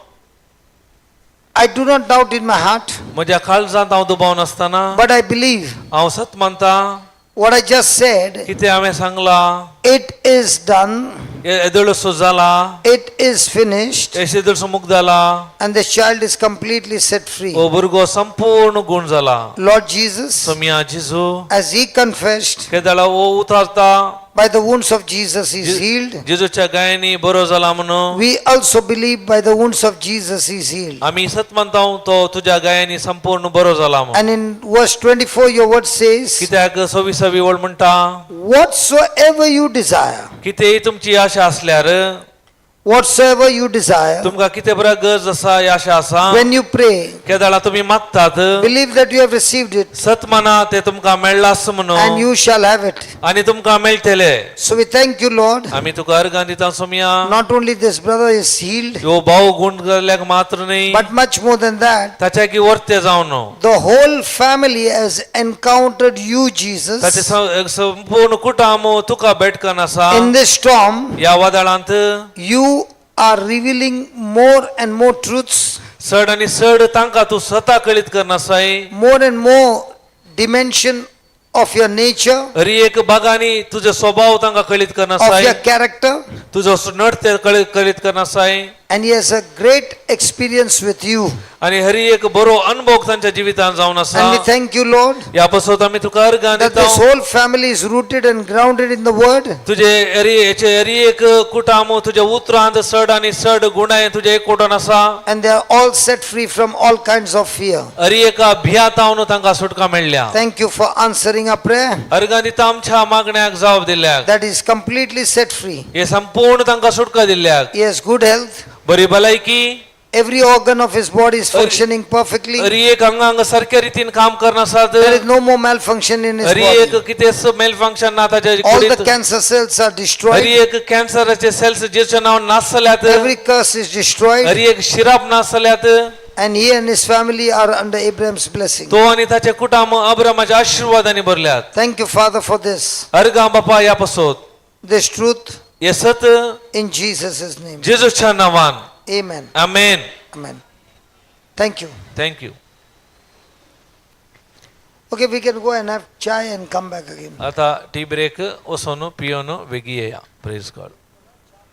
I do not doubt in my heart, म्हज्या काळजांत हांव दुबाव नासतना but I believe हांव सत मानता what I just said. कितें हांवें सांगलां It is done, येदोळसो जाला it is finished, येदोळसो मुक्त जाला and this child is completely set free. हो भुरगो संपूर्ण गूण जाला. Lord Jesus, Somiya जेजू as he confessed, केदळा हो उतारता By the wounds of Jesus he is healed. जेजूच्या गायांनी बरो जाला म्हणून. We also believe by the wounds of Jesus he is healed. आमी सत मानता तो तुझ्या गायांनी संपूर्ण बरो जाला म्हणून. And in verse 24, your word says, कित्याक सव्वीसावी ओळ म्हणटा, whatsoever you desire, कितेंय तुमची आशा असल्यार, whatsoever you desire, तुमकां कितें बरा गरज आसा ही आशा आसा, when you pray, केदाळा तुमी मागतात, believe that you have received it सत माना ते तुमकां मेळ्ळास and म्हणून you shall have it. आनी तुमकां मेळटले. So we thank you, Lord. आमी तुका अर्गां दिता Somaiya. Not only this brother is healed, ह्यो भाव गुण जाल्ल्याक मात्र न्ही, but much more than that, ताच्या की वर्ते जावन the whole family has encountered you, ताचे Jesus, संपूर्ण कुटुंब तुका भेटकन आसा. in this storm. ह्या वादळांत You are revealing more and more truths, चड आनी चड तांकां तूं स्वता कळीत करनासाय, more and more dimension of your nature, Hari एक भागांनी तुजो स्वभाव तांकां कळीत of करनासाय, your character, तुजो नडते कळीत करनासाय. and he has a great experience with you. आनी हरी एक बरो अनुभव तांच्या जिवितांत जावन आसा. And we thank you, Lord, ह्या पासत आमी तुका अर्गां that दिता this whole family is rooted and grounded in the word. तुजे हरी हेचे हरी एक कुटुंब तुज्या उतरांत चड आनी चड गुणाय तुजे एकवटून आसा. And they are all set free from all kinds of fear. Hari एका भियातावन तांकां सुटका मेळ्ळ्या. Thank you for answering our prayer. अर्गां दिता आमच्या मागण्याक जाप दिल्याक. That is completely set free. हे संपूर्ण तांकां सुटका दिल्याक. He has good health. बरी भलायकी. Every organ of his body is functioning perfectly. Hari एक अंगांग सारक्या रितीन काम करनासात. There is no more malfunction in his Hari एक body. कितेंच मेल फंक्शन ना ताच्या All the कुडींत. Cancer cells are Hari destroyed. एक कॅन्सराचे सेल्स जेचे नांव नासल्यात. Every curse is destroyed. Hari एक शिराप नासल्यात. And he and his family are under Abraham's blessing. तो आणि ताचे कुटुंब अब्रामाच्या आशीर्वादाने भरल्यात. Thank you, Father, for this. अर्गां बापा ह्या पासत. This truth हे सत in Jesus' name. जेजूच्या नांवान. Amen. Amen. Amen. Thank you. Thank you. Okay, we can go and have chai and come back again. आता टी ब्रेक वचून पियोन वेगी येया. Praise God.